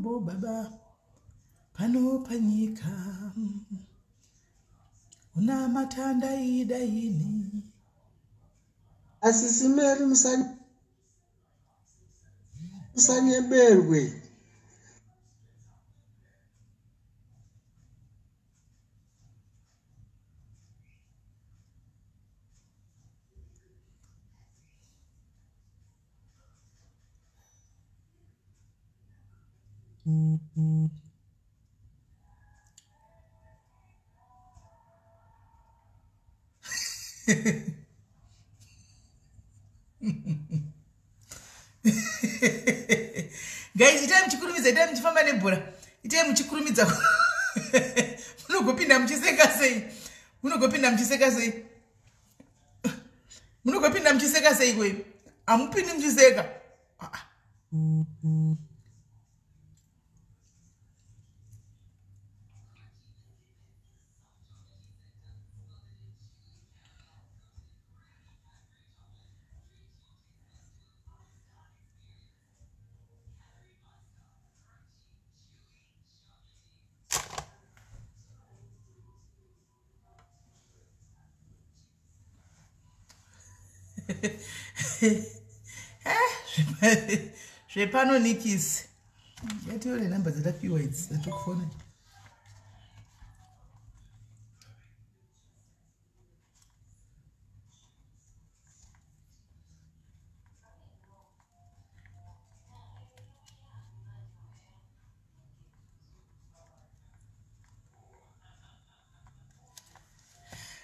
rombo baba pano panyika. Una matanda idaini. Asisi Mary musanyeberwe. Guys, itai muchikurumidza, itai muchifamba nebhora, itai muchikurumidza. Munogopinda muchiseka sei? Munogopinda muchiseka sei? Munogopinda muchiseka sei kwe? Hamupindi muchiseka. Ah. Zvepano nikisi yatione namba dzatapiwa idzi dzatikufona.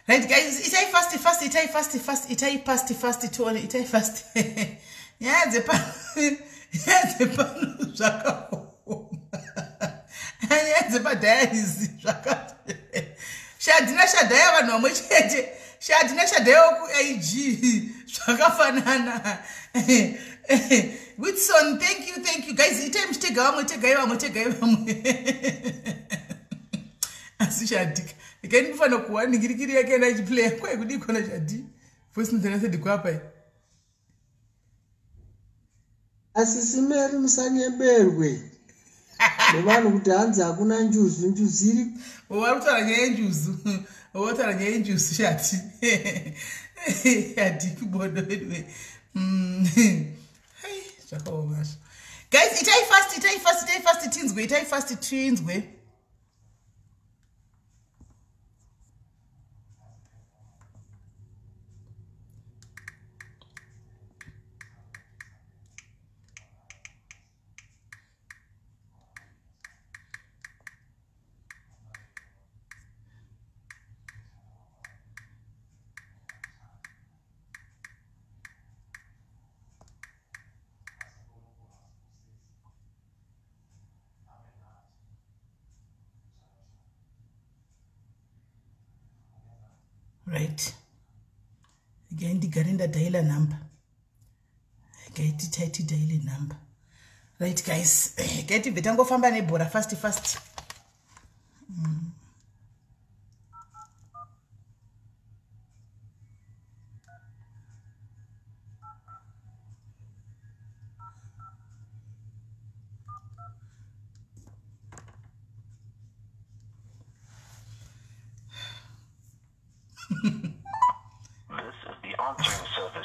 Right guys, itai fast fast, itai fast fast, itai fast fast tione, itai fast. Nyaya dzepano, nyaya dzepano zvakaoma. Nyaya dzepadiaries zvaka. Shadhina shadhaya vanhu vamwe chete. Shadhina shadhaya woku IG zvakafanana. Whitson, thank you, thank you guys. Itai muchitega vamwe, tegai vamwe, tegai vamwe. Asi shadhika. Ikaini kufanira kuwa ningirikiri yake enda ichiplaya kwai kudii kona shadhi. Voice note yasedi kwapa iyi. Asisi Mary musanyeberwe nevanhu kuti hanzi hakuna njuzu, njuzu iri. Vari kutaura nyaya yenjuzu. Votaura nyaya yenjuzu shati. Shati kubodo anyway. Hai, zvakaoma zvo. Guys, itai fast, itai fast, itai fast tinzwe, itai fast tinzwe. Right. Again, ndigare ndadhaila number. Regai titaiti dhaile number. Right guys, regai tibve tangofamba nebhora fast fast.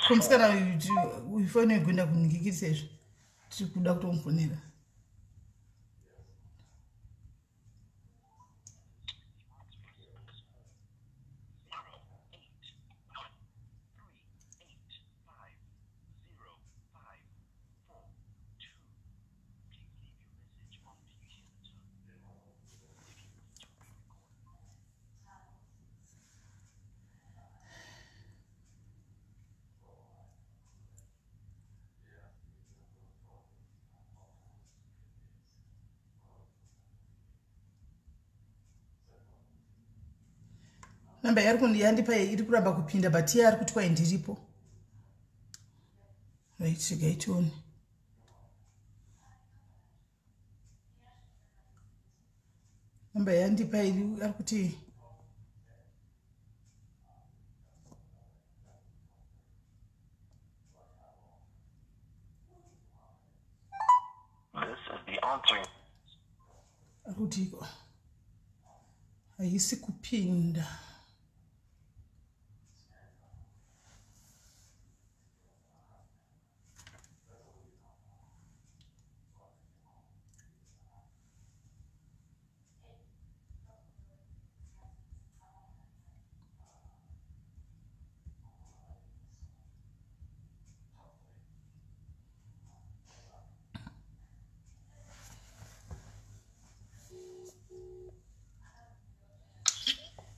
Kumusikana uifone kuenda kuningikirisa izvo tiri kuda kutomufonera. Namba yari kundiyandipa iri kuramba kupinda, but iye ari kuti kwai ndiripo. Right, regai tione. Namba yandipa iri ari kuti This is the answering. Akutiko haisi kupinda.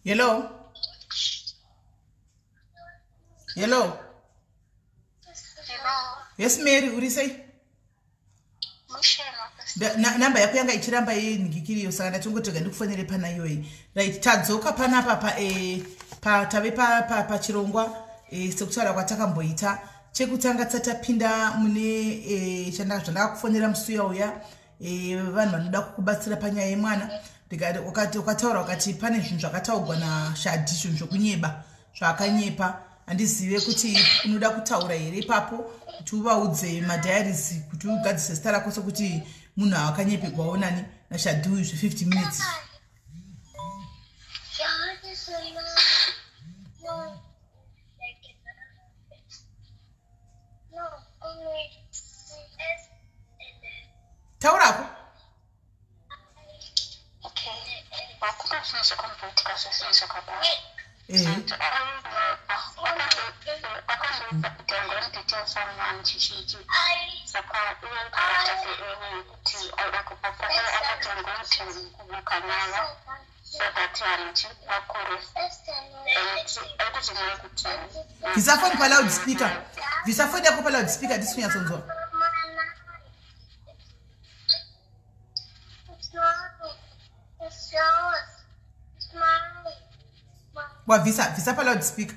Hello? Hello? Hello. Yes, Mary, uri sei? Namba yako yanga ichiramba yenhikiriyo, saka ndatingotega ndikufonere pana iyoyi. Right, tadzoka panapa pa, pa tave pachirongwa sekutaura kwatakamboita. Chekutanga tsatapinda mune zvandakakufonera musi uya uya, vanhu vanoda kukubatsira panyaya yemwana. Ukataura ukati pane zvinhu zvakataurwa naShadhi, zvinhu zvokunyeba zvaakanyepa. Handizive kuti unoda kutaura here ipapo kuti uvaudze madiaries, kuti ugadzise zita rako sekuti munhu akanyepegwawo nani naShadhi uyu zve50 minutes. Taurako. Okay. Hakuna zvinhu zvakamboitika zvezvinhu zvakadaro. Akazoita kuti I'm going to tell someone chichiti, saka iye character seene yekuti aida kupasa, akati I'm going to kubuka nyaya so that vanhu vakure and aikuti kuti Bvisa foni paloud speaker, bvisa foni yako paloud speaker, tisi kunyatsonzwa. Wabvisa, bvisa paloud speaker.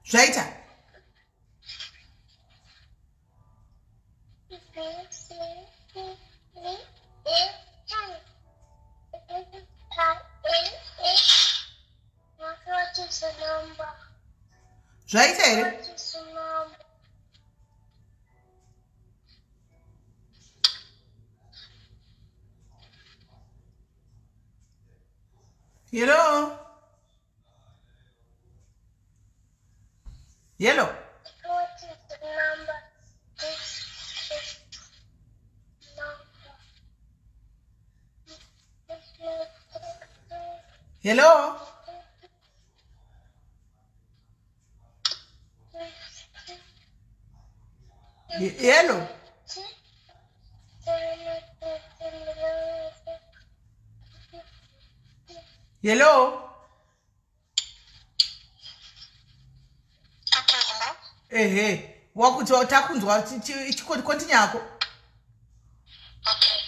Zvaita. B C D E F G H I A H. What is the number? Zvaita here? What is the number? Hello, hello. What is the number? This is number. Hello. Hello. Hello. Okay, hello. Ehe, wakuti takunzwa, continue yako. Okay,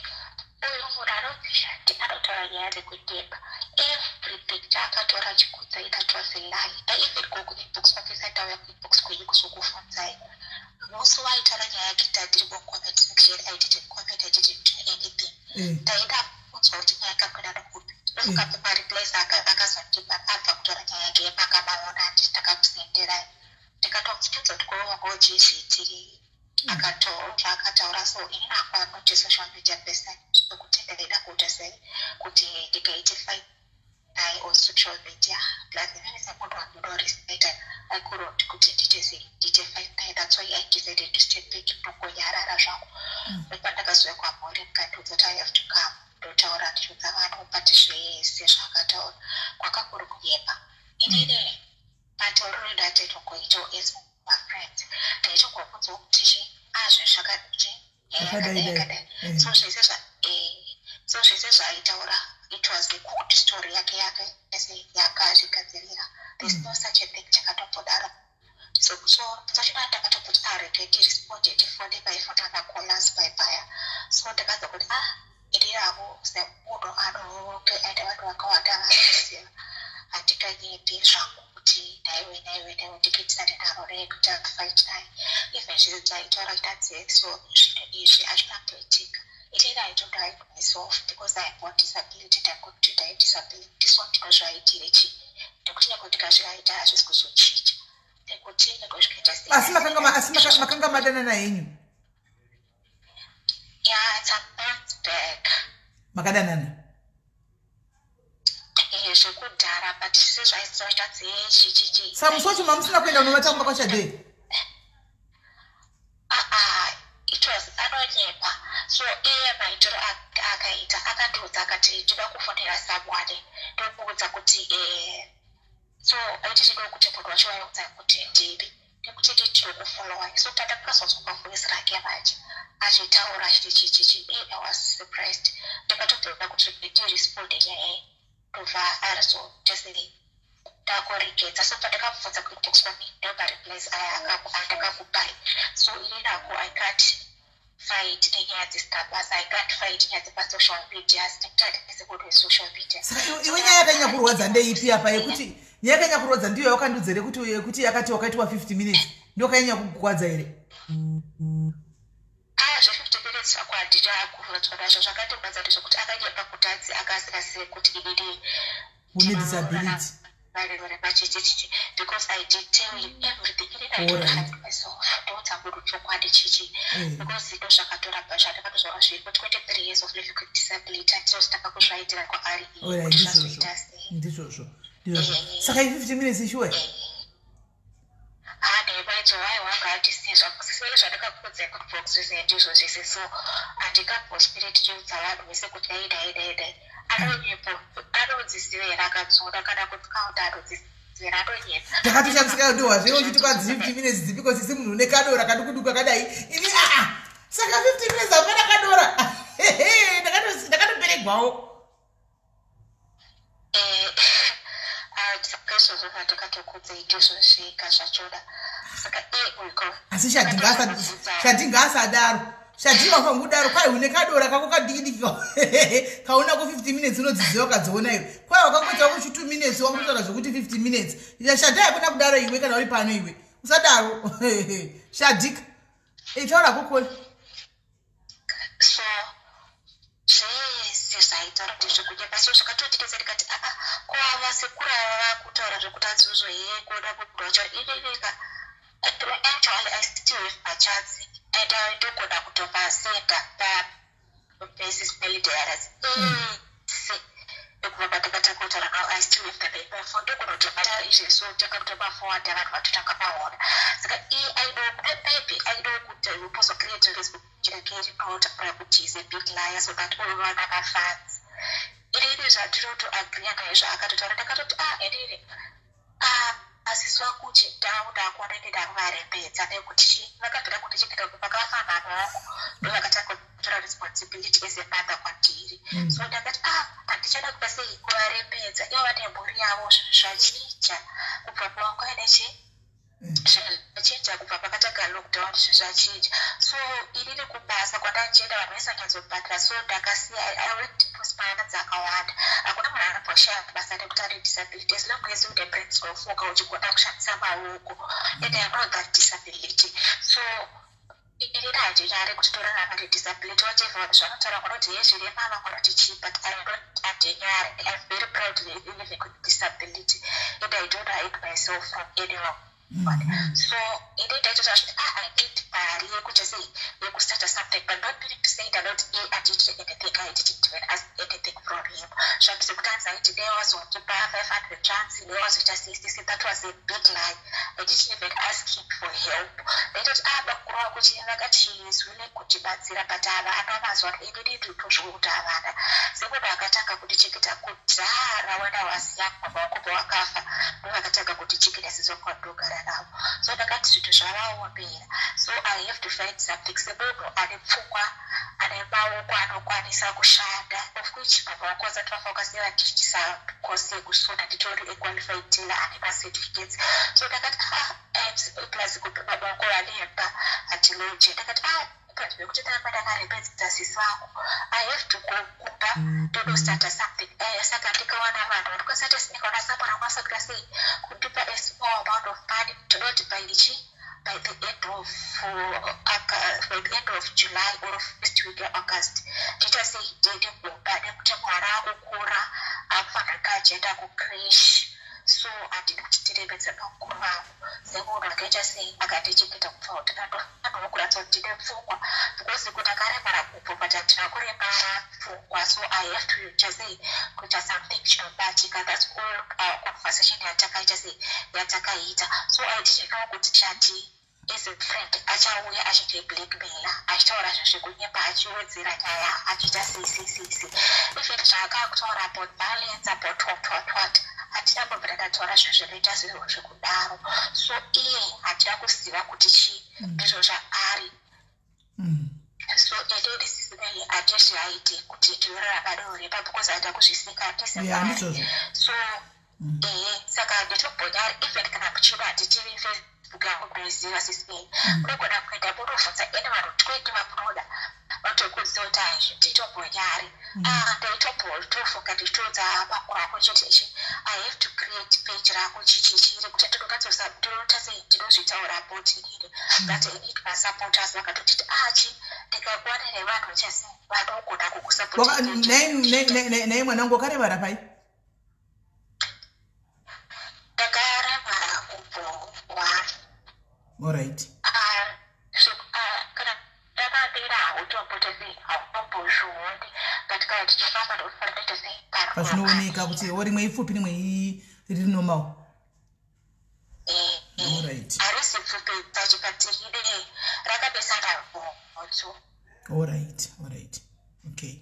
uyu munhu anonzi Shadi anotaura nyaya dzekunyeba. Everything chaakatora chikudza, that was a lie. I even go kuinbox kwake, sandauya kuinbox kwenyu kuzokufunzai. Musi waitaura nyaya yake tandiri mucomment section, I didn't comment, I didn't do anything. Ndaida kunzwa kuti nyaya yakakwira nokupi. Ndofunga mareplies akazondipa abva kutora nyaya yake yemakamaona, handiti ndakakusenderai, ndikatobvunza kuti ko wanga uchizviitirei. Akataura so ini akwa not a social media person, nokuti ndaida kuita sei kuti ndikaite fight naye on social media? Plus inini semunhu wandinorespecta, I couldn't kuti ndiite sei, ndiite fight naye. That's why I decided to step back, ndongonyarara zvangu. Ndopandakazouya kwamuri, mukandiudza kuti I have to come, ndotaura ndichiudza vanhu. But zvese zvaakataura kwanga kuri kunyepa. Inini matauriro ndataitogoitawo as mafriends, ndaitongokunzwa kuti chi azve zvakati nyaya yakadai yakadai. So zvese zvaaitaura, it was a cooked story yake yake ese yakazvigadzirira. There's no such a thing chakatombodaro. So sachina ndakatobvoti arege tiresponde, tifone paifona macallers paipaya. So ndakazwa kuti ah, ini avo semunhu anonge aine vanhu vakawanda vanoziva, handinganyepi zvangu. kuti nhaiwe, nhaiwe, nhaiwe, ndikuitisane nharo rekuita fight naye. Even zvese taitaura chitadziso, zvinhu izvi hazvina kutoitika. Inini I don't hide myself because I have got disability and I'm going to die disability. So ndinozvaitire chii? Nekuti nyangwe ndikazvihaita, hazvisi kuzochinja, nekuti nyangwe zvikaita sei. Asi makanga madanana henyu? Yeah, it's a month back. Makadanana? Zvekudhara, but sezvaizoita. Saka musi wacho mamusina kuenda unovata kumba kwaShadei? Ah, it was anonyepa. So iye maitiro akaita, akandiudza akati ndinoda kufonera someone, ndokuudza kuti so aiti chida kuti munhu wacho waiudza kuti ndini, nekuti ndinokufollowa. So tandakazonzwa pavoice rake manje achitaura achiti chichichi, I was surprised. Ndakatobvera kuti ndiresponde nyaya, ndobva arizotasei ndakuregedza. So pandakabvunza kuinbox kwami, ndomareplies aya andakakupai. So ini nako I can't fight nenyaya dzisina basa. I can't fight nyaya dzepasocial media, nekuti handisi munhu wesocial media. Saka iwe nyaya yakanyanya kurwadza ndeipi apa? Yekuti nyaya yakanyanya kurwadza ndiyo yawakandiudza here, yekuti yakati wakaitwa 50 minutes, ndo kanyanya kukwadza here? Ah, zve50 minutes zvako handina kurwadzwa nazvo. Zvakandirwadza ndezvekuti akanyepa kuti anzi akasingazive kuti inini une disability. Chichichichi, because I did tell him everything. Inini I don't hide myself, ndoudza munhu chokwadi chichi, because ndo zvakatoramba zvandakatozvaura zviripo. 23 years of living with disability, handizozitanga kuzvaitira kwaari kuti zvazoita sei. Ndizvozvo, ndizvozvo. Saka i50 minutes ishuwe? Handaidzo haiwa, ngatisizva sei zvandakakuudza kubox zvese ndizvo zvese. So handingamboswere tichiudza vanhu vese kuti dai, dai, dai, dai. Anonyepo, anodziziva here? Akadziona kana kuti kaunda anodziziva, anonyepa. Ndakatoshandisika ndohwazve uchiti kwanzi 50 minutes dzipiko, sisi munhu une kadora kadukuduku akadai ini? Aa, saka 50 minutes hapana kadora? Ndakatoperegwawo. Saka izvozvo zvandakatokudzai ndizvo zvega zvachona. Saka iye uko Asi Shadhi ngaasadaro. Shadhi wafangu kudaro, kwai une kadora kako kadikidiki kaonako 50 minutes, unodziziva ukadziona iwe. Kwai wakangoita kuchi 2 minutes, wakutotaura zvekuti 50 minutes. Shadhi, haikona kudaro iwe. Kana uri pano iwe, usadaro, Shadhika. Itaura kokoli. So zvese zvaitaura ndezvekunyepa. So zvakatondinetsa, ndikati aa, ko ava sekuru ava vakutaura zvekuti adzozvo hee, kuona munhu wacho ininika. Actually, I still have machats and ndogona kutomasenda pabasis melidiaries ese ekubva pandakatanga kutaura navo. I still have them in my phone. Ndogona kutobata izvezvo, tanga kutomaforwarda, vanhu vatotanga maona. Saka iye aido, maybe aido kuti upozocreate Facebook chake rinotaura kuti is a big liar, so that unowana mafans. Inini zvandinotoagriya naizvo akatotaura, ndakatoti ah, inini asiswa kuti ndau ndakuona ine ndakuvarembedza, nekuti chi vakabvira kundichengeta kubva vakafa mama vangu, ndo vakatanga kutora responsibility as a mother kwandiri. So ndakati ah, handichada kuda sei kuvarembedza, ivo vane mhuri yavo. Zvinhu zvachinja kubva pavanga nechi, zvinhu zvachinja kubva pakatanga lockdown, zvinhu zvachinja. So inini kubasa kwandachienda, vanhu vaisanyatsobhadhara, so ndakasiya. I worked pospana dzakawanda. Hakuna munhu anomboshaya basa nekuti ane disability, as long as une brain dzinofunga, uchigona kushandisa maoko. And I know that disability. So inini handinyari kuti torarama nedisability, whatever vanhu zvanotaura, vanoti he zvirema, vanoti chii, but I don't, handinyari. I'm very proud living with disability and I don't hide myself from anyone. So ini ndaitota zviti ah, I need mari yekuti sei yekustarta something, but not meaning to say ndanoti e handiitire anything. I didn't even ask anything from him. Zvandise kuti anzi aiti dai wazondipa 500 rands, dai wazoita sei. That was a big lie. I didn't even ask him for help. Ndaitoti ah, bakuru vakuti vakati is willing kutibatsira, but havana mazuva. Inini nditozvo kuti havana. Semunhu akatanga kundichengeta kudhara when I was young, baba vangu pavakafa, ndo vakatanga kundichengeta sezvo kwandogara navo. So ndakati zvinhu zvavaomera, so I have to find something. Semunhu ane pfungwa, ane maoko anokwanisa kushanda, of which baba vangu vasati vafa vakasiya vandiitisa kosi yekusona, nditori aqualified tailor ane macertificates. So ndakati ah, plus baba vangu vanemba hatiloje. Ndakati ah, panzvimbo yekuti ndaramba ndakarembedza sisi vangu, I have to go kumba. kumba ndodostarta something. Saka ndikawana vanhu vanokwanisa kuti, ndikaona someone akwanisa kuita sei, kundipa a small amount of money, ndinoti by chi by the end of July or first week yeAugust ndiita sei, ndiende kumba, nekuti mwana akukura, akufanira kunge achienda kucreche. So handidi kuti tiremedze makuru vangu semunhu akaita sei, akandichengeta kubva kudhara. Ndofanirwa kuratidza kuti ndine pfungwa, because kuti akaremara gumbo, but handina kuremara pfungwa. So I have to ita sei, kuita something chinobatika. That's all conversation yatakaita sei, yatakaita. So I didn't know kuti Chati as a friend achauya achindiblackmaila, achitaura zvinhu zvekunyepa, achiwedzera nyaya, achiita sei sei sei sei. Even zvaakava kutaura about violence, about what what what, hatina kumbobvira ndataura zvinhu zvinoita zvinhu zvekudaro. So iye hatina kuziva kuti chii ndizvo zvaari. So inini sisinei handizviaiti kuti ndinorarama neurema, because haida kuzvisika. Ya, ndizvozvo. So ehe, saka handitombonyari. Even kana muchida, handitivi Facebook yangu munoiziva, sisinei, munogona kuenda munobvunza ene vanhu 20 vamunoda, vatokuziva kuti aizvi nditombonyari. Ndaitombotofunga ndichitoudza makuru ako chete ichi, I have to create page rako chichichiri kuti ndinonatsosa, ndinoita sei, ndinozvitaura about inini. But I need masupporters vakatotiti achi ndikakuwana nevanhu chese vanogona kukusapota. Nhai mwanangu, wakaremara pai? Ndakaremara gumbo one. Alright. Kana ndakamira hautomboti sei, hautombozvioni, but kana tichifamba ndinofanira kuita sei. Pazvinooneka kuti o rimwe ipfupi, rimwe riri normal. Alright. Harisi pfupi pachi, but rine rakabesana bhotso. Alright, okay.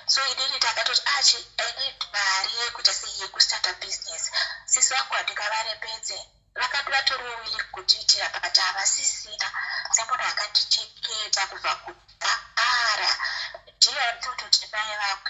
So inini ndakatoti achi I need mari yekuita sei, yekustarta business. Sisi vangu handingavarembedze, vakati vatoriwo willing kutiitira, but havasisina. Semunhu akandichengeta kubva kudhara, ndiye andinototi mai vangu.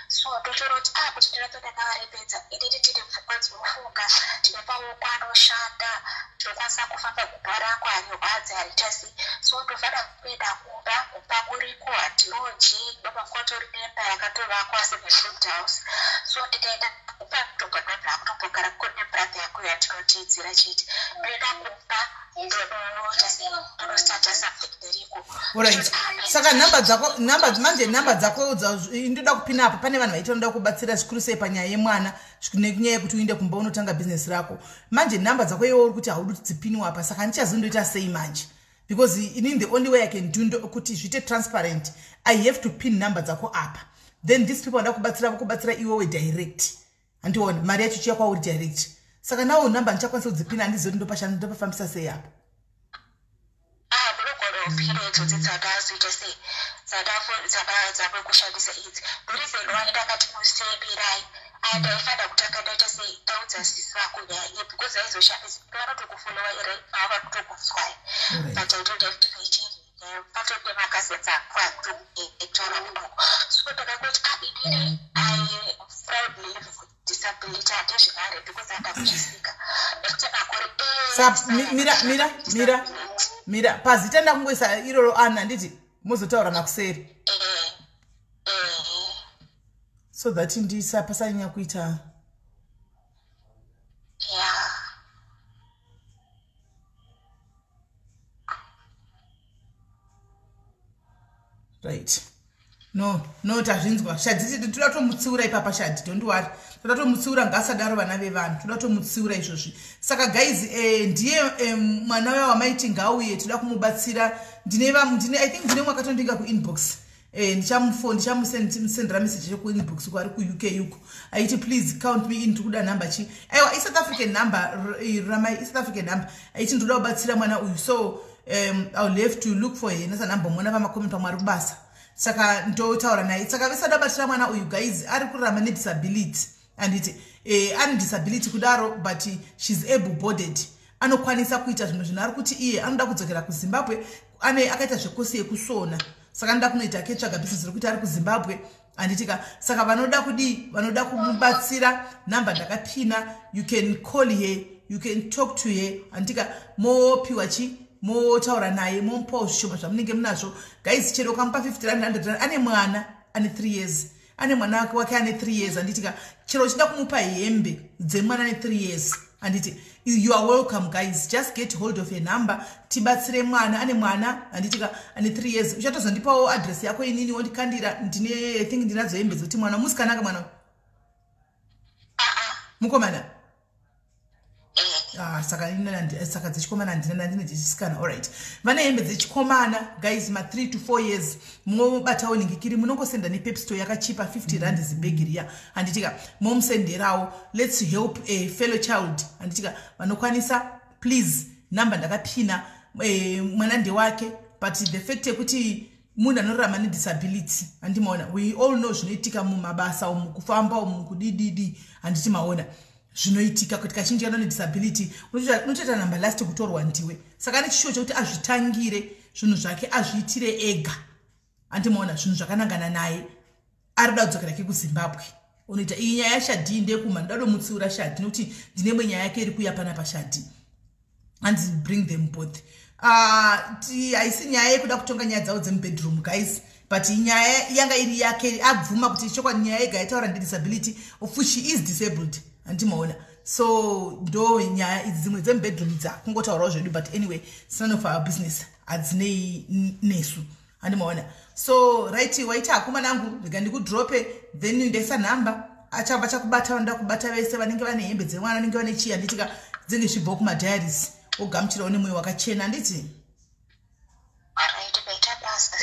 So ndotoroti a kuti ndirambe ndakavarembedza, inini ndine pfungwa dzinofunga, ndine maoko anoshanda, ndinokwanisa kufamba, gumbo rangu harirwadzi, hariita sei. So ndofanira kuenda kumba. Kumba kuriko, handiroji, ndomakotori nemba yakatovakwa semafruit house. So ndikaenda kumba, kutombogara kune brother yangu yatinotiidzira chete. Ndoenda kumba, ndonoita sei, ndonostarta something ndiriko. Alright, saka nhamba dzako, nhamba manje, nhamba dzako ndoda kupina apa. Pane vanhu vaiti vanoda kubatsira zvikuru sei panyaya yemwana, nenyaya yekuti uinde kumba unotanga bhizinesi rako. Manje nhamba dzako iwe uri kuti haudi kuti dzipiniwe apa, saka handichazondoita sei manje? Because inini the only way I can do kuti zviite transparent, I have to pin nhamba dzako apa, then these people vanoda kubatsira vokubatsira iwewe direct. Handiona mari yacho chiya kwauri direct. Saka nawo nhamba ndichakwanisa kudzipina, handizivi kuti ndopafambisa sei apa. Munogona kupina idzodzi dzandazoita sei, dzave kushandisa idzi. The reason why ndakati musemirai, andaifanira kutanga ndaita sei, ndaudza sisi vako nyaya iyi, because aizoshandisa vanotokufollowa right now, vanotokunzwai. But I don't have to mention patode makasenza akutotaura munoko. So ndakangoti a inini I proudly live with disability, handizvinare, because handakuzvisika nekuti makore Sa mira, mira, mira, mira. Pazita ndakungoisa iroro ana, handiti mozotaura nakuseri, so that ndisa pasanyanya kuita. Right, no, tazvinzwa. Shadhi, toda tomutsiura ipapa. Shadhi, don't worry, toda tomutsiura, ngaasadaro vana vevanhu, toda tomutsiura izvozvi. Saka guys, ndiye mwana uya wamaiti ngauye, toda kumubatsira. Ndine, I think ndine mwe akatondinga kuinbox. Ndichamusendera message yekuinbox uko ari kuUK uko, aiti, "Please count me in, tiri kuda nhamba chi." Aiwa, iSouth African number, ramai, iSouth African number. Aiti, "Ndoda kubatsira mwana uyu." So I will have to look for her nasanambomona pamacoment, pamwe ari kubasa, saka ndotaura naye. Saka vesada kubatsira mwana uyu, guys, ari kurarama nedisability, handiti? Ane disability kudaro, but she's able bodied, anokwanisa kuita zvimwe zvinhu. Ari kuti iye anoda kudzokera kuZimbabwe, ane akaita zvekosi yekusona, saka anoda kunoita ketsvaga bhizinesi rekuti ari kuZimbabwe, handitika? Saka vanoda kudii, vanoda kumubatsira, namba ndakapina. You can call her, you can talk to her, handitika? Mopiwa chi, motaura naye, momupawo zvishoma zvamunenge munazvo. Guys, chero ukamupa 50 rand, 100 rand, ane mwana. ane 3 years, ane mwana wake ane 3 years, handitika? Chero uchida kumupa hembe dzemwana ane 3 years, handiti? You are welcome, guys. Just get hold of a number, tibatsire mwana. Ane mwana, handitika, ane 3 years. Uchatozondipawo address yako inini, wondikandira. Ndine, I think ndinadzo hembe dzekuti mwana musikana ka, mwana mukomana. Ah, saka saka dzechikomana handina, ndandine dzechisikana. Allright, vane hembe dzechikomana, guys, ma3 to 4 years. Mobatawo ningikiri, munongosenda nePep Store, yakachipa, 50 rand zibhegi riya, handitika? Momusenderawo. Let's help a fellow child, handitika? Vanokwanisa, please, namba ndakapina. Mwana ndewake, but the fact yekuti munhu anorarama nedisability, handimaona? We all know zvinoitika mumabasa umu, kufamba umu, kudididi, handiti maona zvinoitika kuti kazhinji kana nedisability unotoita namba last kutorwa ndiwe. Saka ane chishuwo chekuti azvitangire zvinhu zvake, azviitire ega, handimaona? Zvinhu zvakanangana naye, ari kuda kudzokera ke kuZimbabwe. Unoita iyi nyaya yaShadhi ndekuma ndadomutsiura Shadhi, nekuti ndine imwe nyaya yake iri kuuya panapa. Shadhi, hanzi bring them both. Haisi nyaya yekuda kutonga nyaya dzavo dzemubedroom, guys, but nyaya yanga iri yake, abvuma kuti chokwadi nyaya yega yataura ndedisability, of which she is disabled, handimaona? So ndo nyaya idzi. Dzimwe dzemubedroom dzakungotaurawo zvedu, but anyway, it's none of our business, hadzinei nesu, handimaona? So right, waita hakuma nangu, rega ndikudrope, then ndaisa nhamba, achabva chakubata. Vanoda kubata vese vanenge vane hembe dzemwana, vanenge vane chii, handitika? Dzinge zvichibvawo kumadiaries, wogamuchirawo nemwoyo wakachena, handiti?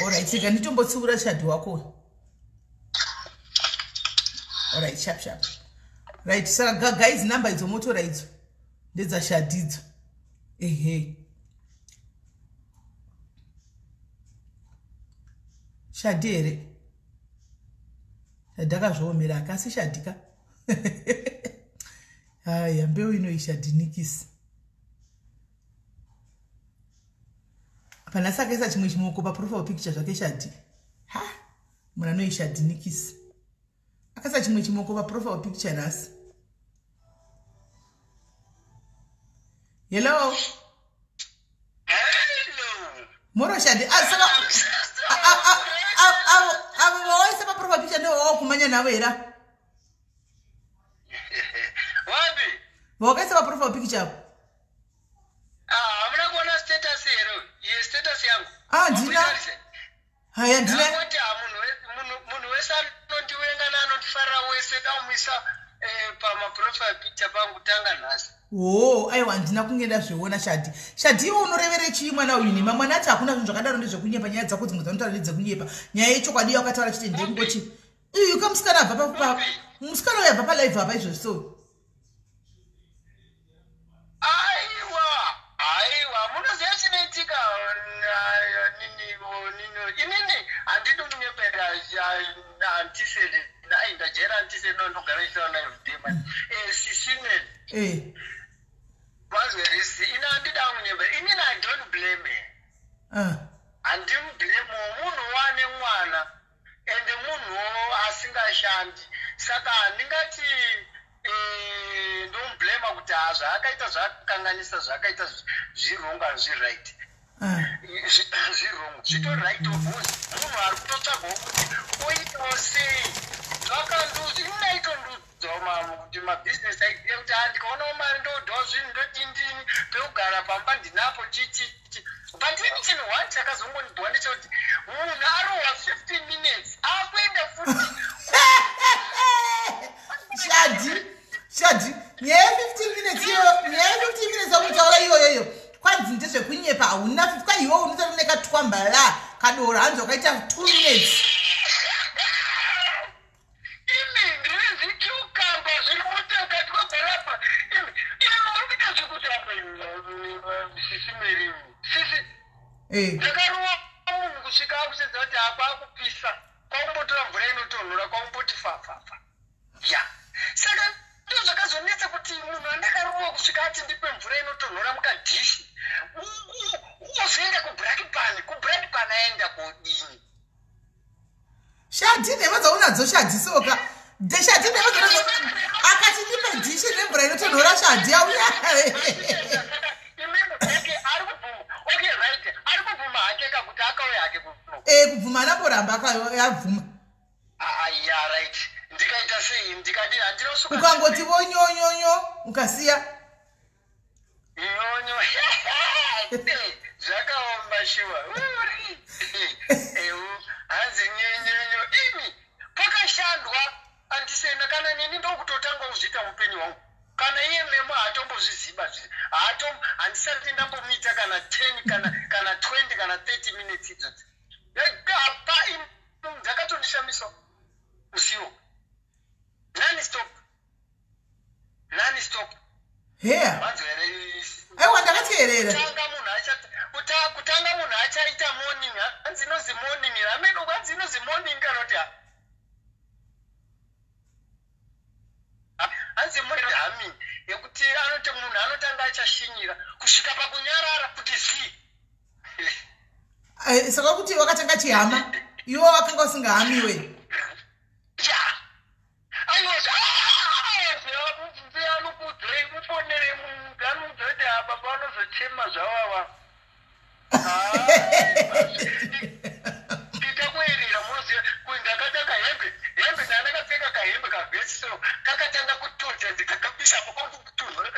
Allright, rega nditombotsiura Shadhi wako. Allright, sharp sharp. Right, saka guys, namba idzo motora, idzo ndedzashadhi idzo, ehe. Shadhi here? Shadhi akazviomera, akasi Shadhi ka. Haya, mbeu inoishadhinikisi panhasi. Akaisa chimwe chimoko paprofile picture zvake Shadhi. Ha, munhu anoishadhinikisi akaisa chimwe chimoko paprofile picture nhasi. Hello, moro Shadhi. Ah, saka avo vawaisa paprofile picture ndo vawakumanya navo here? Wapi? Vawakaisa paprofile picture avo. Ah, hamuna kuona status here? Iye status yangu. Ah, ndina. Haya, ndina. Ndangoti ha, munhu wese anondivenga neanondifarira wese, daumuisa pamaprofile picture pangu tanga nhasi. O, aiwa, handina kunge ndazviona, Shadhi. Shadhi, iwe unorevere chii mwana uyu nema? Mwana ati hakuna zvinhu zvakadaro, ndezvekunyepa. Nyaya dzako dzimwe dzanotaura ndedzekunyepa. Nyaya yechokwadi yakataura chete ndekungoti uyu kamusikana abva musikana uyu abva palive apa izvozvi so. Aiwa, aiwa, munoziva chinoitika, inini handidi kunyepera antiseni. Ai, ndajera antiseni, ndogara ichiona everyday man. Sisimeni. Mazwerisi, ini handida kunyepera, inini I don't blame her. Handimublame, munhu wane mwana, ende munhuwo asingashandi, saka handingati ndomublema kuti ha, zvaakaita zvaakanganisa, zvaakaita zviwrong, hazviright. Zviwrong, zvitori right, because munhu ari kutotsvagawo kuti oitawo sei. Inaitondiudzawo kuti mabusiness idea, kuti ha, ndikaonawo mari ndodhawo zvinhu, ndodindini, pekugara pamba ndinapo, chichichi. But ini chinhu one chakazongondibhowa ndechekuti munhu arohwa 15 minutes akuenda futi. Shadhi, Shadhi, nyaya ye15 minutes iyo, nyaya ye15 minutes yakutaura iyoyoyo, kwanzi ndezvekunyepa. Hauna kwaiwe unotori nekatwambala kadoro, hanzi wakaita 2 minutes. Imi ndiri zvicucumber zviri mutakati kwabharapa. Imi, imi muri kuita zvekutamba, sisi Meri, sisi. Ndakarowa munhu kusvika akusedza kuti apa akupisa, kwakumbotora mvura inotonhora, kwakumboti fafafa ya. Saka ndo zvakazonetsa kuti munhu andakarowa kusvika ati ndipe mvura inotonhora mukadhishi, ozoenda kuBrakpan, kuBrakpan aenda kodini? Shadhi, nhema dzaunadzo, Shadhi, soka. Shadhi, nhema dzaunadzo. Akati ndipe dhishi nemvura inotonhora, Shadhi auya. Imimi, okay, ari kubvuma, okay, right, ari kubvuma hake kakuti akauya hake kuno. E, kubvuma anaporamba, abvuma. Ndikadii? Handina kusuka. Ukangoti vonyonyonyo ukasiya. Nyonyo. Zvakaoma shuwa. Uri. Eu, hanzi nyenyonyo. Imi, pakashandwa andisena kana neni ndokutotanga kuzviita mupenyu hwangu. Kana iye Memo haatombozviziva zvi. Haatom handisati ndambomuita kana 10 kana 20 kana 30 minutes idzodzi. Apa dzakatondishamisa usiwo. Non stop. Non stop. Heya. Vanzwa here? Aiwa, ndakateerera. Kutanga munhu achaita morning, hanzi inozi morning rameno, hanzi inozi morning kana kuti hanzi morning humming yekuti anoti munhu anotanga achashinyira kusvika pakunyarara kuti zii. Saka kuti wakatanga chihama, iwe wakanga usingahamiwe? Ya, aiwa, anokuudzei, mufonere, anoudza kuti baba vanozochema zvavava ita kuerera. Munoziva kuti ndakatanga hembe ndandakapfeka, kahembe kavhesi so kakatanga kutota, ndikakabisapo kwakutunhora.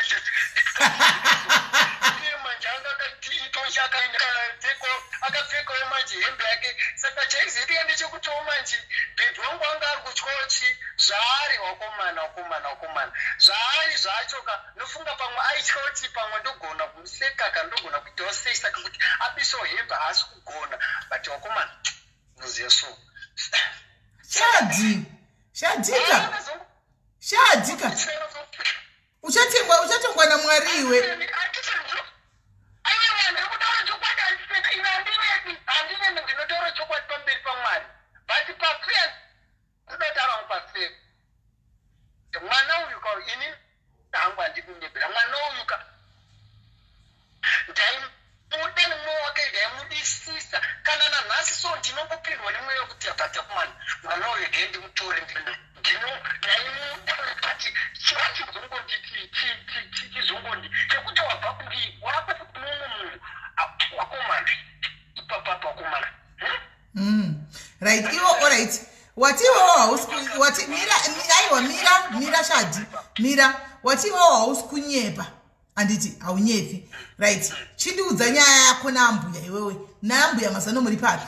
Iye manje anga akatosha, akapfekawo manje hembe yake. Saka chaizoitika ndechekutiwo manje bhebhi wangu anga ari kutyawo chi zvaari wakomana, wakomana, wakomana, zvaari zvachoka. Nofunga pamwe aitya kuti pamwe ndogona kumuseka kana ndogona kuitawo sei, saka kuti abisawo hembe haasi kugona. But wakomana, unoziva so. Shadhi, shadhika, shadhika, uchatengwa, uchatengwa naMwari iwe. Aiwa, ndiri chokwadi, handinemi, ndinotaura chokwadi pamberi paMwari. But pafair, ndinotaura pafair, mwana uyu ka, ini hangu handikunyebera, mwana uyu ka ndaimuda nemwoyo wake, ndaimudisisa. Kana nanhasi so ndinombopindwa nemweya wekuti apata kumana mwana uyu gee ndimutore, ndino ndaimuda. But chizongondi chekuti wabva kundi wapa mumwe munhu, wakomana, ipapapa wakomana. Right, iwo, alright, wati iwewo hausi wati, mira, aiwa, mira, mira, Shadhi, mira. Wati iwewo hausi kunyepa, handiti? Haunyepi, right? Chindiudza nyaya yako naambuya iwewe, naambuya mazano muri papi?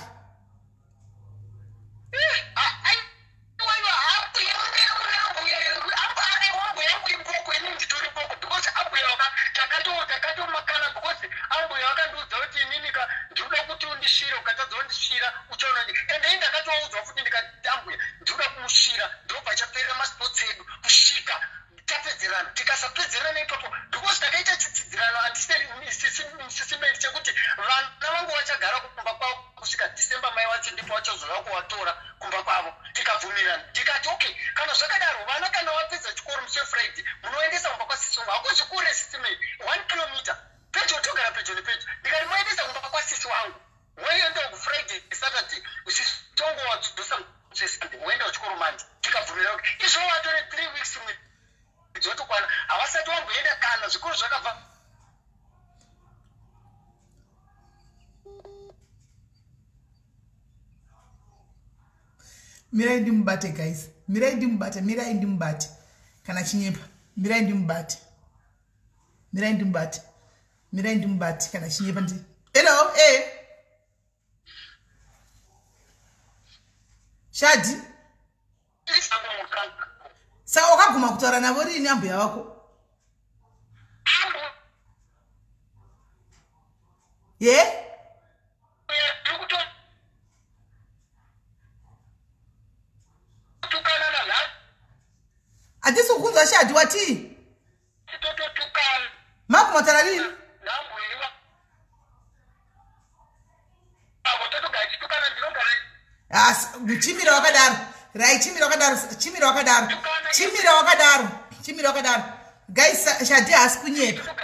Takatomakana because ambuya vakandiudza kuti inini ka ndinoda kuti undisvire, ukatadza undisvira uchaona. Ende ini ndakatoudzwa futi, ndikati ambuya ndinoda kumusvira, ndobva chaperera masports edu kusvika tapedzerana. Tikasapedzerana ipapo, because takaita chitsidzirano andisisimeri chekuti vana vangu vachagara kumba kwavo kusvika December, mai vacho ndipo vachazouya kuvatora kumba kwavo. Tikabvumirana, ndikati okay, kana zvakadaro, vana kana vapedza chikoro musi weFriday munoendesa kumba kwasisi wangu. Hakuzi kure, sisimeri, 1 kilometre pedyo, togara pedyo nepedyo. Ndikati moendesa kumba kwasisi wangu, woenda kuFriday, Saturday, usisi wangu wadzosa muSunday, woenda kuchikoro manje. Tikabvumirana kuti izvo watore 3 weeks, mwedzi watokwana, havasati vamboenda kana zvikoro zvakabva. Mirai ndimubate, guys, mirai ndimubate, mirai ndimubate kana chinyepa. Mirai ndimubate, mirai ndimubate, mirai ndimubate kana chinyepa. Ndi hello, e Shadhi, saka wakaguma kutaura navo rini, ambuya vako? Ye? Tukana nanhasi. Hatisi kukunzwa, Shadhi, watii? Tototukana. Maguma kutaura rini? Nambuya avo totogara chitukana, ndinogara. Chimira wakadaro, right, chimira wakadaro, chimira wakadaro, chimira wakadaro, chimira wakadaro. Guys, Shadhi haasi kunyepa.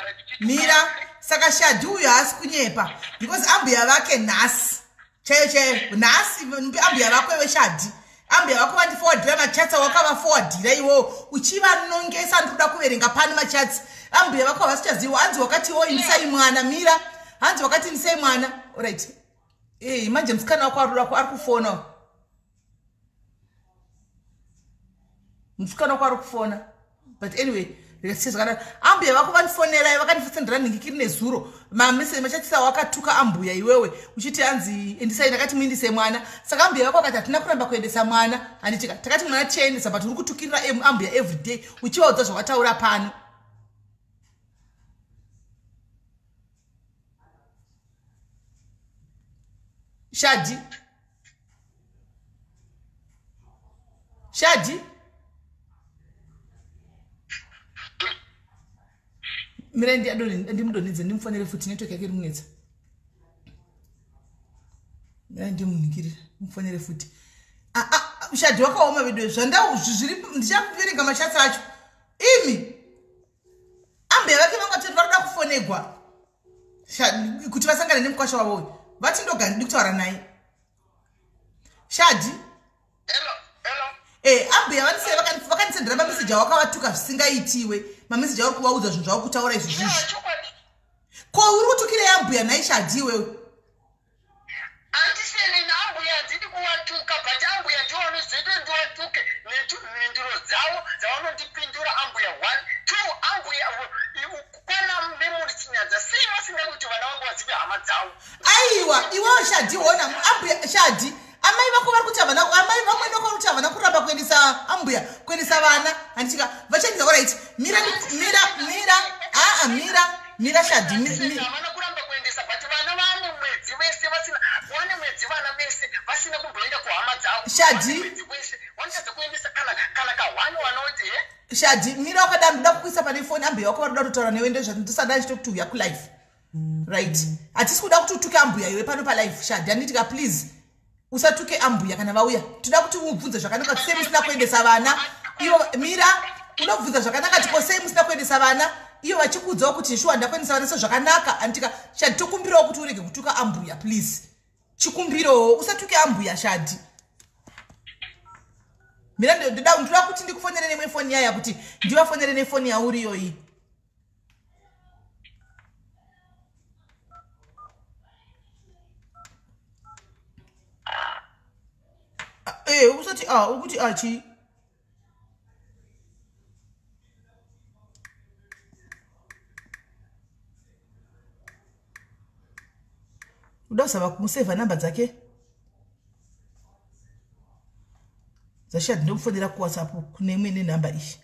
Mira, saka Shadhi uyu haasi kunyepa because ambuya vake nhasi chaiyo chaiyo, nhasi ambuya vako veShadhi, ambuya vako vandiforwardira machats awakavaforwardira iwowo uchivanongesa. Ndikuda kuverenga pani machats, ambuya vako havasichaziva. Hanzi wakatiwo indisai mwana. Mira, hanzi wakati indisai mwana, right? Ei, manje musikana wako ari kufona. Musikana wako ari kufona. But anyway, rega zvakadaro. Ambuya vako vandifonerai, vakandisendera nhingikiri nezuro. Mamese machatisa wakatuka ambuya iwewe uchiti anzi endesai, ndakati muindise mwana. Saka ambuya vako vakati hatina kuramba kuendesa mwana. Handitika takati mwana tichaendesa, but uri kutukirira ambuya everyday uchivaudza zvawataura pano. Shadi. Shadi. Mira ndimudonhedze ndimufonere futi, network yake iri kunetsa. Mira ndimunikirire ndimufonere futi. Shadi wakaoma vedu zvandau zviri, ndichaverenga mashatsi acho. Imi ambuya vake vangatoti vari kuda kufonegwa kuti vasangane nemukwasha wavo uyu. Vati ndoga ndidi kutaura naye. Shadi. Hello, hello. Ambuya vandisei vakandisendera mameseji awakavatuka zvisingaitiwe. Mameseji auri kuvaudza zvinhu zvauri kutaura izvi zvizvi. Ko uri kutukirei ambuya nhai Shadi iwewe? Andiseni naambuya, handidi kuvatuka, but ambuya ndivo vanozoita ndiwatuke nemhinduro dzavo dzavanondipindura. Ambuya one, two, ambuya kwana Memory Chinyadza, sei vasingadi kuti vana vangu vazive hama dzavo? Aiwa, iwewe Shadi, ona ambuya Shadi, amai vako vari kuti havana, amai vamwene vako vari kuti havana kuramba kuendesa ambuya, kuendesa vana, handitika vachaendesa. Alright, mira, mira, mira, aa, mira, mira Shadi. Havana kuramba kuendesa, but vana vane mwedzi vese vasina, vane mwedzi vana vese vasina kumboenda kuhama dzavo. Shadi. Vane mwedzi wese vanotadza kuendesa kana kahwani vanoti he. Shadi, mira wakadaro, ndoda kukuisa pane foni. Ambuya vako vari kuda kutotaura newe, ndozvandisada achitokuti uya kulive. Right, hatisi kuda kuti utuke ambuya iwe pano palive, Shadi, handitika? Please usatuke ambuya kana vauya. Toda kuti ubvunze zvakanaka kuti sei musina kuendesa vana ivo. Mira, unobvunza zvakanaka kuti ko sei musina kuendesa vana, ivo vachikuudzawo kuti shuwa ndakuendesa vana sezvakanaka, handitika? Shadi, tokumbirawo kuti urege kutuka ambuya, please. Chikumbirowo, usatuke ambuya, Shadi. Mira, ndoda kuti ndikufonere nemwe foni yaya, kuti ndivafonere nefoni yauriyo iyi. Usati a ukuti achi uda kuzama kumusevha namba dzake dzaShadi. Ndomufonera kuWhatsApp kune imwe nenhamba iyi.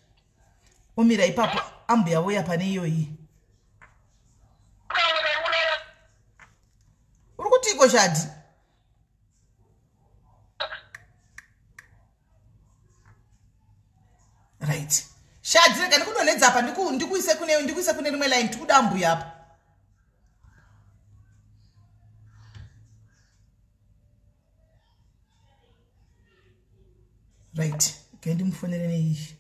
Omira ipapo, ambuya voya pane iyoyi. Uri kutiko, Shadi? Right, Shadi, rega ndikudonhedza apa, ndikuise kune rimwe line. Tikuda ambuya apa. Right, okay, ndimufonere neiyi.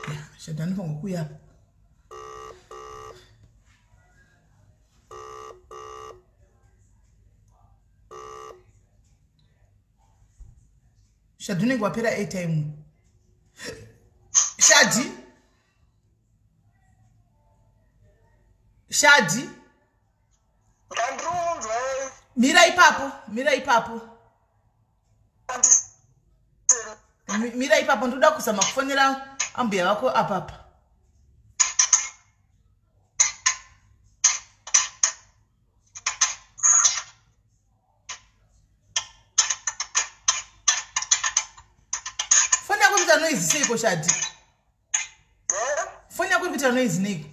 Ya, Shadi anofanirwa kuuya apa. Shadi, unenge wapera airtime, Shadi. Shadi. Ndandiunzwa. Mira ipapo, mira ipapo. Mira ipapo, ndoda kuzama kufonera ambuya vako apapa. Foni yako iri kuita noise seiko, Shadi? Foni yako iri kuita noise neiko?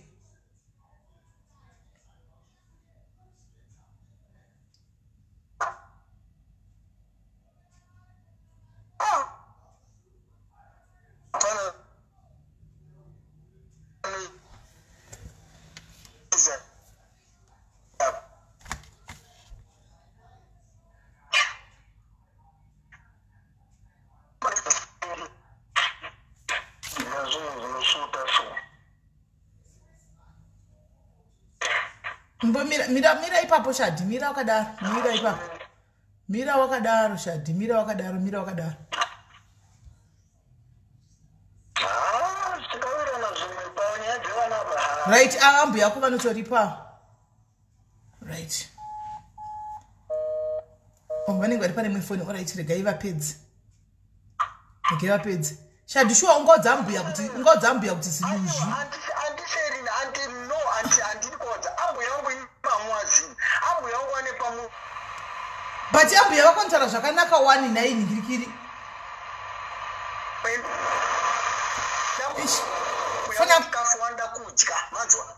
Mbomira, mira, mira ipapo, Shadi, mira wakadaro, mira ipapo, mira wakadaro, Shadi, mira wakadaro, mira wakadaro. Ah, tingawirirana zvimwe panyaya dzevana apa. Right, ambuya yako vanotoripa. Right, oh, vanenge vari pane imwe foni. Alright, regai vapedzi. Rege vapedze. Shadhi, shuwa ungaudza ambuya kuti, ungaudza ambuya kuti ziduzvi? Andiseri, andi no, andi handidi kuwadza ambuya vangu. Ipamuwazini ambuya vangu ane pamu. But ambuya vakontaura zvakanaka wani nhai nhingirikiri. Ish. Chikafu wanda kudya, manzwa?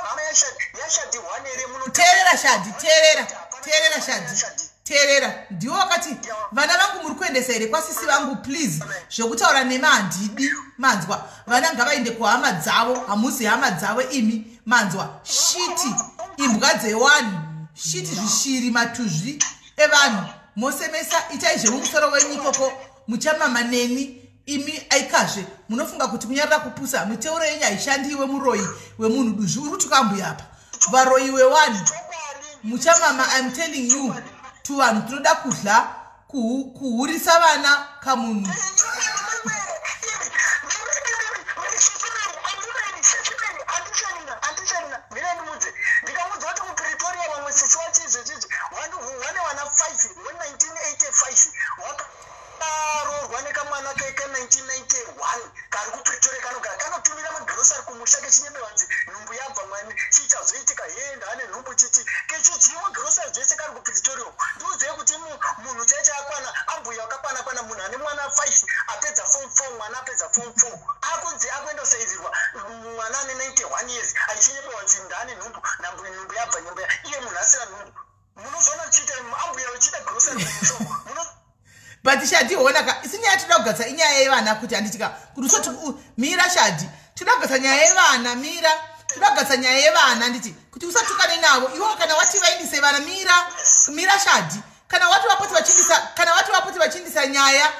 Hama yaShadhi one here muno? Teerera Shadhi, teerera, teerera Shadhi, teerera. Ndiwo wakati, "Vana vangu muri kuendesa here kwasisi vangu? Please, zvekutaura nema handidi, manzwa? Vana ngavaende kuhama dzavo, hamuzi hama dzavo imi, manzwa? Shiti, imbwa dzewanhu, shiti, zvishiri, matuzvi evanhu mosemesa. Itai zvemumusoro wenyu ikoko, muchamama neni imi. Aikazve munofunga kuti kunyarira kupusa. Miteuro yenyu haishandi. Iwe muroyi wemunhu, duzvi, uri kutuka ambuya apa. Varoyi wewanhu, muchamama. I'm telling you, tuvanhu tinoda kudla kuhurisa vana kamunhu." Ndikaudza kuti kuPretoria vamwe sisi wachizvezvizvi wane vana 5 we1985, wakaroorwa nekamwana ke1991 kari kuPretoria, kanogara kanotumira magrosari kumusha kechinyebewanzi nhumbu yabva mwani. Chii chazoitika? Hee, ndaane nhumbu, chichi kechijiwa grosari zvese kari kuPretoria uko. Ndiudzei kuti munhu chaicho akwana, ambuya wakakwana kwana, munhu ane mwana 5, apedza form 4, mwana apedza form 4, akunzi akuendosairirwa mwana ane 91 years, achinyepewanzi ndaane nhumbu, nhumbu yabva, nhumbu iye munhu asina nhumbu. Munozoona chiita ambuya vachiita grosari kumusha uko. But Shadhi, honaka, isi nyaya toda kugatsa inyaya yevana, kuti handitika kuti usati mira Shadhi, toda kugatsa nyaya yevana. Mira, toda kugatsa nyaya yevana, handiti? Kuti usatukane navo iwo kana wati vaindise vana. Mira, mira Shadhi. Kana wati vapoti vachiindisa, kana wati vapoti vachiindisa nyaya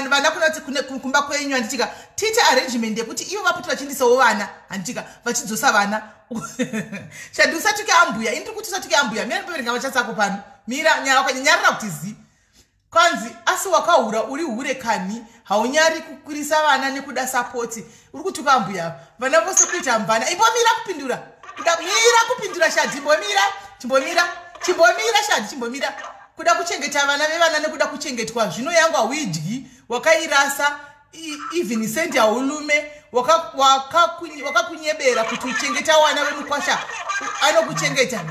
vana kunati kumba kwenyu, handitika? Tiite arrangement yekuti ivo vapoti vachiindisawo vana, handitika? Vachidzosa vana. Shadhi, usatuke ambuya. Ini ndiri kuti usatuke ambuya. Mira, ndipeverenga machatsako pano. Mira, nyarara kuti zi. Kwanzi, "Asi wakahura, uri hure kani? Haunyari kukwirisa vana nekuda support. Uri kutuka ambuya. Vana vose kuita mvana." Imbomira kupindura. Kuda mira kupindura Shadhi, imbomira, chimbomira, chimbomira Shadhi, chimbomira. "Kuda kuchengeta vana vevana nekuda kuchengetwa. Zvino yangu hauidyi, wakairasa. Even sendi haulume. Wakakunyebera kuti uchengeta wana wemukwasha anokuchengeta.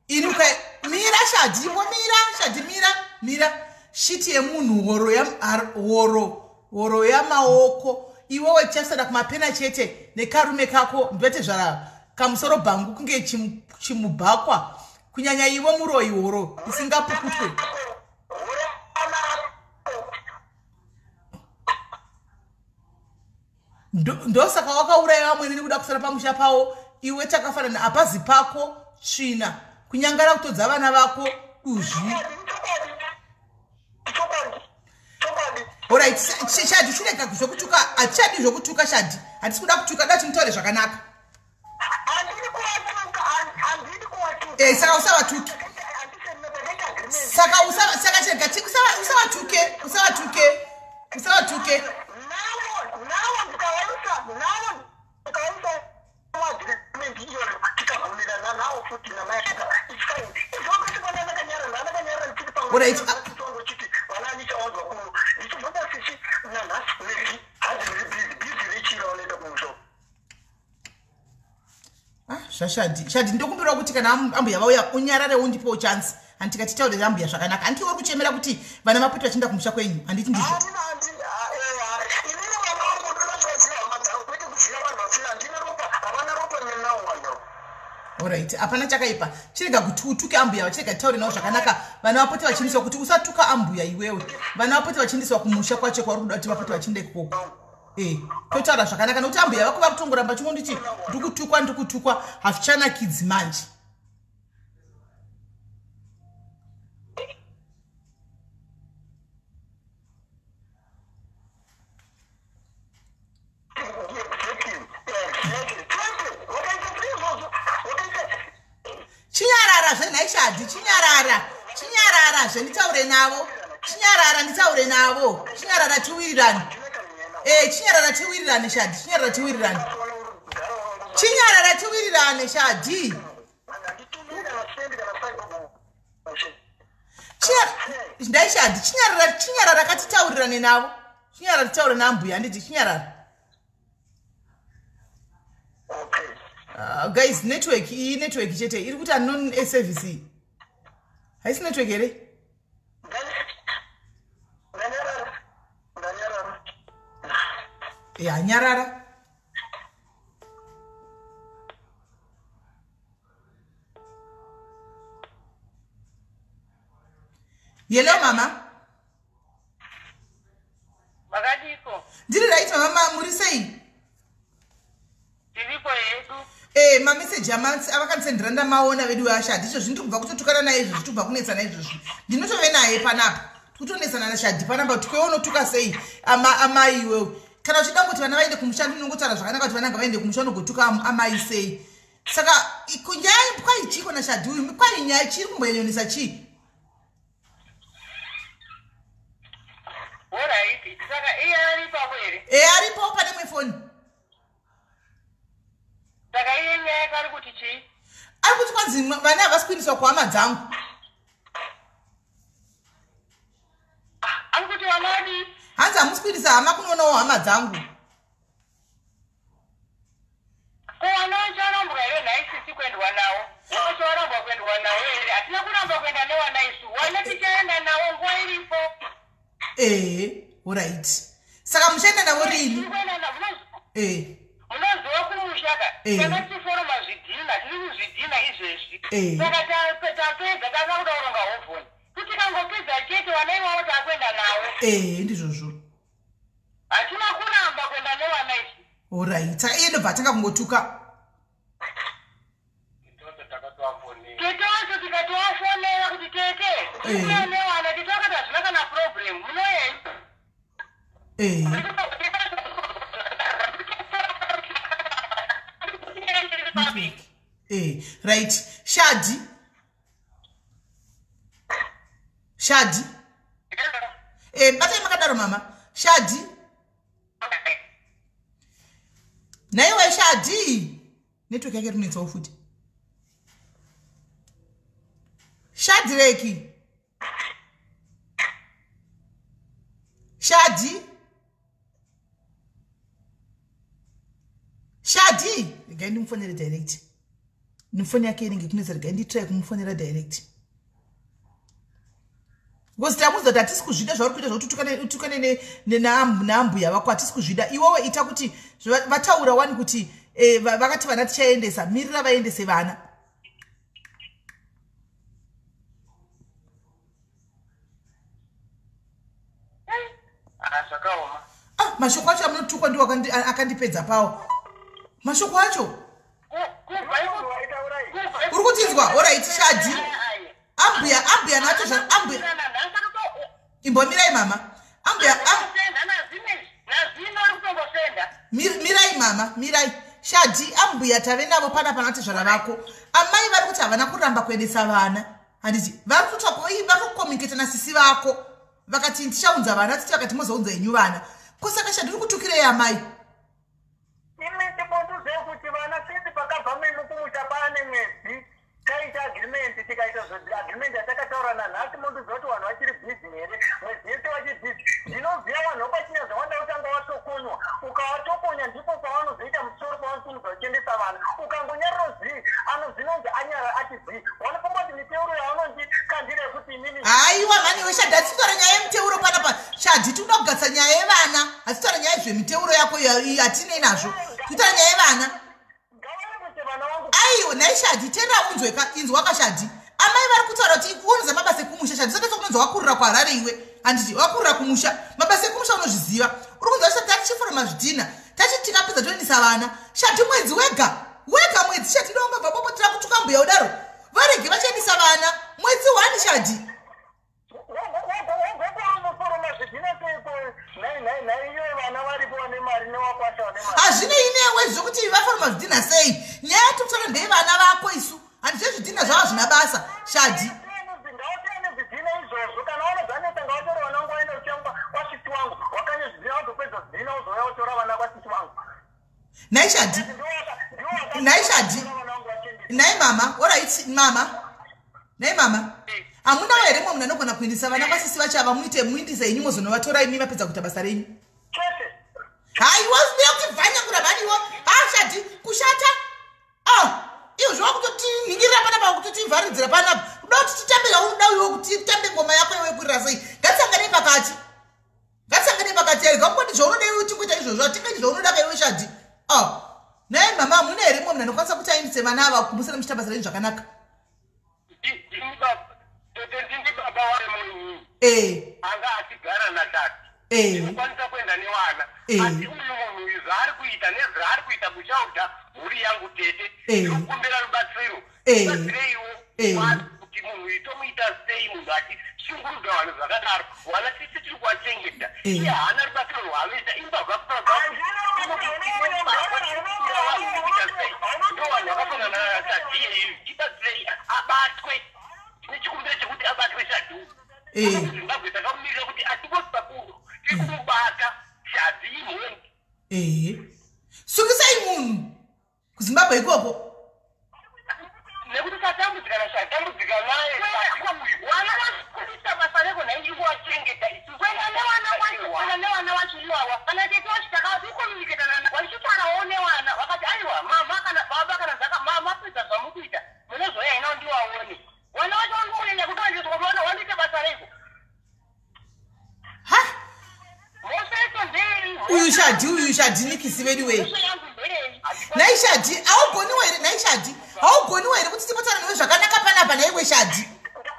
Ini mira Shadhi, imbomira Shadhi, mira, mira. Shiti yemunhu, horo horo, horo yamaoko. Iwewe tichasada kumapena chete nekarume kako. Ndivete zvara kamusoro bhangu kunge chimubhakwa. Kunyanya iwe muroyi, horo isingapukutwe." "Ndosaka wakauraya vamwene nekuda kusara pamusha pavo. Iwe takafanana, hapazi pako, tsvina, kunyangara kutodza vana vako, duzvi." Alright Shadhi, chirega zvokutuka. Hatichadi zvokutuka Shadhi, hatisi kuda kutuka. Da timutaure zvakanaka. Handidi kuvatuka, handidi kuvatuka. Saka usavatuke. Saka saka chirega usavatuke, usavatuke, usavatuke. Nawo ndikavaisa agreement iyoyo, tikabvumirana nawo futi namaita, it's fine. Izvo ndakanyara, ndakanyara ndichiti Alright. pamwe vana nichawanzwa kuno ndichibvunza sisi nanhasi Mary, hanzi muri busy, busy rechira vanoenda kumusha. Ah, zvaShadhi. Shadhi, ndokumbirawo kuti kana ambuya vauya unyarare, undipewo chance, handiti? Titaurire ambuya zvakanaka. Handiti uri kuchemera kuti vana mapoti vachienda kumusha kwenyu, handiti ndizvo? Handina, handina, inini vana vangu ndinotoziva hama dzavo, kwete kuziva vanhu vasina. Handina ropa, havana ropa nenawo vanhu. Alright, hapana chakaipa. Chirega kuti utuke ambuya, vachirega titaure navo zvakanaka. Vana vapote vachiindiswa, kuti usatuka ambuya iwewe. Vana vapote vachiindiswa kumusha kwacho kwauri kuda kuti vapote vachienda ikoko. Totaura zvakanaka, nokuti ambuya vako vari kutongoramba chingonditi ndikutukwa, ndikutukwa. Hazvichanakidzi manje. Exactly. Wakaita seizvozvo, wakaita. Chinyararazve nhai Shadhi, chinyarara, chinyararazve nditaure navo. Chinyarara nditaure navo, chinyarara tiwirirane. Chinyarara tiwirirane Shadhi, chinyarara tiwirirane, chinyarara tiwirirane Shadhi. Handitumiri kana sendi kana sai. Ndai Shadhi, chinyarara, chinyarara katitaurirane navo. Chinyarara titaure naambuya handiti chinyarara. Okay. Guys, network iyi network chete iri kuti unknown service iyi. Haisi network here? Ndanyarara. Ndanyarara. Ya, nyarara. Hello mama. Makadiko? Ndiri right mama, muri sei? Tiripo hedu. Mameseji avakandisendera ndamaona vedu vaShadhi. Izvo zvindiri kubva kutotukana naye izvo, zviri kubva kunetsana izvozvi. Ndinotove naye panapa. Tikutonetsana naShadhi panapa kuti kwewe unotuka sei amai iwewe. Kana uchida kuti vana vaende kumusha ndinongotaura zvakanaka kuti vana ngavaende kumusha unogotuka amai sei. Saka nyaya kwai chiko naShadhi uyu kwai nyaya chiri kumbonyanyonesa chii? Alright. Saka iye ari ipapo here? Aripo pane imwe foni. Saka iye nyaya yake ari kuti chii? Ari kuti kwanzi vana havasi kuendeswa kuhama dzangu. Ari kuti vana vadii? Hanzi hamusi kuendesa hama kunoonawo hama dzangu. Ko vana vacharambwa here nhai sisi kuendwa nawo? Vacharambwa kuendwa nawo here? Hatina kuramba kuenda nevana isu. Vana tichaenda navo nguva iripo. Alright. Saka muchaenda navo rini? Munoziva kumusha ka? Tanga tichiforoma zvidhina, tiri kuzvidhina izvezvi. Saka tapedza tanga kuda kuronga hovhoni. Kuti tikangopedza chete vana ivavo takuenda navo. Ndizvozvo. Hatina kuramba kuenda nevana isu. Alright. Saka iye ndobva atanga kungotuka. Tete wacho tikatovafonera kuti tete, tikuuya nevana, tete vakati hazvina kana problem, munoyei? Right. Shadhi. Shadhi. Batai makadaro mama. Shadhi. Naiwe Shadhi. Network yake rinetsawo futi. Shadhireki. Shadhi. Shadhi. Regai ndimufonere direct. Nifoni yake inenge kunetsa, regai nditry kumufonera direct. Because tamuudza kuti hatisi kuzvida zvauri kuita zvokuti utukane naambuya vako, hatisi kuzvida. Iwewe ita kuti vataura wani kuti vakati vana tichaendesa, mirira vaendese vana. Zvakaoma. Mashoko acho amunotukwa ndiwo akandipedza pawo. Mashoko acho. Uri kutinzwa? Alright, Shadhi. Ambuya nacho ambuya. Imbomirai mama. Ambuya mirai mama, mirai. Shadhi, ambuya tave navo panapa natezvara vako. Amai vari kuti havana kuramba kuendesa vana. Handiti vari kucommunicate nasisi vako. Vakati tichaunza vana, titi vakati mozounza henyu vana. Ko saka Shadhi uri kutukirei amai? Imi timbondiudzei kuti vana sinzi pakabva mimi kumusha paane mwedzi taita agreement, tikaita agreement yatakataura nanhasi mondiudza kuti vanhu vachiri busy here, mwedzi yese vachiri busy. Ndinoziva vanhu vapachinyaza vanoda kutanga watokonywa. Ukawatokonya ndipo pavanozoita musoro pavanosimudza vachiendesa vana. Ukangonyarira zii, anozinonzi anyara ati zii. Vanofunga kuti miteuro yavanonzi kandira yekuti inini. Haiwa mhani iwe Shadhi, hatitaura nyaya yemiteuro panapa. Shadhi, tinoda kugatsa nyaya yevana. Hatitaura nyaya yezvemiteuro yako iyo, hatinei nazvo. Tinotaura nyaya yevana. Aiwa, nhai Shadhi, teerera unzwe inzwa kaShadhi. Amai vari kutaura kuti unoziva mabasa ekumusha Shadhi, usati kunonzi wakurira kuHarare iwe. Handiti wakurira kumusha. Mabasa ekumusha unozviziva. Uri kunzwa kuti tatichiforoma zvidhina. Tachiti tikapedza toendesa vana. Shadhi mwedzi wega. Wega mwedzi Shadhi ndongobva popotera kutuka mbuya kudaro. Varege vachiendesa vana. Mwedzi 1 Shadhi. Hazvinei newe zvokuti vaforoma zvidhina sei. Nyaya yatokutaura ndeyevana vako isu. Handizve zvidhina zvavo zvina basa. Shadhi. Nhai Shadhi. Nhai Shadhi. Nhai mama. Alright mama. Nhai mama. Hamunawo here mumwe munhu anogona kuendesa vana kwasisi vacho ava muite muindise henyu mozonovatora imi mapedza kuita basa renyu? Haiwa, uya kutivhanyangura mhani iwo. Ha, Shadhi, kushata. Ah, iwo zvawakutotiningirira panapa, kutotivharidzira panapa, kuda kuti titambe zvaunoda iwe, kuti titambe ngoma yako iwe kurira sei. Ngatisanganei pakati, ngatisanganei pakati. Rega kungoti zvaunoda iwe tikuita izvozvo, hatingaiti zvaunoda kaiwe, Shadhi. Ah, naye mama, mune here mumwe munhu anokwanisa kuti aindise vana ava kumusana muchiita basa renyu zvakanaka? Ndini baba, tete, ndini baba waremoinini. Anga achigara natatu. Ndinokwanisa kuenda nevana. Asi uyu munhu uyu, zvaari kuita nezvaari kuita kuchaudha mhuri yangu, tete, ndinokumbira rubatsiro. Batsireiwo kuti munhu uyu tomuita sei, munhu achishungurudza vanhu zvakadaro. Vana tisi tiri kuvachengeta, iye haana rubatsiro rwaanoita, imbavha. Kuita sei? Ndo vanhu vakafanana naShadhi iyeyu. Tibatsirei abatwe. Tine chikumbiro chekuti abatwe Shadhi. Zimbabwe takamumirira kuti atingosva kuno, tiri kumubata. Shadhi imhondi. Ehe, sungisai munhu kuZimbabwe ikoko. Nekuti tatambudzika naShadhi, tambudzika naye uyu. Wana vakuita basa reko nhai, ingowachengeta isusu. Kuenda nevana wacho, kuenda nevana wacho iwawa. Kana tete wacho takatucommunicata nana, vachitaurawo nevana, vakati aiwa mama kana baba kana zvaka mapedza zvamukuita, munozoya ino ndiwaone. Vana vacho vanongonyanya kuti vandiwana wandiite basa reko. Ha. Mhosva yacho ndei? Uyu Shadhi, uyu Shadhi nikisi vedu wei. Mhosva yangu ndei? Nhai Shadhi, haugoniwo here? Nhai Shadhi, haugoniwo here kuti timbotaura newe zvakanaka panapa, nhaiwe Shadhi?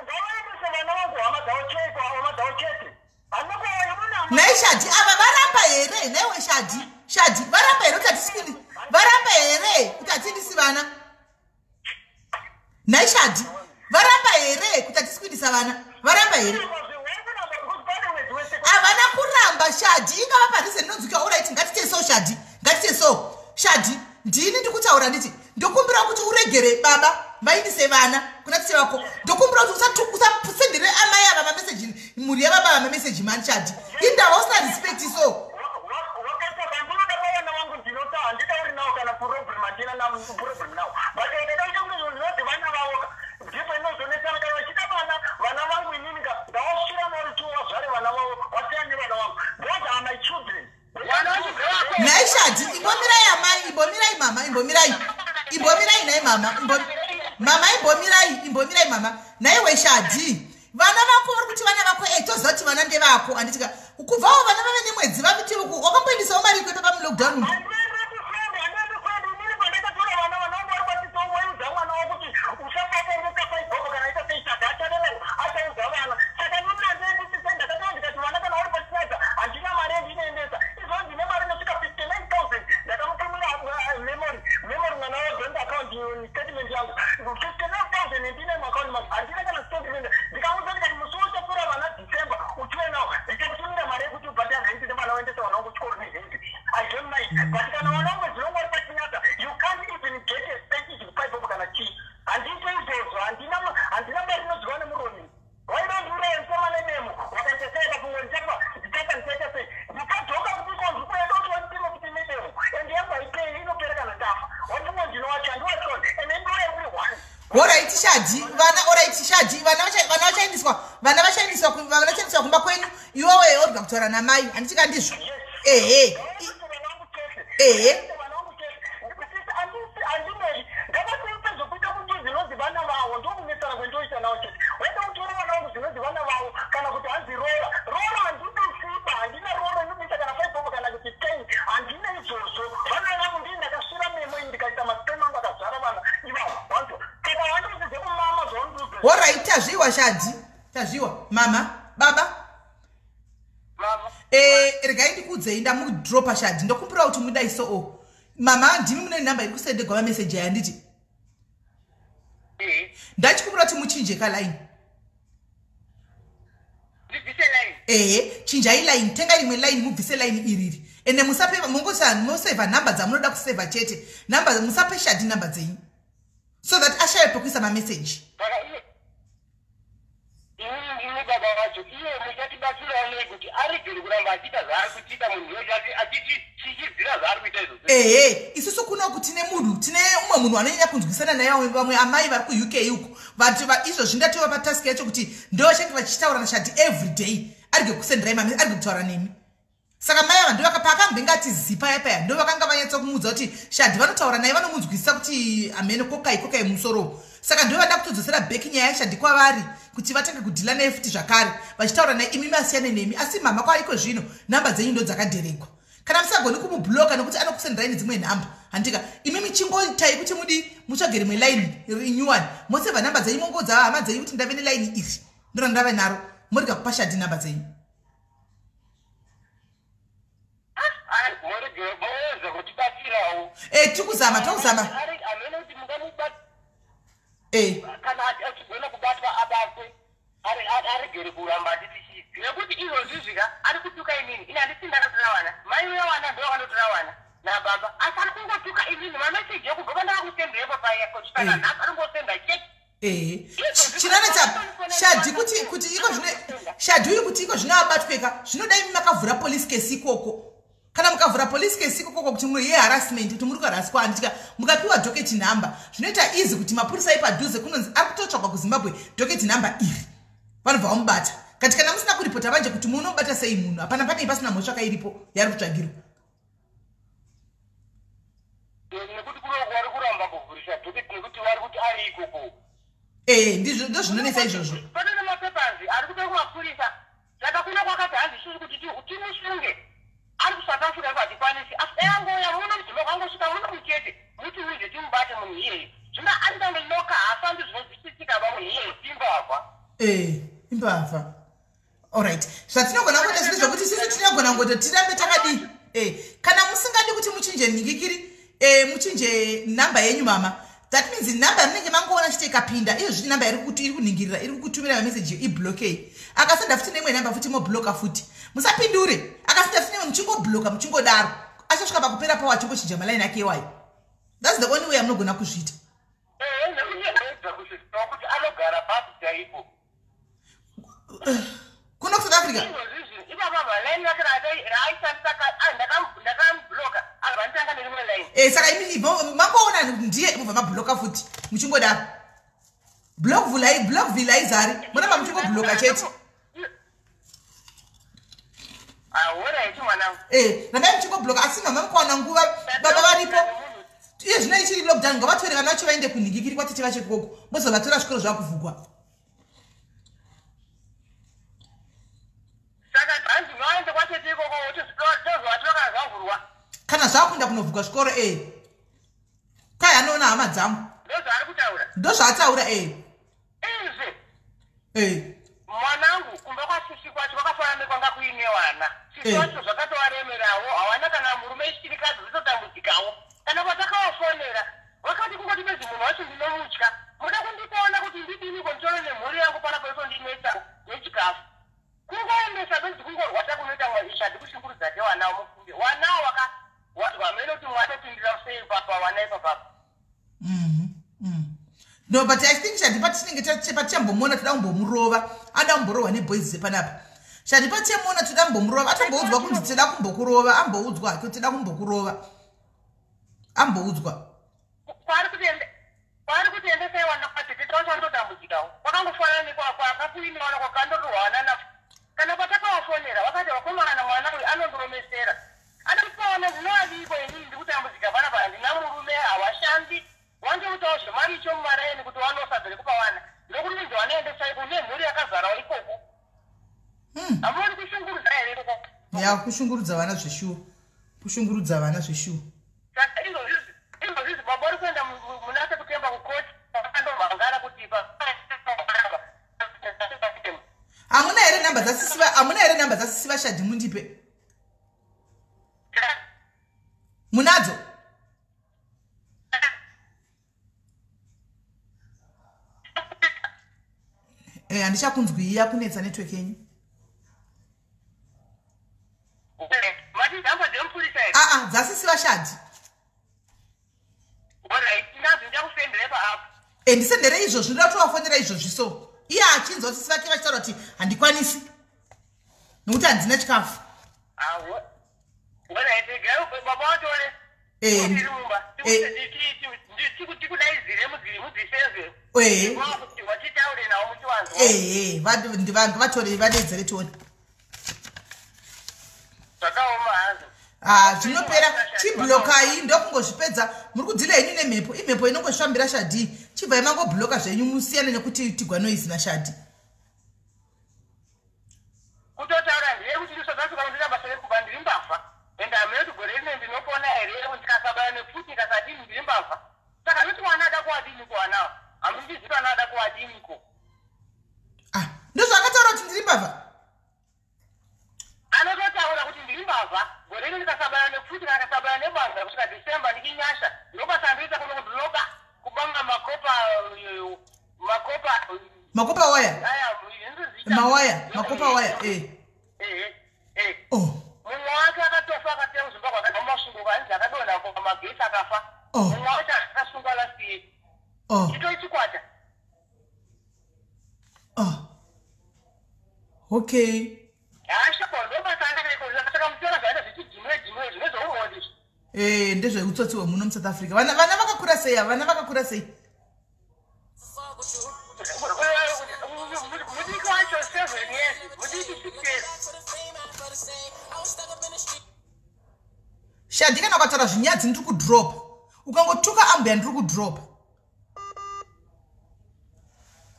Ngavaendese vana vangu hama dzavo chete, hama dzavo chete. Nhai Shadhi, ava varamba here? Nhaiwe Shadhi, Shadhi, varamba here kuti hatisi, varamba here kuti hatiindisi vana? Nhai Shadhi, varamba here kuti hatisi kuindisa vana? Varamba here? Havana kuramba, Shadhi. Ingava parise ndinonzwika. Alright, ngatite so, Shadhi, ngatite so. Shadhi, ndini ndikutaura, nditi ndokumbira kuti uregere baba vaindise vana kuna tite vako. Ndokumbira kuti usasendere amai ava mameseji, mhuri yababa ava mameseji mani. Shadhi, indava usina respect so? Wakaita pandinoda pavana vangu, ndinota handitauri nawo kana problem, handina problem nawo, but ndakaita kunge ndinoti vana vavo ndipo inozonetsana. Kana vachida vana, vana vangu inini ngavasvira vari two, vazvare vana vavo, vasiyane nevana vangu. Those are my children. Nhai Shadhi, imbomirai amai, imbomirai mama, imbomirai, imbomirai. Nhai mama, mama, imbomirai, imbomirai mama. Nhaiwe Shadhi, vana vako vari kuti vana vako, toziva kuti vana ndevako, handitika? Kubvawo vana vave nemwedzi vaviti, wakamboendisawo mari ikwepa pamulockdown? Handiendi friend, handiendi friend. Inini pandakatora vana, vana vangu vari kwatito, waiudza mwana wakuti usababuruka paibhobho kana ita sei. Saka achareva achaudza vana. Saka nini handiendisi sei? Ndakatora ndikati vana kana vari pachinyaza, handina mari yendinoendesa. Izvo ndine mari inosvika 59 000. Ndakamutumira memory memory mwana webank account statement yangu, 59 000 ndine muaccount mangu, handina kana statement. Ndikamuudza ndikati musi wechapera vana December uchiwe nawo, ndichakutumira mari yekuti ubhadhare rent nevana, uendese vana vangu kuchikoro nerent. I don't mind, but kana vana vangu dzinongo vari pachinyata, you can't even get a cent kupaibhobho kana chii. Handiite izvozvo, handina handina mari inodyiwa nemuromi. Waida ndiuraya nditema nedemo, wakaita sei? Kafunga ndichafa, ndichafa, ndichaita sei? Ndikadzoka kuti iko ndikuenda kuti wanditeme kuti nedemo, and yangu haipei, inopera kana ndafa. Wafunga ndinowacha, handiwachoni, and ndiuraya uri one. Alright Shadhi, vana, alright Shadhi, vana vana vachaendiswa, vana vachaendiswa, vana vachaendiswa kumba kwenyu. Iwewe orga kutaura namai, handitika ndizvo? Ehe. Ehe. Handinei, ngavatoita zvokuita kuti zvinonzi vana vavo, ndokunetsana kwendoita navo chete. Waida kutora vana vangu zvinonzi vana vavo, kana kuti hanzi roora, roora handibisiba, handina roora inobisa kana 5 bob kana kuti 10, handina izvozvo. Vana vangu ndii ndakasvira memo iyi, ndikaita masitemu angu akazvara vana ivavo, wanzwa? Saka handiudzidze kumama zvaundiudza. Alright, tazviwa Shadhi, tazviwa. Mama, baba. Mama. Regai ndikuudzei, ndamudropa Shadhi. Ndokumbira kuti mudai so o mama, ndimi mune nhamba iri kusendegwa mameseji aya, handiti? Ndachikumbira kuti muchinje kaline. Ndibvise line? Ehe, chinjai line, tengai rimwe line, mubvise line iriri. Ende musape, mungosevha nhamba dzamunoda kusevha chete. Nhamba musape Shadhi nhamba dzenyu, so that ashaye pekuisa mameseji. Saka iye, inini ndini baba vacho. Iye muchatibatsirawo nei kuti aregere kuramba achiita zvaari kuchiita, munhu wese achichichidzira zvaari kuita izvozvo? Ehe, isusu kunoku tine munhu, tine umwe munhu anonyanya kunzwisana naye, vamwe vamwe amai vari kuUK uko. Vati izvozvi ndatova patask yacho kuti ndo vachange vachitaura naShadhi every day, arige kusenderai mame, arige kutaura nemi. Saka mai ava ndovakapakambenge atizipa yapaya ndo vakanga vanyatsa kumuudza kuti Shadhi vanotaura naye, vanomunzwisisa kuti hamene kokai kokai mumusoro. Saka ndo vada kutodzosera bheki nyaya yaShadhi kwavari kuti vatange kudhila naye futi zvakare, vachitaura naye imi masiyane nemi. Asi mama kwaiko zvino nhamba dzenyu ndo dzakadheregwa. Kana musagoni kumubloka nekuti anokusenderai nedzimwe nhamba, handika imi michingoitai kuti mudi mutsvage rimwe line rinyuwani, mosevha nhamba dzenyu, mongoudza hama dzenyu kuti ndave nelaini iri ndora ndave naro, morega kupa Shadhi nhamba dzenyu. Tiri kuzama, tokuzama. Kana achigona kubatwa abatwe, aregere kuramba achitichidzi, nekuti izvozvizvika ari kutuka inini. Ini handisi ndakatora vana, mai uya wana ndo vakandotora vana nababa, asi ari kungotuka inini. Mameseji ekubva pandakakusenderepo paya kusvika nanhasi ari kungosenda chete. Chinanetsa Shadhi kuti iko zvino Shadhi uyu kuti iko zvino abatweka, zvinoda imi makavhura police case ikoko. Kana mukavhura police case ikoko kuti muri yeharassment, kuti muri kuharaswa, handitika mukapiwa docket number, zvinoita easy kuti mapurisa epadhuze kunonzi ari kutotsvagwa kuZimbabwe, docket number iri, vanobva vamubata. Kati kana musina kuripota manje kuti munobata sei munhu, hapana panei pasina mhosva kairipo yari kutsvagirwa. Nekuti vari kuramba kuvhurisa docket nekuti vari kuti ari ikoko. Ndizvo ndo zvinonetsa izvozvo. Pane nemapapers ari kupe kumapurisa, saka kuno kwakati hanzi isusu kuti timusunge ari kuSouth Africa iko hatikwanisi, asi dai angouya muno muZimbabwe, angosvika muno muchete, mutiudze timubate munhu iyeye. Zvino ari loka, haafambi zvinozwisisika ba munhu iyeye. Imbavha. Imbavha. Alright, zvatinogona kuita zvino zvokuti sisi tinogona kungoti tirambe takadii. Kana musingadi kuti muchinje nhingikiri, muchinje namba yenyu mama, that means namba yamunenge mangoona chete ikapinda iyo zviti namba iri kunhingirira, iri kukutumira mameseji, iblokei. Akasenda futi neimwe namba futi, mobloka futi, musapindure. Akasenda futi neimwe, muchingobloka, muchingodaro, achasvika pakupera pawo achingochinja malaini ake iwayo. That's the only way amunogona kuzviita. Kuti anogara papi chaipo? Kuno kuSouth Africa. Ipapa malaini ake raaishandisa ndakamubloka, akabva nditanga nerimwe line. Saka imi mangoona ndiye, mubva mabloka futi, muchingodaro block vulai, block vilai zari, muramba muchingobloka chete. Alright mwanangu. Rambai muchingobloka. Asi mama, mukawana nguva, baba varipo iye zvino ichiri lockdown, ngavatore vana vacho vaende kunhingikiri kwatete vacho ikoko, mozovatora zvikoro zvakuvhugwa. Saka hanzi vaende kwatete ikoko, tozovatora kana zvavhurwa? Kana zvakuenda kunovhugwa zvikoro, kai anoona hama dzangu. Ndozvaari kutaura? Ndozvaataura. Izvi Mwanangu, kumba kwasisi kwacho kwakafanana nekwanga kuine wana sisi wacho, zvakatovaremerawo, hawana kana murume, ichirikadzi dzitotambudzikawo. Kana patakawafonera vakati kungoti bedzi munhu wacho ndinomutya, muda kundikuona kuti ndidiniko, nditore nemhuri yangu panapa itondinetsa nechikafu, kungoendesa bedzi kungorwata kunoita Shadhi kushungurudza ke wanawo. Mufunge wanawo wamene kuti mwatopindira sei papa wana ipapapa. No, but I think Shadhi patinenge patichambomuona toda kumbomurova, ada kumborohwa neboys dzepanapa. Shadhi patichamuona toda kumbomurova, atomboudzwa kunzi toda kumbokurova, amboudzwa hake toda kumbokurova, amboudzwa. Kwaari kutiendesai wana kwatete tawachandotambudzikawo, kwakangofanana nekwakakuine wana kwakandorohwana na kana patakawafonera vakati vakomana mwana uyu anondoromesera anopaona ndinovadiko. Inini ndiri kutambudzika panapa, handina murume, hawashandi, wandoitawo zvemari icho mumaraini kuti wanosabvere kupa wana, ndokuti kunzi wanaendesai kune mhuri yakazarawo ikoko. Hamuoni kushungurudza here ikoko? Ya, kushungurudza vana zveshuwa, kushungurudza vana zveshuwa. Saka izvozvizvi baba uri kuenda muna September kukoti vakandomhangara kuti Hamuna here namba dzasisi? Hamuna here namba dzasisi vaShadhi? Mundipe, munadzo? Handichakunzwiya, kunetsa network yenyu. Mati namba dzemupurisa here? Aa, dzasisi vaShadhi. Alright, ndazvo ndichakusendere paapp. Ndisendere izvozvi, ndoda kutovafonera izvozvi. So iye achinzwa sisi vake vachitaura kuti handikwanisi nokuti handina chikafu. Alright, baba vatore tiri mumba, tikudaidzire mudziseve watitaure nawo muchiwanzwa. Ehe, vanhu vatore, vadaidzere tione. Zvakaoma. Ah, zvinopera. Chiblokai, ndokungozvipedza. Muri kudzila henyu nemhepo, imhepo inongozvifambira. Shadhi, chibvai mangobloka zvenyu, musiyane nekuti tigwa noise naShadhi. Kutotaura ndeye kuti South Africa ndinoita basa rekuba, ndiri mbavha, and hamene kuti gore rine ndinopona here, ndikasabaya nepfuti, ndikasadini, ndiri mbavha. Saka noti mwana ada kuwadini kuwanawo, hamundizivi, ana ada kuwadiniko? Ah, ndozvaakataura kuti ndiri mbavha? Anototaura kuti ndiri mbavha. Gore rino ndikasabaya nepfuti kana ndikasabaya nebanga kusvika December, ndichinyasha, ndobasa ndoita kuno kuti ndinoba, kubanga makopa, makopa. Makopa waya. Aya inozviita. Mawaya, makopa waya, eh. Eh. Oh. Mumwe wake akatofa, akasiya kuZimbabwe, akabva muMasvingo, kanzi akadonha pamagetsi akafa. Oh. Mumwe wacho akasungwa last year. Oh. Chitoi chikwata. Oh, okay. Haashoko, ndobasa andakaiko. Saka muchiona zvaita zvichidhimwe dhimwe, zvimwe zveumhondi izvi. Eh, ndezveutsotsi hwemuno muSouth Africa. Vana vakakura sei ava? Vana vakakura sei? Mudiki wacho 7 years, mudiki 6 years. Shadhi, kana ukataura zvinyadzi ndiri kudrop. Ukangotuka ambuya, ndiri kudrop.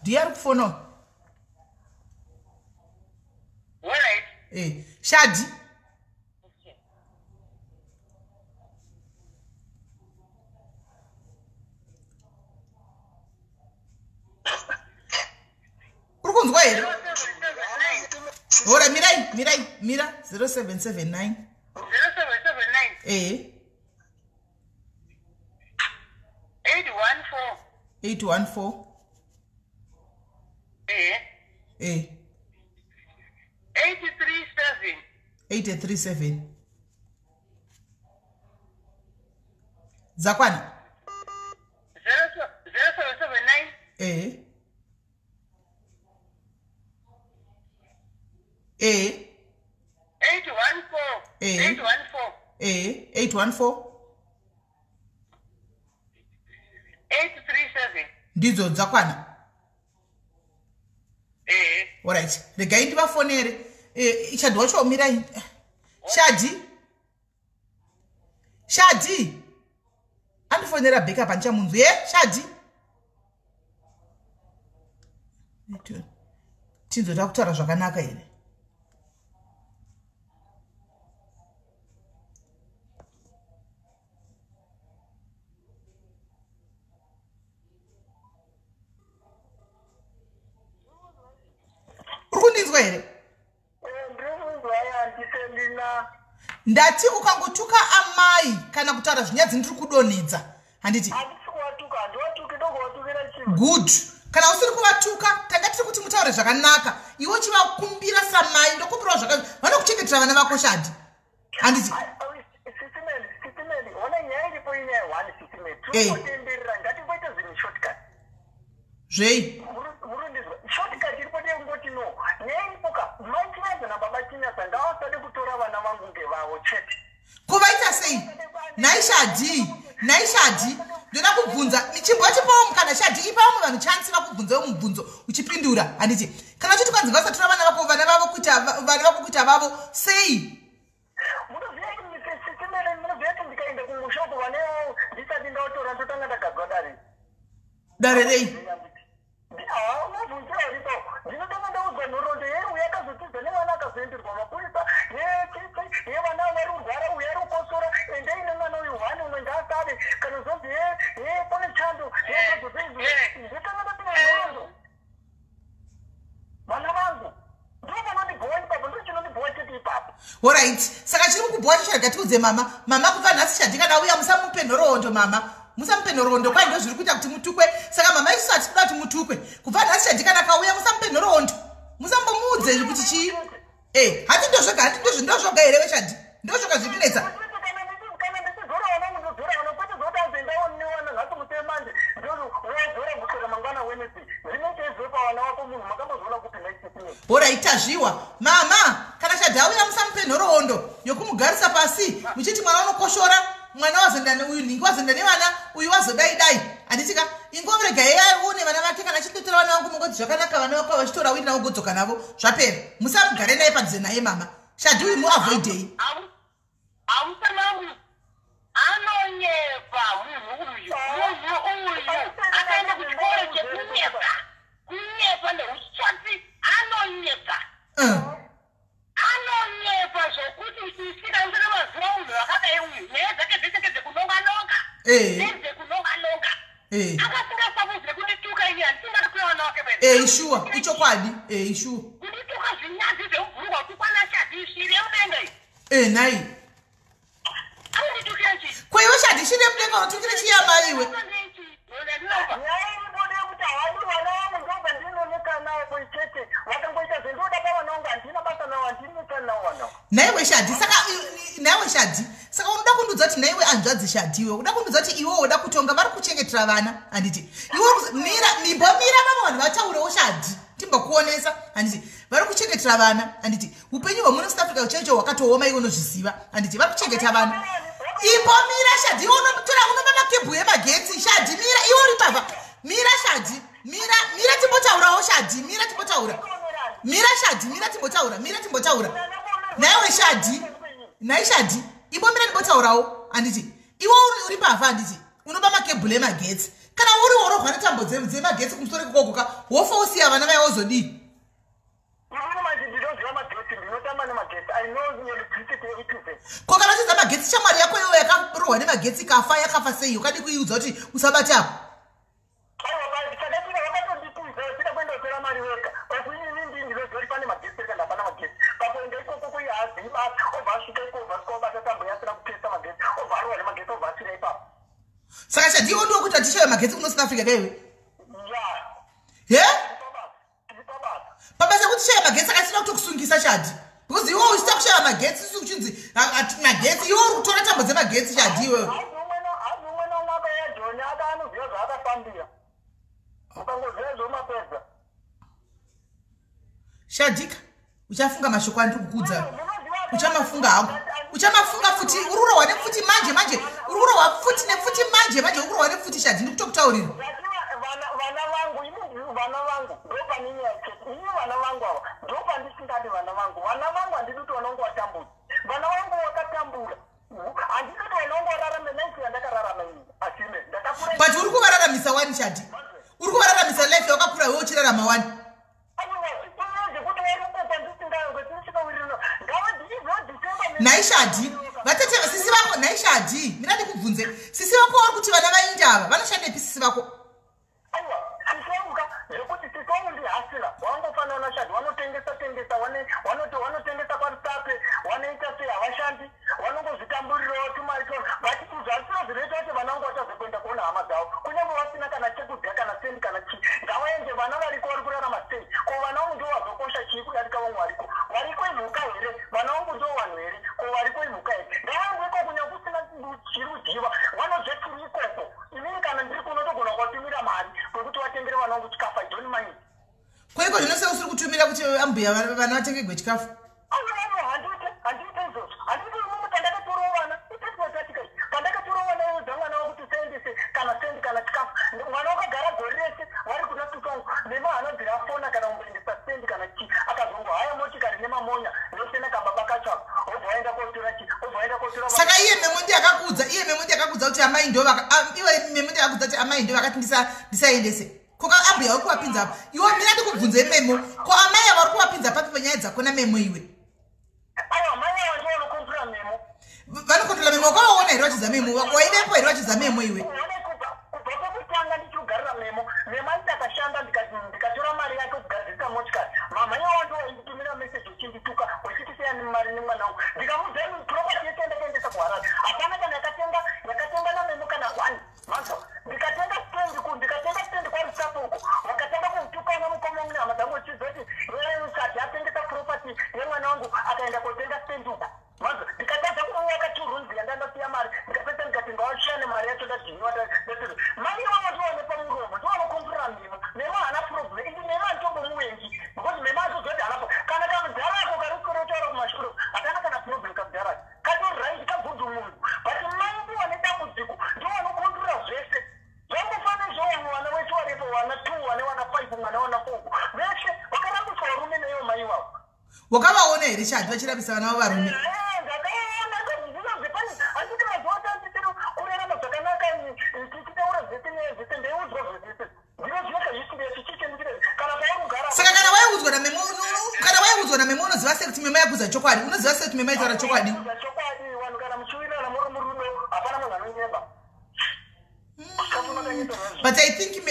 Ndiye ari kufona. Alright. Eh, Shadhi. Uri kunzwa here? Hora, mirai, mirai, mira. 0779. 0779. 814. 814. 837. 837, dzakwana. 0779. 814. 814. 814. 837. Ndidzo dzakwana. Alright, regai ndivafonere. Shadhi wacho, mirai. Shadhi, Shadhi andifonera backup, handichamunzwi. Ye, Shadhi, tinzoda kutaura zvakanaka here? Uri kundinzwa here? Ndirikunzwa, handiselina. Ndati ukangotuka amai kana kutaura zvinyadzi, ndiri kudonhedza, handiti? Handisi kuvatuka, handiwatuki, ndokuvatukira chii? Good. Kana usiri kuvatuka, tanga tiri kuti mutaure zvakanaka. Iwe uchivakumbira samai, ndokumbirawo zvaka vanokuchengetera vana vako, Shadhi, handiti? Sisi Meli, Sisi Meli, ona, nyaya iripo inyaya one, Sisi Meli. Tirikungotenderera, ngatimboita zvinhu shortcut. Zvei? Murundizwa, shortcut iripo ndeyekungoti no, nyaya iripo ka, Mai Chinyaza nababa Chinyaza ngavasade kutora vana vangu ngevavo chete. Kuvaita sei? Nhai Shadhi, nhai Shadhi, ndoda kubvunza, chimbotipawo mukana. Shadhi, ipa vamwe vanhu chance vakubvunzewo mubvunzo uchipindura, handiti? Kana uchiti kwanzi vasatora vana vako, vana vavo kuita vana vako kuita vavo sei? Munoziva, Sisi Meli, munoziva kuti ndikaenda kumusha uko, vane ndisati ndawatora, ndotanga ndagadzwa dare. Dare rei? Mubvunzira aripo, ndinotanga ndaudzwa nhoroondo ye uyu akazotiza nevana, akazoenderwa mapurisa, yechichi, yevana vari kurwara, uyu ari kukosora, endei nemwana uyu one, umwe ngaasare, kana zonzi ye kune chando, ndotanga ndapinda nhoroondo. Vana vangu ndo vanondibhowa ipapo, ndo chinondibhowa chete ipapo. Alright, saka chiri kukubhowa chacho, rega tiudze mama. Mama, kubva nhasi Shadhi kana uya, musamupe nhoroondo. Mama, musamupe nhoroondo. Kwai ndo zviri kuita kuti mutukwe. Saka mama, isusu hatisi kuda kuti mutukwe. Kubva nhasi Shadhi kana kauya, musamupe nhoroondo, musambomuudze kuti chii. E, hati ndozvoga, hati ndozvoga here weShadhi? Ndozvoga zviri kunetsa. Kana ndichidzora vana vangu, ndodzora vana, kwete zoti azoendawo newana nhasi mutemanje, wadzora kusvika mangwana Wednesday. Zvinoita izvo pavana vako munhu makambozviona kupi naisisine? Alright, tazviwa. Mama, kana Shadhi auya, musamupe nhoroondo yokumugarisa pasi muchiti mwana unokoshora, mwana wazoenda, uyu nhingi wazoenda nevana, uyu wazodai dai, handiti ka? Ingomrega une vana vake. Kana achindotora vana vangu, mungoti zvakanaka, vana vako vachitora wiri navo, godzoka navo, zvapera. Musamugare naye padhuze naye, mama. Shadhi uyu muavoidei. Hamusanamu anonyepa munhu uyu. Munhu uyu akaenda kuchikoro chekunyepa. Kunyepa neutsotsi anonyepa. Anonyepa zvokuti usina usina mazuva munhu akadai uyu. Nyaya dzake dzese ndedzekunonga nonga. Ndedzekunonga nonga. Akasingasabuze kundituka ini handisingadi kuya vana vake vene. Shuwa, ichokwadi. Shuwa. Kundituka zvinyadzi zvemubhurugwa kukwana Shadhi shiri yemudenga iyi. Nhai. Anonditukira chii? Ko iwe Shadhi shiri yemudenga unotukira chii amai iwe? Nyaya iripo ndeyekuti havadi vana vangu ndobva navo chete. Vakangoita zvendoda pavana vangu handina basa navo handinetsani navo vana. Nhaiwe Shadhi, saka nhaiwe Shadhi, saka unoda kundiudza kuti nhaiwe hanzvadzi Shadhi iwe, unoda kundiudza kuti iwe woda kutonga vari kuchengetera vana, handiti? Iwe mira, mimbomira vamwe vanhu vataurewo Shadhi, timbokuonesa, handiti? Vari kuchengetera vana, handiti? Upenyu hwemuno South Africa chaicho hwakatooma iwe unozviziva, handiti? Vari kuchengeta vana. Imbomira Shadhi, iwe unotora unoba makebhu emagetsi, Shadhi mira, iwe uri pava. Mira Shadhi, mira, mira timbotaurawo Shadhi, mira timbotaura. Mira Shadhi, mira timbotaura, mira timbotaura. Nhaiwe Shadhi, nhai Shadhi, imbomira ndimbotaurawo, handiti? Iwe uri pavha, handiti? Unoba makebhuru emagetsi. Kana uri worohwa netambo dzemagetsi kumusoro ikoko ka, wofa usiya vana vaya wozodii? Inini manje ndinoziva magetsi, ndinotamba nemagetsi. I know electricity A to Z. Ko kana uchiziva magetsi, shamwari yako iwe yakarohwa nemagetsi ikafa, yakafa sei? Ukadi kuiudza kuti usabate apo? Aiwa, chakaitika vakatonditiza vachida kuenda kutora mari vega. But inini ndinoziva kuti pane magetsi kana hapana magetsi. Pakuenda ikoko kuye haazivi basa, obva asvika ikoko obva asvika obata tambo yasina kutesta magetsi, obva arohwa nemagetsi obva asvira ipapo. Saka Shadhi iwe ndiwe kuita tishaye magetsi kuno South Africa kaiwe? Ya. He? Tiri pabasa. Pabasa kuti shaya magetsi akasina kutokusungisa Shadhi. Because iwe uchida kushaya magetsi isu uchinzi magetsi iwe uri kutora tambo dzemagetsi Shadhi iwewe. Hazi umwe naumwe akauya Joni aka anoziva zvaakafambira. Ukangoziva zvomapedza. Shadhika, uchafunga mashoko andiri kukuudza. Uchamafunga hako. Uchamafunga futi, uri kurohwa nepfuti manje manje. Uri kurohwa pfuti nepfuti manje manje, uri kurohwa nepfuti Shadhi, ndikutokutaurira. Vana vangu, ini vana vangu ndopane nyaya chete. Ini vana vangu ava ndopandisingadi vana vangu. Vana vangu handidi kuti vana vangu vatambure. Vana vangu vakatambura. Handidi kuti vana vangu vararame life yandakararama ini. Asime, ndakakura. But uri kuvararamisa wani Shadhi. Uri kuvararamisa life yawakakura iwe uchirarama wani. Nhai Shadhi, vatete sisi vako, nhai Shadhi, mina ndikubvunze. Sisi vako vari kuti vana vainda ava vanoshandepi sisi vako? Aiwa, sisi vangu ka, zvekuti sisi vangu ndihasila, wangofanana naShadhi, vanotengesa tengesa, vanotengesa kwaRusape, vanoita sei, havashandi, vanongozvitamburirawo tumari twavo. But izvo hazvisiro zvinoita kuti vana vangu vachazokuenda kuona hama dzavo, kunyange vasina kana chekudya kana sendi kana chii. Ngavaende, vana variko vari kurarama sei? Ko vana vangu ndivo vazokosha chii kudarika vamwe variko? Variko imhuka here? Vana vangu ndivo vanhu here? Ko variko imhuka here? Ngavaende ikoko kunyange kusina chiri kudyiwa, vanodya chiri ikoko. Inini kana ndiri kuno ndogona kuvatumira mari kwekuti vatengere vana vangu chikafu. I don't mind. Ko iko zvino sei usiri kutumira kuti ambuya vana vatengegwe chikafu? Aiwa, handiite, handiite izvozvo. Handiite inini pandakatorawo vana, ipesipatatika iyi. Pandakatorawo vana iudza mwana wangu kuti usaendese kana sendi kana chikafu. Mwana wakagara gore rese vari kuna Tutongo. Mema haana kubvira afona kana kumboendesa sendi kana chii. Akazongohaya motikari nemamonya vese nakababa kacho ako. Obva waenda kotora chii, obva waenda kotora. Saka iye Memo ndiye akakuudza, iye Memo ndiye akakuudza kuti amai ndo vaka, iwe Memo ndiye akakuudza kuti amai ndo vakati ndisaendese. Ko ka ambuya vari kuvapinza apa? Iwe mina ndikubvunze Memo. Ko amai ava vari kuvapinza papi panyaya dzako naMemo iwe? Aiwa, mai ava ndivo vanokontrola Memo. Vanokontrola Memo, wakavaona here vachiza Memo? Waivepo here vachiza Memo iwe? Kubva pekutanga ndichikugarira Memo, Memo aiti akashanda ndikatora mari yake kugadzirisa motikari. Mama ivo ndivo vainditumira message uchindituka, uchiti siyani mari nemwana wangu. Ndikamuudza kuti property yese yandakaendesa kuHarare. Hapana kana yakatenga naMemo kana one. Manzo, ndikatenga stand ku, ndikatenga stand kwaRusape uko. Vakatanga kutuka namukoma wangu nehama dzangu vachizoti, wewe usati atengesa property yemwana wangu akaenda kotenga stand uko. Manzo, ndikatadza kumuwaka 2 rooms yandandasiya mari, ndikapedza ndikati ngawashane mari yacho ndadhiniwa ndati. Mari iwawo ndiwo ane pamuromo, ndiwo anokontrora Memo. Memo haana problem, indi Memo handitombomuvengi. Because Memo anotozoti haana kana kamudhara ako kari kutotaura kumashure, hakana kana problem kamudhara ako. Kato right kagudu munhu. But mai ndiwo ane dambudziko, ndiwo anokontrora zvese. Zvangofanira izvo vana vese varipo, vana 2, vane vana 5, mwana vana 4. Vese vakarambiswa varume naivo mai vavo. Wakavaona here Shadhi vachirambisa vana vavo varume? Ndakaona, ndinoziva Unoziva sei kuti Memo yakuudza chokwadi? Unoziva sei kuti Memo aitaura chokwadi? Kuudza chokwadi, vanhu kana muchiwirirana muri murudo, hapana munhu anonyeba. But I think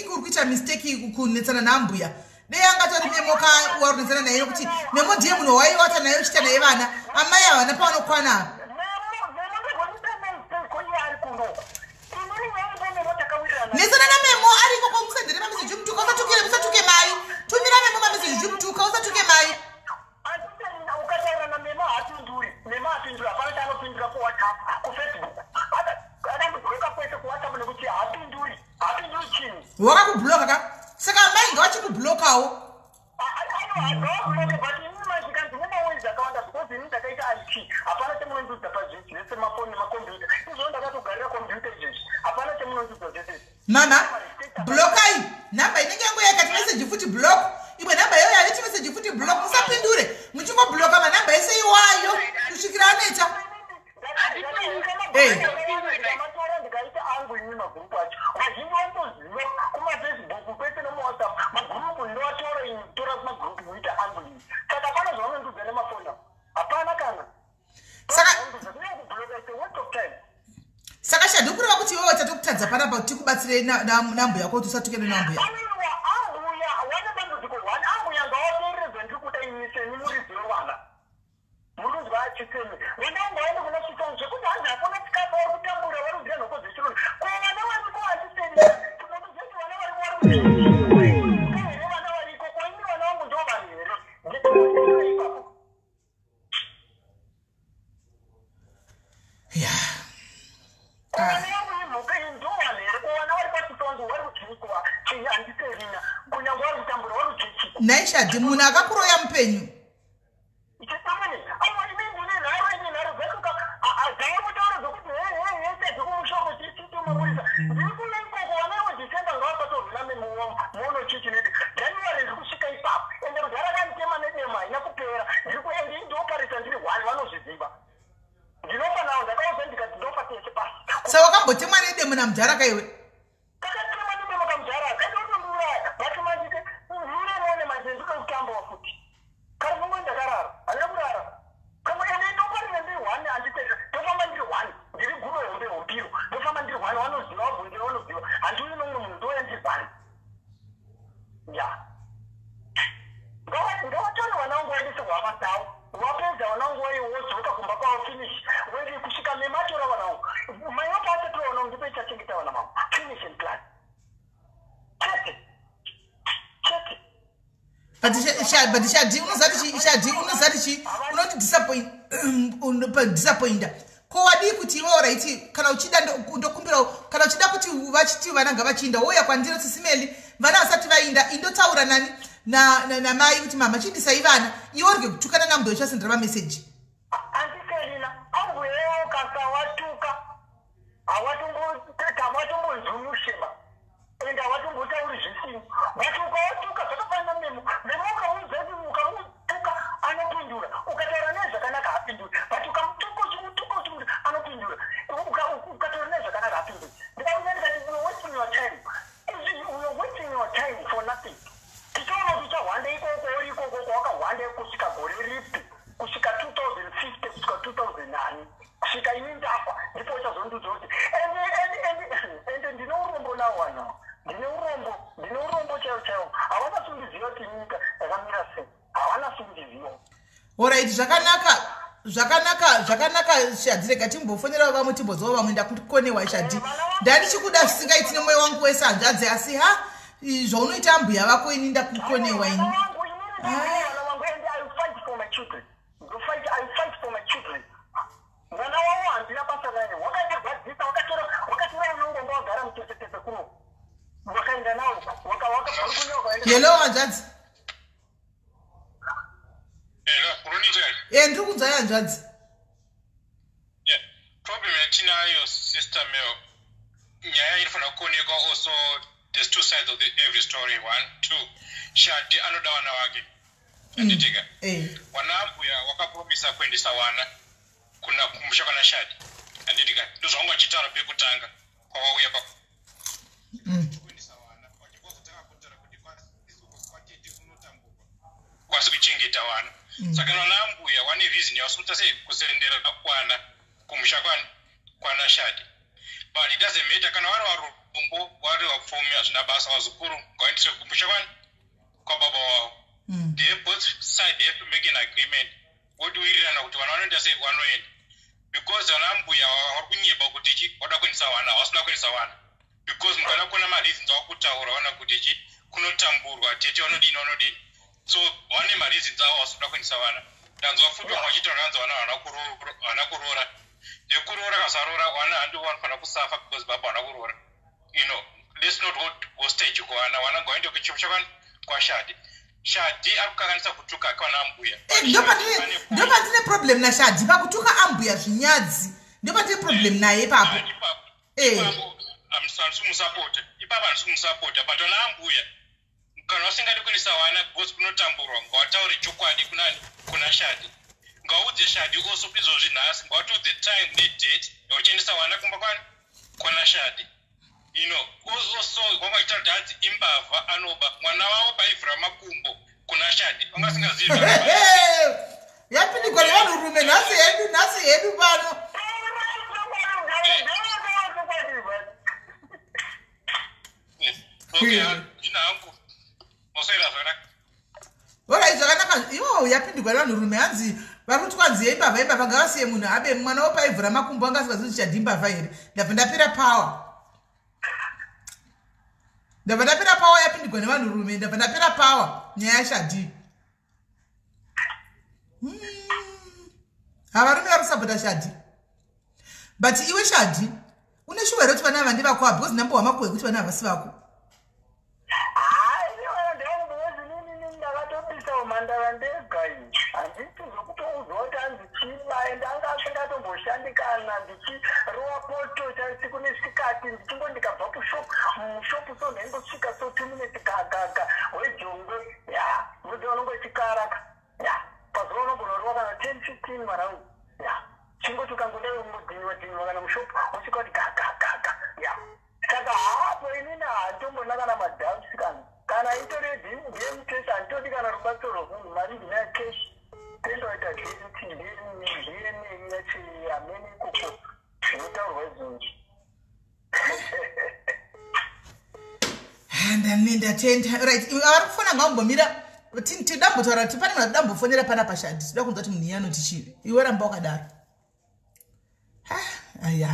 uri kuita mistake kunetsana naambuya. Dei angatori Memo ka wauri kunetsana naye, nokuti Memo ndiye munhu waiwata naye, uchiita naye vana. Amai havana pavanokwana apa. Memo ndozondiita mistake ko iye ari kunoko? Inini nyaimbo Memo takawirirana. Netsana naMemo ariko ko, musendere mameseji umutuka. Usatukire, usatuke mai. Tumira Memo mameseji uchimutuka, usatuke mai. Anditenina, ukataura naMemo haapinduri. Memo haapinduri, hapana chaanopindura kuWhatsApp, kuFacebook. Akandibhuroka kwese kuWhatsApp nekuti haapinduri, haapinduri chinhu. Wakakubhuloka ka? Saka amai ngavachikubhulokawo. Aiwa, ngavabhuloke, but inini manje ndine maways akawanda because ini ndakaita IT. Hapana chemunondiudza pazvinhu zvese, mafoni nemakombiyuta izvozvo. Ndakatogarira kombiyuta izvezvi. Hapana chemunondiudza zvese izvi. Mama, blokai nhamba inenge yangu yakati meseji futi, block imwe nhamba iyoyo yaiti meseji futi, block. Musapindure, muchingobhuloka manhamba ese iwayo kusvikira aneta. Ndikamatora ndikaita angu ini magurupu acho, vazhinji vanotoziva kumaFacebook kwese nemuWhatsApp. Magurupu ndoatora ini, kutora magurupu kuita angu ini. Saka hapana zvavanondiudza nemafoni avo, hapana kana. Kubhuloka is a waste of time. Saka Shadi, kureva kuti iwewe tatokutadza panapa kuti tikubatsire nambuya kuti usatuke nenambuya? Aiwa, ambuya wane dambudziko one. Ambuya ngavateerere zvandiri kuda ini seni muridzi wevana. Muri kunzwa, achisemi vandangu vaende kuna Sisani zvekuti hanzi hakuna chikafu, vari kutambura, vari kudya nhoko dzechirungu. Ko vana variko? Handiseni tinotozoti vana variko vari kudya here? Vana variko ko? Ini vana vangu ndo vanhu here? Ndikuire ipapo. Ko vana vangu imhuka iyi? Ndo vanhu here? Ko vana vari paChisonzo vari kudyikwa chii? Handiserina, kunyange vari kutambura, vari kudya chii? Nhai Shadi, munhu akakuroya mupenyu. Chitamani, aiwa, ini ndine nharo, ine nharo dzatuka dzauri kutaura dzokuti hehehese dzekumushoko chichitomabudisa. Ndiri kuya ikoko, vana ivo December ngavasatorwe namemuono chichineti January ndiri kusvika ipapo. Ende rudhara kanditema nedemo haina kupera. Ndiri kuende indioparisa ndiri one, vanozviziva. Ndinofa nawo, ndakauza ndikati ndofa tese pasi. Sa wakambotemwa nedemo namudhara kaiwe? Kakatema nedemo kamudhara kaitotondiuraya, but manje muremone manje ndinoda kutambawo futi. Karifungo ndakarara, handina kurara kamwe. Ende ndoparira ndiri one, handitenda. Ndofamba ndiri one, ndiri gudo hombe hompiro. Ndofamba ndiri one, vanoziva, vabvunzira vanoziva. Handiuyi nomumwe munhu, ndouya ndiri one ya. Ngavatore vana vangu vaendese kuhama dzavo. Wapedza vana vangu waiwo wodzoka kumba kwavo, finish. Wende kusvika mematora vana vangu, mai vapo achatora vana vangu, ndipo ichachengeta vana vangu, finish and plan, chete chete. But Shadi, unozati chi? Shadi, unozati chi? Unoti disappointa. Ko wadii kuti iwe, alright, kana uchida ndokumbirawo, kana uchida kuti vachiti vana ngavachiinda, wouya kwandiri, Sisi Meli, vana vasati vainda, indotaura nani namai kuti mama chiindisai vana. Iwe urege kutukana nambuya uchasendera mameseji. Andiselina, ambuyewo kasawatuka hawatombonzumusheba, ende hawatombotauri zvisino, but ukawatuka zvakafanana Memo. Memo ukamuudza kuti ukamutuka anopindura, ukataura naye zvakanaka haapinduri, but ukamutuka, uchimutuka, uchimutuka, anopindura. Ukataura naye zvakanaka haapinduri. Ndikamuudza ndikati, "We are wasting your time. We are wasting your time for nothing." Tichaona kuti uchahwanda ikoko, uri ikoko kwawakahwanda kusvika gore ripi, kusvika 2050, kusvika 2009, kusvika ini ndafa, ndipo uchazondiudza kuti ende ndine urombo nawo vanhu, ndine urombo, ndine urombo chaiwo chaiwo. Havana kundiziva kuti nyika yakamira sei, havana kundiziva. Alright, zvakanaka, zvakanaka, zvakanaka, Shadi. Rega timbofonerawo vamwe, timbozwawo vamwe. Ndakukonewa, Shadi. Ndandichikuda zvisingaiti nemwoyo wangu wese, hanzvadzi, asi ha, zvaunoita ambuya vako, ini ndakukonewa ini. Vana vangu, inini ndine vana vangu and I fight for my children. Fight, I fight for my children. Mwana wavo handina basa naye. Wakandirwadzisa, wakatora unongo wagara mutetetete kuno, wakaenda nawo, wakabvarukunya wakaenda. Hello, hanzvadzi. Hello, Ronita. E, ndiri kunzwai, hanzvadzi. Yeah. Problem yatinayo, Sister Mel, nyaya inofanira kuonekwa also, there's two sides of every story. One, two. Shadi anoda vana vake. Handitika. Wana ambuya wakapromisa kuendesa vana kuna kumusha kana Shadi. Handitika. Ndozvavanga vachitaura pekutanga kwavauya pa kuendesa vana, vachingozotanga kutaura kuti kwatete kunotambukwa kwasi kuchengeta vana. Saka vana ambuya wane reason yavasikuita sei kusendera kwana kumusha kwana Shadi. But it doesn't matter kana vari varombo, vari vapfumi, hazvina basa. Vazukuru ngavaendeswe kumusha kwani kwababa wavo. They both side have to make an agreement, votiwirirana kuti vana vanoenda sei, vanoenda, because vana mbuya vari kunyeba kuti chi vada kuendesa vana, havasina kuendesa vana, because mukada kuona mareasons vakutaura vana kuti chi kunotamburwa, tete vanodini vanodini, so vane mareasons avo vasinoda kuendesa vana. Ndanzwa futi vamwe vachitaura, vanzi vana havana kuroora. Yekuroora kasaroora vana handi vanofanira kusafa because baba havana kuroora. Let's not hold hostage kuvana. Vana ngavaende kuchimusha kwaShadi. Shadi ari kukanganisa kutuka kavana ambuya. Eh, ndopandine problem naShadi pakutuka ambuya zvinyadzi. Ndopandine problem naye ipapo. Ipapo handisi kumusapota ipapo, handisi kumusapota, but vana ambuya kana vasingadi kuendesa vana because kunotamburwa, ngavataure chokwadi kunani, kuna Shadi. Ngaudze Shadi also izvozvi nhasi, ngavatiudze time nedate yauchiendesa vana kumba kwani kwana Shadi. Also vanga vachitaura kuti hanzi imbavha, anoba. Mwana wavo paivhura makumbo kuna Shadi vanga vasingazivi. Yapindigwa nevanhurume nhasi hedu, nhasi hedu pano. Okay, zvina hangu, maswera zvakanaka. Alright, zvakanaka. Iwo yapindigwa nevanhurume, hanzi vari kuti kwanzi yeimbavha, imbavha. Ngavasiye munhu abe. Mwana wopaivhura makumbo anga asingazivi kuti Shadi imbavha here? Ndabva ndapera power, ndabva ndapera power. Yapindigwa nevanhurume, ndabva ndapera power. Nyaya yaShadi. Havarume vari kusapota Shadi, but iwe Shadi une shuwa here kuti vana ava ndevako? Because ndambohwa makuhwa ekuti vana havasi vako. Hayi, ndakatobisa umhandara ndega iyi, handiti zvokutoudzwa kuti hanzi chibaye. Ndanga asingatomboshandi kana ndichirowa poto chasiku nesikati, ndichingo ndikabva mushopu so ndaingosvika so 2 minutes, gagaga wejongwe ya mudzi vanonge chikaraka ya pazuva unogonoriwa kana 10 15 maraundi ya chingoti ukangodai mudhiniwa dhiniwa kana mushopu wosvika kuti gagagaga ya. Saka hapo inini handimbona kana madoubts, kana itori DNA test handitodi kana rubatsiro rwomunhu. Mari ndinayo cash, tendoita DNA yacho hamene ikoko zvinotaurwa izvozvi. Ndane ndatenda. Right, vari kufona ngavambomira. Tidambotaura kuti pane munhu adambofonera panapa. Shadi, tida kunzwa kuti munhu iye anoti chii. Iwe ramba wakadaro. Aya,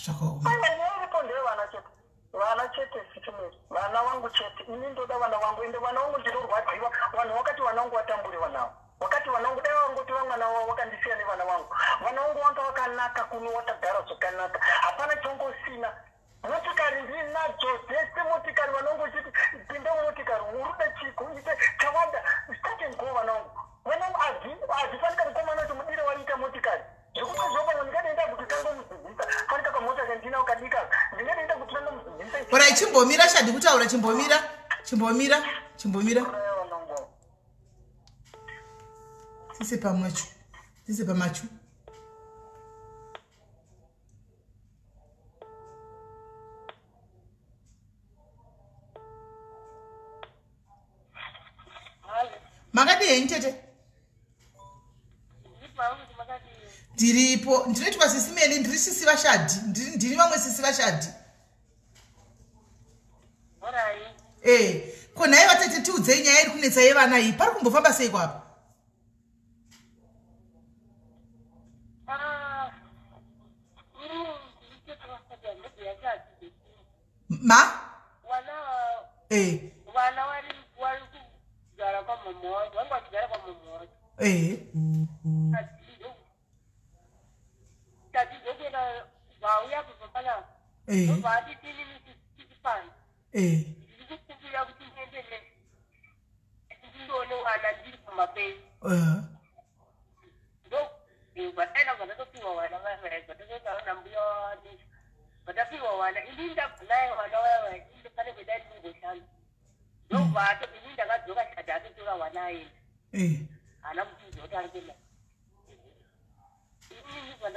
zvakaoma. Aiwa, iripo ndevana chete, vana chete, sitimeri vana vangu chete. Ini ndoda vana vangu, ende vana vangu ndinorwadziwa. Vanhu vakati vana vangu vatambure, vanavo wakati vana vangu dai vangoti vamwana wavo vakandisiya nevana vangu. Vana vangu vanga vakanaka kuno, wakagara zvakanaka, hapana chongosina. Motikari ndinadzo dzese, motikari vana vangu chiti pinda mumotikari, uruda chiko ite chawanda, start and go. Vana vangu, vana vangu hadzifanika mukomana kuti mudire waita motikari zvekuti zvopamwe ndingadaenda kuti tangomudzidzisa fanika kamota kandinawo kadika, ndingadaenda kuti tangomudzidzisa. Orai, chimbomira Shadi kutaura. Chimbomira, chimbomira, chimbomira. Tise pamachu, tise pamachu. Makadii henyu tete? Ndiripo. Ndinoitwa Sisimeli, ndiri sisi vaShadhi. Ndiri vamwe sisi vaShadhi. E ko nhai vatete, tiudzei nyaya iri kunetsa yevana iyi. Pari kumbofamba sei kwapa? Ah, Ma vana e vana vari kugara kwamama wacho, vanga vachigara kwamama wacho. Tati ndokuenda vauya kubva panapa, ndobva atiti inini tiri pano, ndiri kukumbira kuti ndiende ndindoone vana ndiri pamapenyu. Ndobva taenda, bva tatopiwa vana vaya, bva tatotaura nambuya wanisha, bva tapiwa vana. Ini ndabva naye vana vaya vaya, ini pane kwenda ndingoshanda, ndobva ato ini ndakadzoka, Shadhi atotora vana aenda. Haana kutiudza kuti ari kuenda. Inini bva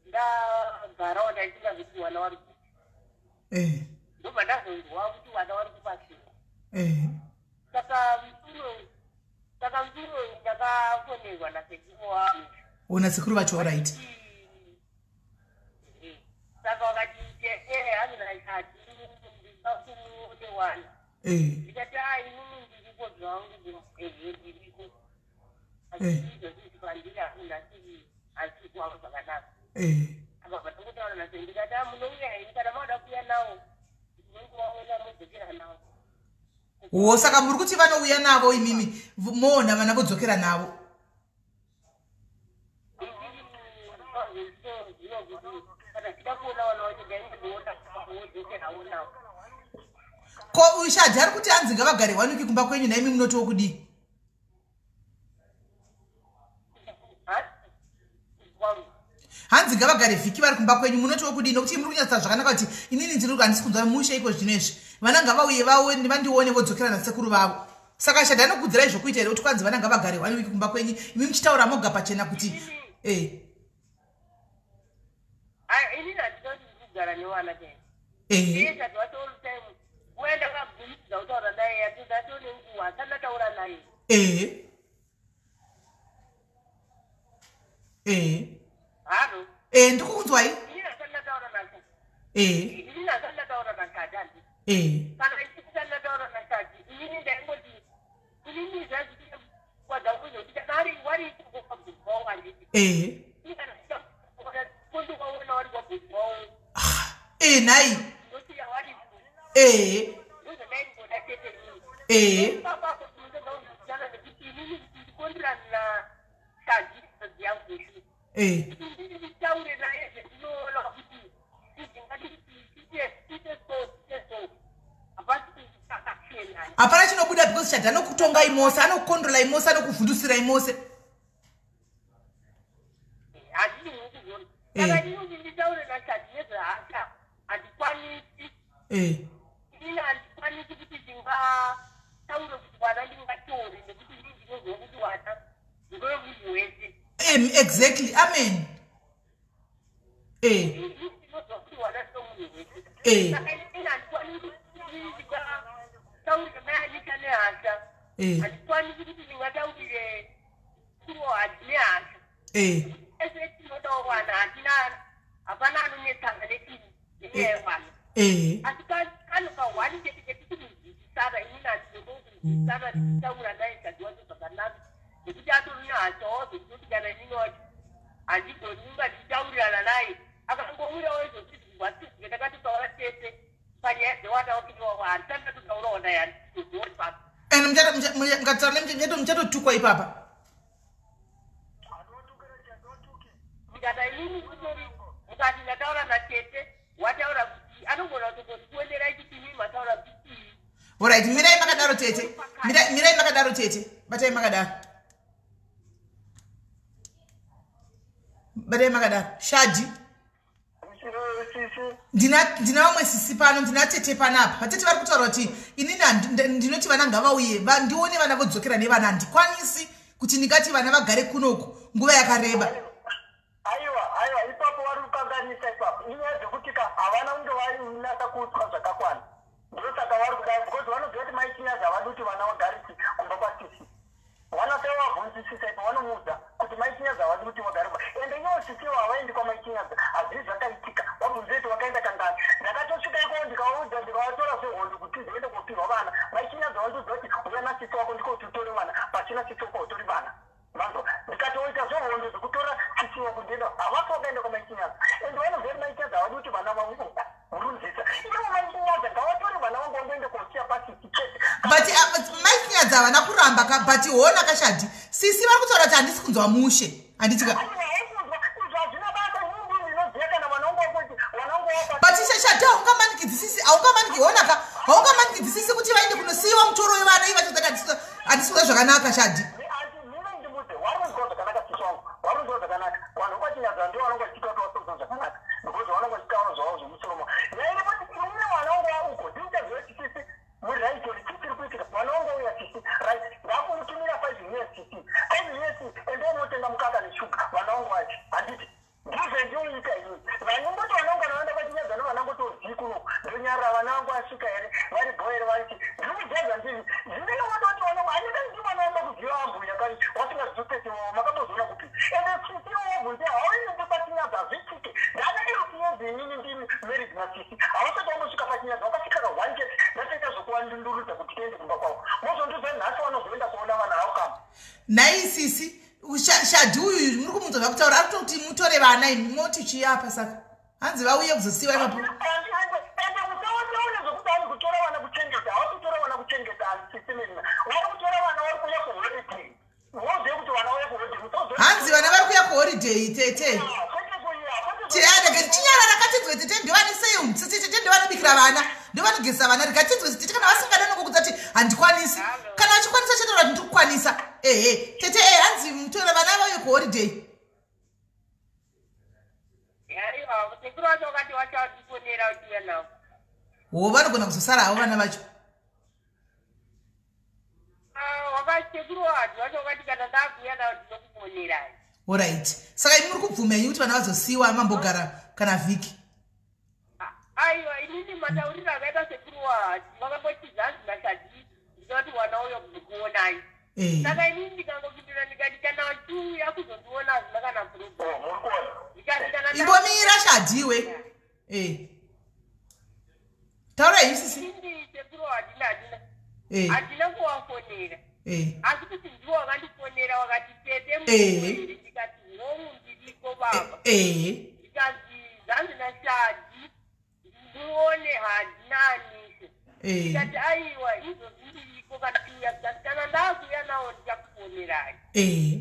ndagarawo ndaifunga kuti vana vari kupi. Ndobva ndazonzwa kuti vana vari kubatsirwa. Saka msuro ndakafonerwa nasekuru wangu. Ona sekuru vacho, alright. Saka wakati hanzi ndikakumuone wana. Ndikati a inini ndiriko zvangu, ehe ndiriko. Azviizvo pandiri hakunhasi hasi kwangu zvakanaka. Akabva tangotaura naso, ndikati a munouya henyu kana mauda kuuya nawo, ndinongovaona modzokera nawo. Wo, saka muri kuti vanouya navo, imimi moona vana vodzokera navo? Ndinoziva kuti kana ndichida kuona vana vacho ndaingoona wodzokerawo nawo. Ko Shadhi ari kuti hanzi ngavagare one week kumba kwenyu, naimi munotiwo kudii? Hanzi ngavagare vhiki vari kumba kwenyu, munotiwo kudii? Nokuti muri kunyatsa zvakanaka kuti inini ndiri handisi kunzwa mushe iko zvino izvi, vana ngavauye vandione vodzokera nasekuru vavo. Saka Shadhi anokudzirai zvokuita here kuti kwanzi vana ngavagare one week kumba kwenyu, imi muchitaura moga pachena kuti Inini handida kuti ndiri kugara nevana chaizvo. Iye Shadhi wacho all time uye ndakabvumidza kutaura naye, atone nguva asati ndataura naye. Ehe ehe. Haro. Ndikukunzwai. Inini hasati ndataura naye. Inini hasati ndataura naShadhi, handiti? Kana ndisati ndataura naShadhi, inini ndaingoti inini zvazvikwadza kuti kana wari ikoko kwabvunzwawo, handiti? Kondikaona wari kwabvunzwawo. Nhai. Ndosiya wari. Ndozvandaingoda chete inini. Ipapapo tinotoda kunzwisisana nekuti inini ndikondirana naShadhi yangu. Kuti nditaure naye zvendinoona kuti izvingati tiite so, tiite so, hapasi akachena. Hapana chinobuda because Shadhi anokutongai mose, anokukontrorai mose, anokuvhundusirai mose. Handini kuzona. Saka inini kuti nditaure naShadhi nezvehasha handikwanisi. Inini handikwanisi kuti ndingataure kuti vana ndingatore, nekuti inini ndinoziva kuti vana ndevemunhu wese. Exactly, amen. Inini ndinoziva kuti vana ndevemunhu wese. Saka inini handikwanisi kuti inini ndingataurire mai Anita nehasha. Handikwanisi kuti ndingataurire kuro nehasha. Ese tinodawo vana, hatina, hapana anonetsana nechii nenyaya yevana. Asi kano kahwani chete ketisi kunzwisisana, inini handizoko kunzwisisana ndichitaura naye Shadhi wacho zvakanaka, nekuti atori nehashawo zvekutoti kana inini wacho handigoni kunga ndichitaurirana naye. Akangowirawo izvozvi takatotaura tese panyaya dzevana wakiwawo, handisati ndatotaurawo naye, handitoziwo ipapo. And mukataura muchatotukwa ipapa. Ndikati inini kutori mukati ndataura natete, wataura kuti anogona kutongondikuonera ichiti inini mataura kuti ii. Alright, mirai makadaro tete. Mirai makadaro tete, batai makadaro, batai makadaro Shadhi. Sisi. Ndina vamwe sisi pano, ndina tete panapa. Vatete vari kutaura kuti inini ndinoti vana ngavauye ndione vana vodzokera nevana. Handikwanisi kuti ndingati vana vagare kunoku nguva yakareba. Aiwa, aiwa, ipapo vari kukanganisa ipapo. Inyaya dzekuti ka havana kunge vainasa kuudzwa zvakakwana, ndosaka vari kudai, because vanoziva kuti Mai Chinyazi havadi kuti vana vagarisi kumba kwasisi. Vanasai vabvunzisisa ipo, vanomuudza kuti Mai Chinyazi havadi kuti vagare kumba, ende ivo sisiwo havaendi kwaMai Chinyazi. Hazvii zvakaitika, vabvunze kuti vakaenda kangani. Ndakatosvika ikoko ndikavaudza, ndikavatora sehondo kuti ndiende kopirwa vana. Mai Chinyazi vandiudza kuti uya nasisi wako ndiko kuti utore vana, pasina sisi wako hautori vana. Vanzwa, ndikatoita zvehondo zvekutora sisi wako ndienda. Havasi vakaenda kwaMai Chinyazi, ende vanoziva kuti Mai Chinyazi havadi kuti vana vangu murunzisa. Ivo Mai Chinyazi ngavatore vana vangu vangoende kosiya pasisi chete. But Mai Chinyazi havana kuramba ka, but hona kaShadhi, sisi vari kutaura kuti handisi kunzwa mushe, handiti ka? Aiwa, haikunzwa izvo hazvina basa. Inini ndinoziva kana vana vangu vakuti vana vangu wapa. But Shadhi, haungamanikidzi sisi, haungamaniki, honaka, haungamanikidzi sisi kuti vaende kunosiyiwa mutoro wevana ivo vachizati handisi kunzwa zvakanaka, Shadhi. Ati mine ndimudze, warunzwa zvakanaka sisi wangu, warunzwa zvakanaka. Vanhu vekwaChinyazi ndio vanonge vachitaura kuti vasonzwa zvakanaka, because vanonge vachitaura zvavo zvemusoro. Nyaya iripo kuti inini vana vangu vauko ndinichaziva kuti sisi muri right or chii chiri kuitika. Vana vangu vauya sisi, right, ndakumutumira 5 years sisi, 5 years, ende unotenga mukaka neshuga vana vangu vacho, handiti? Ndizvo ndinoita inini. Vanongoti vana vangu kana vaenda kwaChinyaza nevanangotozii kuno, ndonyarara. Vana vangu vasvika here, vari bho here, variti ndiri kujaza ndiri zvinenge vatoti. days nasisi havasati vambosvika paChinyadzi. Vakasvika ka1 chete, ndatoita zvokuvandururidza kuti tiende kumba kwavo. Mozondiudza nhasi vanozoenda kuona vana, haukama? Nhai sisi, Shadhi uyu muri kumunzwa zvakutaura, ari kutoti mutore vana, imi moti chiyapa. Saka hanzi vauye kuzosiyiwa ipapo. Ende musaoneone zvokuti hanzi kutora vana kuchengeta. Havasi kutora vana kuchengeta, sisimina. Vari kutora vana, vari kuuya kuholiday. Mozive kuti vana vauya kuholiday, musazo Hanzi vana vari kuuya kuholiday, tete. Kwete kuuya, kwete. Tiarege chinyarara, katinzwe tete. Ndovane sei sisi tete? Ndovanobikira vana, ndovanogezesa vana. Rikatinzwe tete. Kana vasingada nokukudza kuti handikwanisi, kana vachikwanisa chete, kuti ndiri kukwanisa. Ehe tete, e hanzi mutore vana vauye kuholiday. Aiwa, sekuru vacho vakati vachatifonera uchiuya navo. Ho, vanogona kuzosara havo vana vacho. Sekuru wahadhi vacho vakati kana ndakuuya navo ndinokufonerai. Alright, saka imi muri kubvuma henyu kuti vana vazosiyiwa mambogara kana vhiki? Aiwa, inini matauriro akaita sekuru wahadhi, vakangoti zvanzi naShadhi ndinoti wana uyo kuonai. Saka inini ndikangopindura ndikati kana vachiuya kuzondiona hazvina kana problem. Muri kuona? Ndikati kana Imbomira, Shadhiwe. Taura sisi. Inini sekuru hadina hadina handina kuvafonera, asi kuti ndiwo wakandifonera, wakati tete muere. Ndikati hongu, ndiriko baba. Ndikazi zvanzi naShadhi ndimuone hadina anise. Ndikati aiwa, izvozvi ndiriko, kana kuuya. Ndikati kana ndakuuya nawo ndichakufonerai.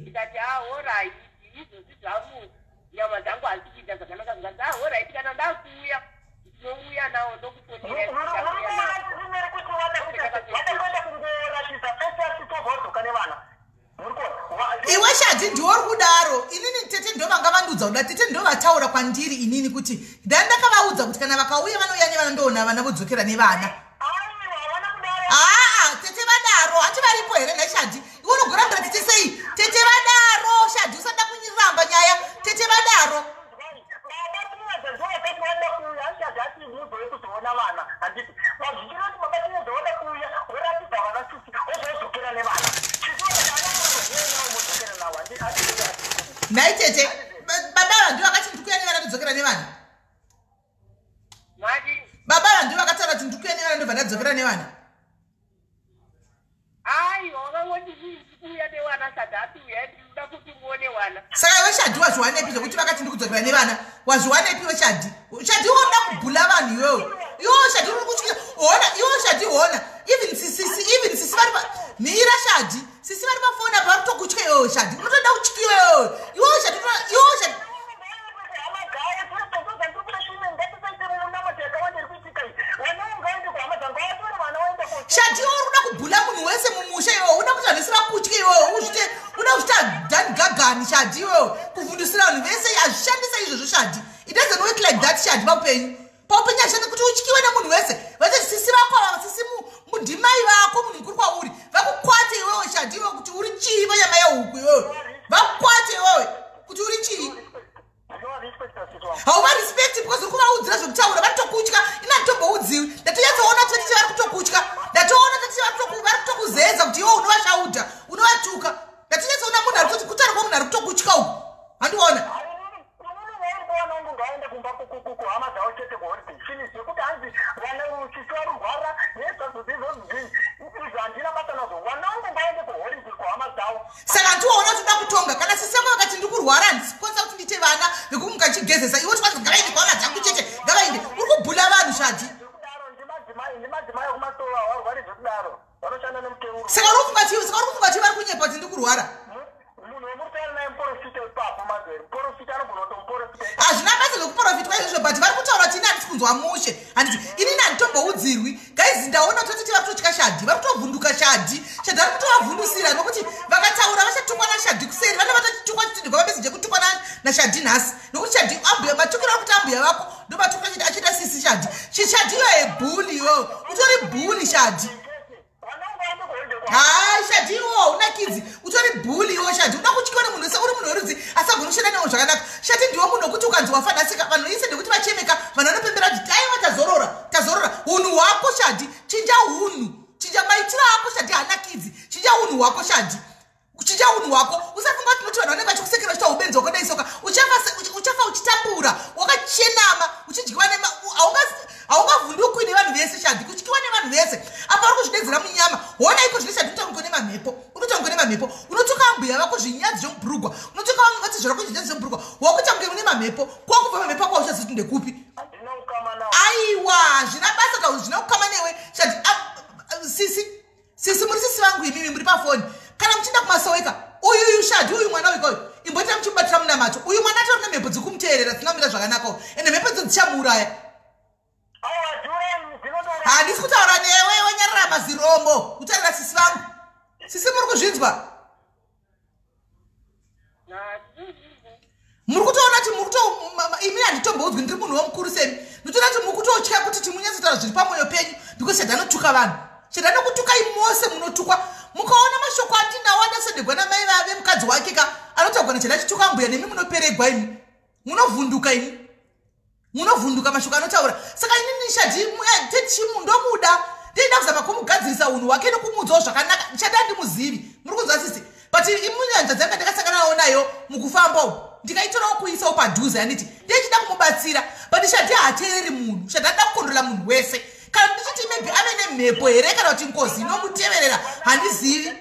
Ndikati alright, izvozvi zvangu nyama dzangu hasi kuita zvakanaka. Zvikati alright, kana ndakuuya ndinouya nawo, ndokufonerai, ndichakuuya nawo. Rimeri kuti vakaenda kungoratidza fesi, asitobva wadzoka nevana. Muri kuona? Iwe Shadhi, ndiwo uri kudaro. Inini tete ndo vanga vandiudza kuda, tete ndo vataura kwandiri inini kuti ndakavaudza kuti kana vakauya vanouya nevana, ndoona vana, vodzokera nevana. Aiwa, havana kudaro. Aa, tete vadaro. Hati varipo here naShadhi? Iwe unogorambira tete sei? Tete vadaro, Shadhi, usada kunyiramba nyaya. Tete vadaro. Baba Tinyaza ndo vakati vada kuuya. Ashadhi ati muzouye kuzoona vana, handiti? Vazvichiroti baba Tinyaza vada kuuya, voratidza vana sisi, vozodzokera nevana. Sisi vakati ana muzoenao, modzokera navo. Handiti? Nhai tete, baba ava ndo vakati ndikuya nevana, ndodzokera nevana? Mati? Baba ava ndo vakataura kuti ndikuya nevana, ndobva ndadzokera nevana? Aiwa, wakangoti ndikuuya nevana. Shadhi ati uyai, ndinoda kuti muone wana. Saka iwe Shadhi, wazviwanepi zvokuti vakati ndikudzokera nevana? Wazviwanepi iwe Shadhi? Shadhi, woda kubhula vanhu iwewe. Iwewe Shadhi, uri kutyisa. Hona iwewe Shadhi, hona, even sisi, even sisi vari mira Shadhi, sisi vari pafoni apa vari kutokutya iwewe Shadhi. Unotoda kutyiwa iwewe, iwewe Shadhi, iwewe Shadhi. Hama dzavo tozandiri shime, ngatisaite munamato yakawanda iri kuitika iyi. Vana ungaende kuhama dzangu, vatore vana vaende. Shadhi, iwe uri kuda kubhula munhu wese mumusha iwewe. Uda kuti vanhu vese vakutye iwewe. Uzvite uda kuzvita dhani gagani, Shadhi, iwewe, kuvhundusira vanhu vese. Hazvishandisa izvozvo, Shadhi. It doesn't work like that, Shadhi. Paupenyu hazvishandi kuti utyiwe nemunhu wese. Vese sisi vako ava, sisi mudhimai vako, munhu mukuru kwauri, vakukwate iwewe, Shadhi, iwewe, kuti uri chii panyama yehuku iwewe. Vakukwate iwewe kuti uri chii. Hauvarespecti because uri kuvaudzira zvekutaura, vari kutokutya. Ina handitomboudziwi. Ndatonyatsoona kuti tete vari kutokutya. Ndatoona tete vari kutokuzeza kuti iwe unovashaudha, unovatuka. Ndatonyatsoona munhu ari kuti kutaura kwamunhu ari kutokutya uku, handiona. Inini vairi kuwana wangu ngaende kumba kuhama dzavo chete kuholiday, finish. Yekuti hanzi vana sisi varurwara nezvazozizozidini, izvo handina basa nazvo. Vana vangu ngaende kuholiday kuhama dzavo. Saka handiwaona kuti uda kutonga. Kana sisi vako vakati ndiri kurwara, handisikwanisa kuti ndiite vana vekumuka chigezesa, iwe tikwanisa ngavaende kuhama dzangu chete, ngavaende. Uri kubhula vanhu, Shadhi. Zvekudaro ndimadzimai, ndimadzimai ekumasoro, havarwari zvekudaro, vanoshanda nemuteuro. Saka uri kufunga kuti vari kunyepa kuti ndiri kurwara? Munhu wemuritaura naye muprofita ipapo, mazeri muprofita anogona kutomuprofita. Hazvina basa zvekuprofitwa izvozvo, but vari kutaura kuti ini handisi kunzwa mushe. Handiti inini handitomboudzirwi. Guys, ndaona kuti vatete vari kutotya Shadhi, vari kutovhunduka Shadhi. Shadhi vari kutovavhundusira nokuti vakataura vachatukwa naShadhi kuseri. Vana vatochitukwa chitindwa mameseji ekutukwa naShadhi nhasi, nokuti Shadhi ambuya matukiro ari kuti ambuya vako ndo matukiro achiita sisi Shadhi. Shadhi iyo yebully, iwewe utori bully, Shadhi. Vana vangu vaende kuholiday. Hai Shadhi, iwo unakidzi, utori bully iwo Shadhi. Uda kutyiwa nemunhu wese. Uri munhu werudzi asagoni kushanda newo zvakanaka. Shadhi, ndiwe munhu wekuti ukanzi wafa nhasika, vanhu ise ndekuti vachemeka, vanhu vanopembera kuti taiwa tazorora, tazorora. Unhu hwako, Shadhi, chinja unhu, chinja maitiro ako, Shadhi. Haanakidzi. Chinja unhu hwako, Shadhi. Chinja unhu hwako. Usafunga kuti noti vanhu vanenge vachikusekera vachiita ubenzi hwako dai soka. Uchafa uchitambura, wakachenama, uchidyiwa nema haungavhundukwi nevanhu vese Shadhi, kutyiwa nevanhu vese. Apa uri kuzvidedzera munyama. Hona iko zvine Shadhi, unoita kunge nemamhepo. Unoita kunge nemamhepo. Unotuka ambuya vako zvinyadzi zvemubhurugwa. Unotuka vati zvako zvinyadzi zvemubhurugwa. Wakuita kunge une mamhepo. Kwakubva mamhepo ako hauchazivi kuti ndekupi. Aiwa, hazvina basa tauri zvina kukama newe. Shadhi, sisi, sisi muri sisi vangu imimi muri pafoni. Kana muchienda kumasoweka, uyu Shadhi uyu mwana uyu uyu. Imboita muchimubatira munamato. Uyu mwana atori nemhepo dzikumuteerera dzisina kumira zvakanaka. Ende mhepo idzo dzichamuuraya. Handisi kutaura newe, wanyarara mazirombo. Kutaurira sisi vangu. Sisi muri kuzvinzwa? Muri kutoona kuti muri kuto imi handitomboudzwi ndiri munhu womukuru semi. Nditoona kuti muri kutotya kuti timunyatsotaura zviri pamwoyo penyu because Shadhi anotuka vanhu. Shadhi anokutukai mose munotukwa. Mukaona mashoko andinawo andasendegwa namai vave mukadzi wake ka anotaurwa naShadhi achituka mbuya nemi munoperegwa imi. Munovhunduka imi. Munovhunduka mashoko anotaura. Saka inini Shadhi techimu ndomuda. Ndinoda kuzama kumugadzirisa unhu hwake nokumuudzawo zvakanaka. Shadhi handimuzivi. Muri kunzwa sisi? But imunyanza dzanga ndakasangana nawo nayo mukufamba umu. Ndikaitorawo kuisawo padhuze handiti. Ndechida kumubatsira. But Shadhi haateereri munhu. Shadhi anoda kukontrola munhu wese. Kana ndichiti maybe ave nemhepo here kana kuti ngozi inomuteverera handizivi.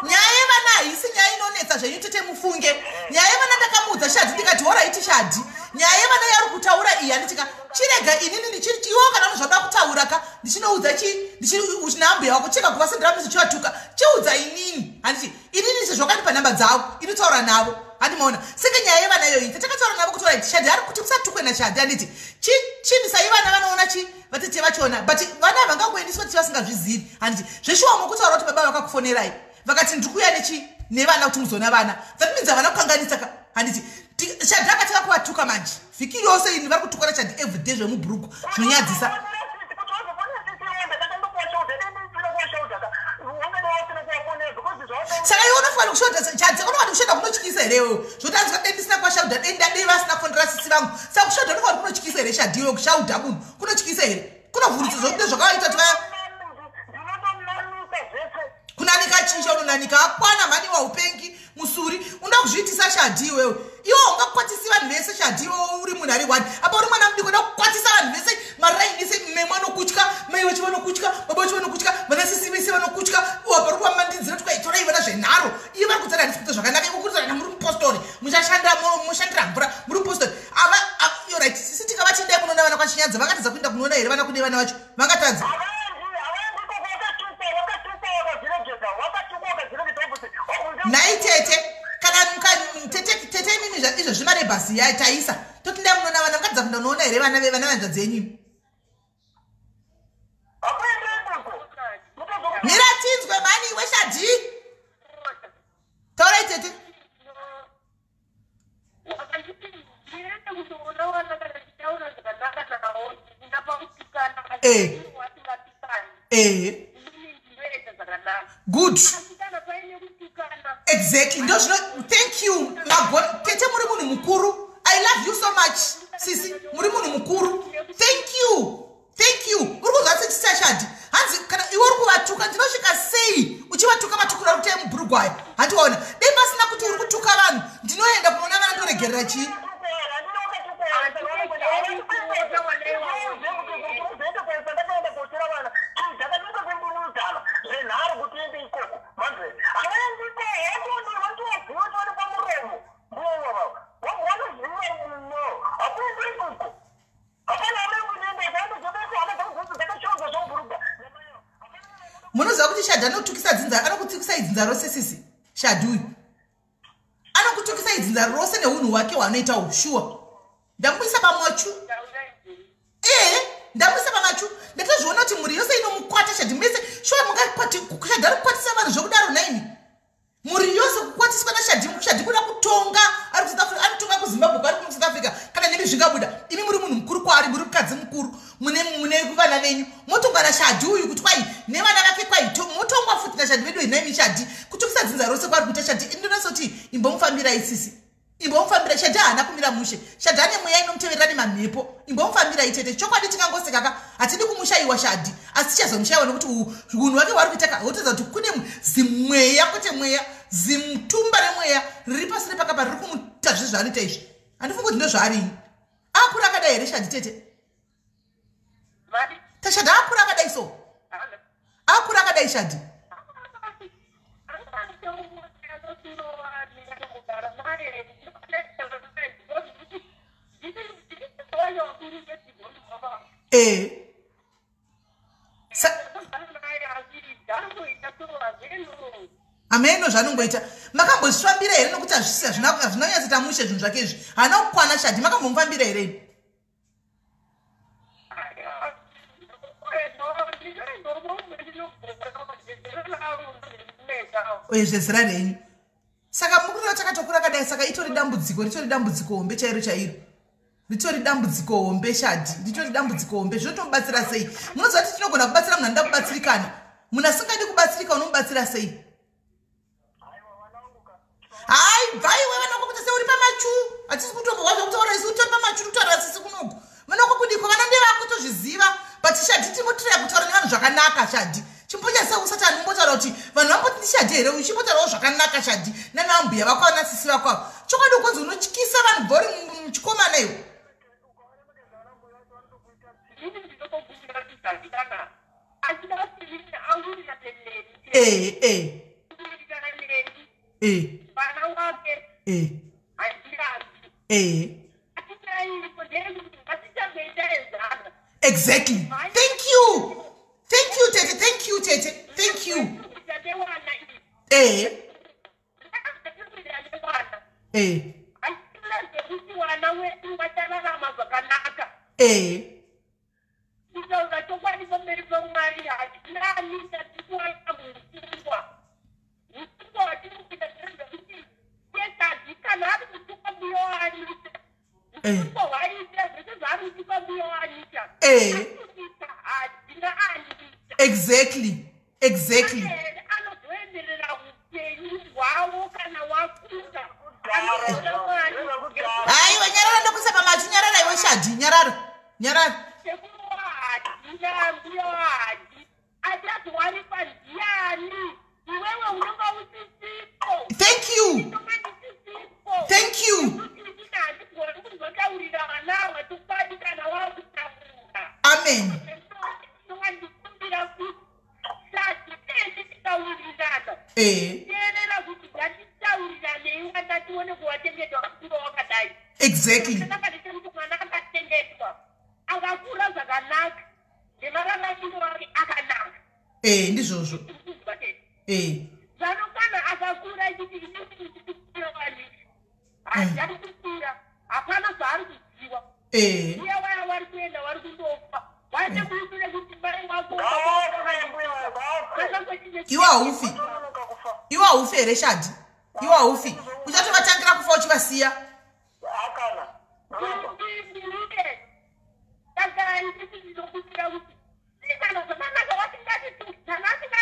Nyaya yevana haisi nyaya inonetsa zvenyu tete mufunge. Nyaya yevana ndakamuudza Shadhi ndikati horaiti Shadhi. Nyaya yevana yauri kutaura iyi handitika chirega inini ndichiiwo kana unozvada kutaura ka ndichinoudza chinambuya wako chega kuvasendera misi chivatuka chiudza inini handiti inini sezvo wakandipa namba dzavo inotaura navo handimaona seke nyaya yevana iyoyi takataura navo kuti horaiti Shadhi ari kuti musatukwe naShadhi handiti chinisai vana vanoona chi vatete vachona but vana havangangoendiswa kuti vasingazvizivi handiti zveshuwa mukutaura kuti baba vakakufonerai vakati ndiri kuuya nechi nevana kuti muzoona vana that means havana kukanganisa ka handiti Shadhi akatanga kuvatuka manje vhiki yose ini vari kutukwa naShadhi everyday zvemubhurugu zvinonyadzisa. Saka iwe unofanira kushodha Shadhi, unofanira kushodha kunotyisa here iwewe? Zvoti anzi dai ndisina kuvashaudha dai ndadei vasina kufonera sisi vangu. Saka kushodha unofanira kunotyisa here Shadhi iwewe? Kushaudha munhu kunotyisa here? Kunovhurutsa zvokuti zvakaita kuti vaya kunanika chinja unonanika akwana mhani waupengi musuri unoda kuzviitisa Shadhi iwewe. Iwe ungakwatisi vanhu vese Shadhi iwewe uri munhu ari one apa uri mwana mudiki unoda kukwatisa vanhu vese maraini ese memwe anokutya mai vacho vanokutya baba vacho vanokutya vana sisi vese vanokutya apa uri kuvamandidzira kuti kwaitorai vana zvenharo iye vari kudzana handisi kuita zvakanaka iko kudzana muri mupostori muchashanda mushandira mvura muri mupostori ava right sisi tikavati ndai munoona vana kwaChinyadza vangatadza kuenda kunoona here vana kune vana vacho vangatadza? Nhai tete, kana tete imimi izvo zvimarebhasi ya taisa toti ndai munoona vana vangatadza kuenda kunoona here vana vevana vanzvadzi yenyu? Mira tinzwe mani iwe Shadhi. Taurai tete. Good. Exactly. Ndozvino thank you. Magona tete muri munhu mukuru. I love you so much. Sisi muri munhu mukuru. Thank you. Thank you. Uri kunzwa sechisa Shadhi. Hanzi kana iwe uri kuvatuka ndinosvika sei uchivatuka matukiro ari kuita mubhurugwa aya. Handiwaona. Dai pasina kuti uri kutuka vanhu ndinoenda kunoona vana ndoregerera chii? Munoziva kuti Shadhi anotukisa dzinza, anokutukisai dzinza rose sisi. Shadhi uyu anokutukisai dzinza rose neunhu hwake hwaanoita ushuwa. Ndamuisa pamachu. Ndamuisa pamachu. Ndatozviona kuti mhuri yose inomukwata Shadhi mese. Shuwa mungakwati Shadhi ari kukwatisa vanhu zvokudaro naini. Mhuri yose kukwatiswa naShadhi, Shadhi kuda kutonga ari kuSouth Africa, anotonga kuZimbabwe, ari kuSouth Africa. Kana nemi zvingabuda. Imi muri munhu mukuru kwaari, muri mukadzi mukuru. Mune vana venyu. Motongwa naShadhi uyu kuti kwai nevana vake kwai motongwa futi naShadhi vedu naimi Shadhi. Kutukisa dzinza rose kwaari kuita Shadhi. Ndinonasa kuti imbomufambirai sisi. Imbomufambira Shadhi, haana kumira mushe. Shadhi ane mweya inomuteverera nemamhepo. Imbomufambirai tete. Chokwadi tingangosekaka, hatidi kumushayiwa Shadhi, asi tichazomushayiwa nekuti unhu hwake hwari kuita hotedza kuti kune zimweya, kwete mweya, zimutumba remweya riri pasi repakapa riri kumuita zve zvaanoita izvi. Handifungi kuti ndozvaarini. Akura akadai here Shadhi tete? Tashadhi akura akadai so, akura akadai Shadhi. Ameno zvanongoita. Makambozvifambira here? Nokuti hazvina kunyatsoita mushe zvinhu zvake izvi, haana kukwana Shadhi. Makambomufambira here? Uye zvezera renyu, saka mukureva takatokura kadai, saka itori dambudziko, ritori dambudziko hombe chairo chairo, ritori dambudziko hombe Shadhi, ritori dambudziko hombe. Zvinotomubatsira sei? Munoziva kuti tinogona kubatsira munhu anoda kubatsirikana. Munhu asingadi kubatsirika unomubatsira sei? Hai, bvaiwe vanoko kuti seuri pamachu, hatisi kutombohwa zvekutaura isu. Utori pamachu, kutaura sisi kunoku vanoko kudiko, vana ndevako, tozviziva. But Shadhi, timbotiraya kutaura nevanhu zvakanaka. Shadhi, chimbocha se usati anombotaura kuti vanhu vamboti ndiShadhi here. Uchimbotaurawo zvakanaka Shadhi, nanaambuya vako, ana sisi vako avo. Chokwadi ukonzi unotyisa vanhu bori muchikomana iwe. Eh eh eh eh eh Exactly. Thank you, thank you tete, thank you tete, thank you. Eh eh eh Kutaura chokwadi pamberi paMwari, hatinani tatikuwana musungwa. Musungwa watiri kuita ndezvekuti yekadzi kana ari kutuka mbuya waanita, musungwa hwaita zvese zvaari kutuka mbuya waanita, atuka hadzina anita. Anozoenderera upenyu hwavo kana wakura anoona Mwari. Haiwa, nyarara, ndokuisa pamachu. Nyarara iwe Shadhi, nyarara, nyarara. Sekuru wahadhi nambuya wahadhi achazowanikwa ndiani? Iwewe unonga usisipo. Thank you. Ndinonga ndisisipo. Thank you. Nekuti inini handigoni kuzotaurira vana ava chokwadi kana wakutaura. Amen. Ndinonga ndikumbira kuti Shadhi tese tikaurirana, teerera kuti ngatitauriranei wana tione kuwachengetwa vakura wakadai. Zvakanaka ndechekuti mwana akachengetwa akakura zvakanaka nemararamiro ake akanaka. Ndizvozvo. Kuziva tete. Zvano kana akakura achiti inini ndichikura wanisi, haasi kukura, hapana zvaari kuziva. Uye waya wari kuenda wari kundofa waite kuitire kuti mai wako. Iwe haufi, iwe haufi here Shadhi? Iwe haufi, uchatovatangira kufa uchivasiya. Saka nditi ndinokumbira kuti kana zvakanaka wasingati kana asingati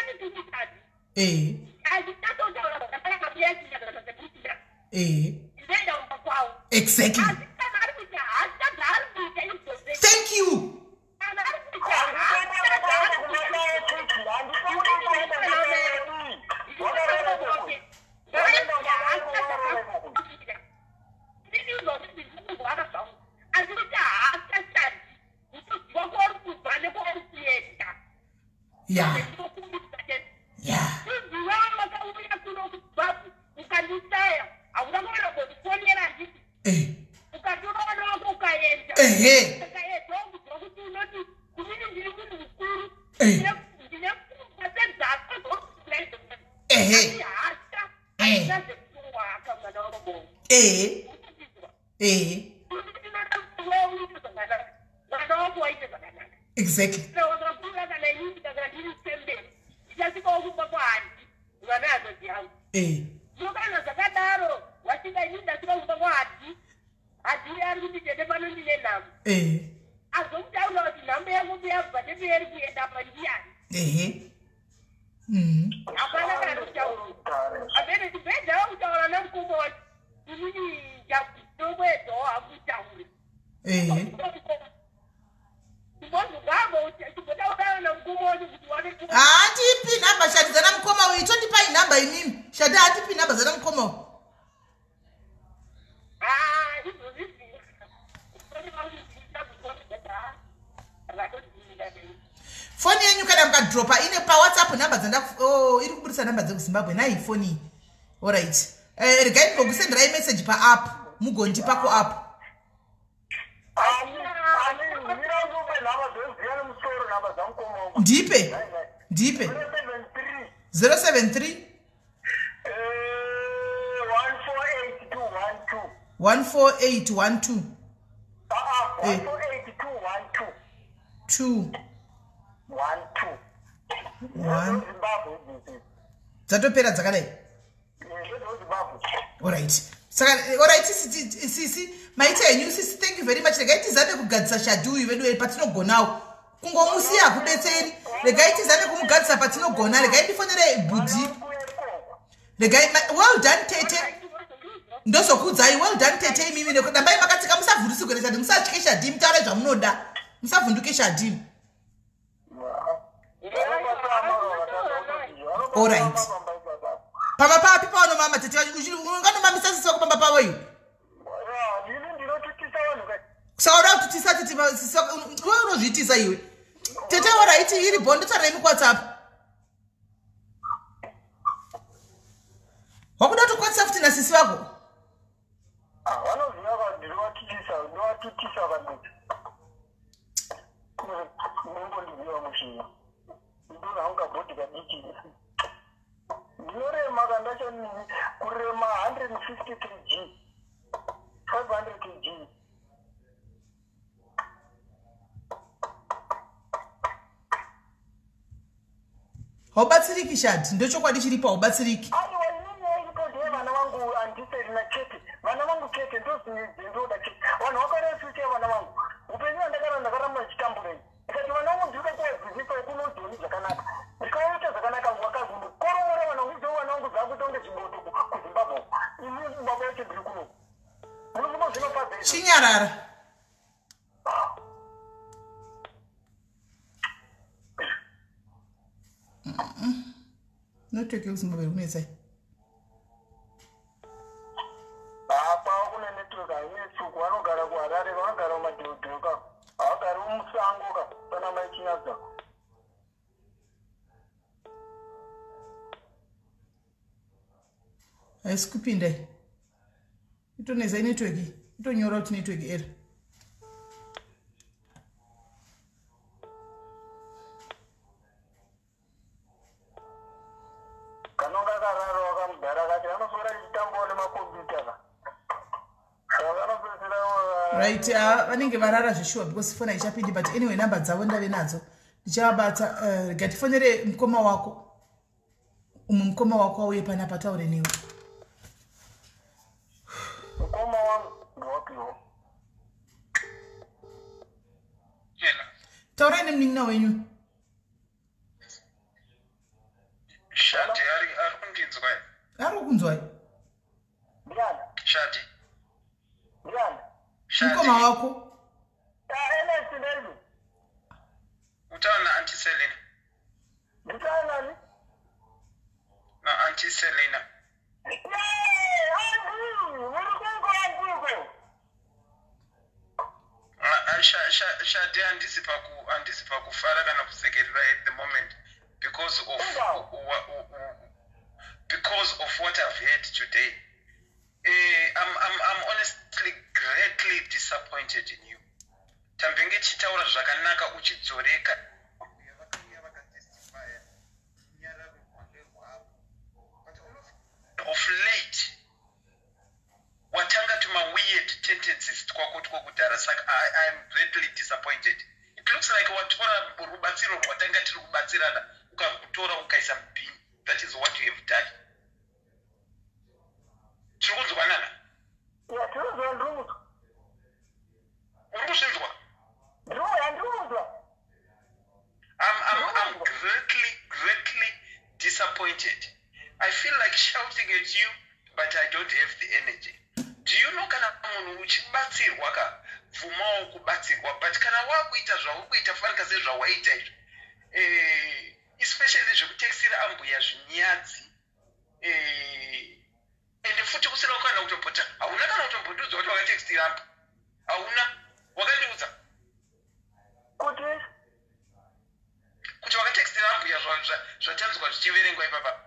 handinatotaura zvakanaka muyasingazvakuita, ndoenda kumba kwavo. Asi kana ari kuita hasha dzaari kuita izvozvo, Thank you. kana ari kuita hasha dzaari kuita, Ukatora vana vako ukaenda, ukaedza unoti kunini ndiri munhu mukuru, ndine pfungwa sedzako. Hasha haina zvekutowaka mwana wabongo. Ndinoda kuti wewe uite zvakanaka, mwana wako waite zvakanaka. Wakakura kana inini kana ndiri chemberi, ndichasvikawo kumba kwahandi mwana hanzvadzi yangu. Zvino kana zvakadaro, wasvika, inini ndasvika kumba kwahandi, hadhi ari kuti tete pano ndine nhamo. Azomutaura kuti nhamo yangu yabva nepeyeri kuenda pa ndiyani? Hapana kana kutaura amene tibhedha wakutaura namukoma wacho. Inini ndinokuedzawo hakutaura. Ehe. Handipi nhamba, Shadi, dzana mukoma uyu. Itondipai nhamba imimi, Shadi. Handipi nhamba dzana mukoma uyu. Foni yenyu kana mukadropa ine paWhatsApp nhamba dzanda. Oh, iri kubudisa nhamba dzekuZimbabwe nai foni iyi. Alright, regai ndimbokusenderai message paapp, mugondipa kuapp. Mirandupe nhamba dzoziva nemusoro, nhamba dzamukoma wangu. Ndipe, ndipe. 073 073 148212. 14812. 148212. 2 12. 1. Zimbabwe idzi. Dzatopera dzakadai. Ndedzezimbabwe. Alright, saka alright, sisi, maita henyu sisi, thank you very much. Regai tizame kugadzisa Shadi uyu vedu patinogonawo. Kungomusiya hakubetseri. Regai tizame kumugadzisa patinogona. Regai ndifonere bhudhi. Regai well done tete, ndozokudzai. Well done tete, imimi dambai makatsika. Musavhundusigwe Shadi, musatye Shadi, mutaure zvamunoda, musavhunduke Shadi. Alright. Pamba papi pavanomama tete? Unganomamisa sisi wako pamba pavo iwe? Ini ndinotutisa vanhu kai. Saka uda kututisa tete sisi wako iwe? Unozviitisa iwe tete. Alright, iri bho, ndotaura imi kuWhatsApp. Wakuda kutokwatisa futi nasisi vako? Vanoziva ka, ndinovatutisa, ndinovatutisa kanduti unongondiziva mushina. Ndinohangu kabhodhi kadiki, ndinorema kandacho kurema 150 kg, 500 kg. Haubatsiriki Shadi, ndochokwadi chiripo, haubatsiriki. Aiwa, inini iripo ndeye vana vangu, handiserina chete, vana vangu chete ndondoda chete. Vanhu vakareva future yevana vangu, upenyu hwandakara ndakaramba ndichitambura iyi. Ndikati vana vangu ndinoda kuvadzidzisa kunodhoni zvakanaka, ndikaita zvakanaka vakazokoromora vana vangu. Idzo vana vangu dzakuita kunge zviboto kuZimbabwe. Ini baba vacho ndiri kuno, munofunga zvinofadza izvo? Chinyarara. Network yekuZimbabwe iri kunetsai. Hapao kune network hainetsuku. Vanogara kuHarare, vanogara mumadhirodhiro ka, havagari musango ka, pana maichinyaza. Haisi kupinda iyi, itonetsa inetwork iyi, itonyora kuti network error. Kanonga karara wakamudhara kati anoswera chitambawo nemakombiyuta ka, saka anopedzisira. Right, vanenge varara zveshuwa because foni haichapindi. But anyway, nhamba dzavo ndave nadzo, ndichavabata. Rega tifonere mukoma wako, umwe mukoma wako auye panapa taure newe. Mukoma wangu ndowapiwo. Yena. Taurai nemunin'ina wenyu. Shadi ari kundinzwa? Ari kukunzwai. Ndiani? Shadi. Ndiani? Shadi. Mukoma wako. Ernest ndaivi. Utaura naAuntie Selina. Nditaura nani? NaAuntie Selina. Muri kungoanguko. Shadi, handisi pakufara kana kusekerera at the moment because of what I've heard today. I'm honestly greatly disappointed in you. Tambenge tichitaura zvakanaka uchidzoreka. Vakauya vakatestifya runyararo rwange rwavo, but all of late watanga tuma-weird tendencies twako twokudhara. Saka I'm greatly disappointed. It looks like watora rubatsiro rwatanga tiri kubatsirana, ukarutora ukaisa mubhini. That is what you have done. Tiri kunzwanana? Ya, tinozwa, ndiri. Uri kuzvinzwa? Ndiri, ndiri. I'm greatly, greatly disappointed. I feel like shouting at you, but I don't have the energy. Do you know, kana munhu uchibatsirwa ka, bvumawo kubatsirwa, but kana wakuita zvauri kuita, fanika sezvawaita izvi, especially zvekutekisira ambuya zvinyadzi, ende futi kusina kana kutombota, hauna kana kutombondiudza kuti wakatekisira ambu. Hauna wakandiudza kuti kuti wakatekisira ambuya zvatanzwa zvichiverengwa ipapa.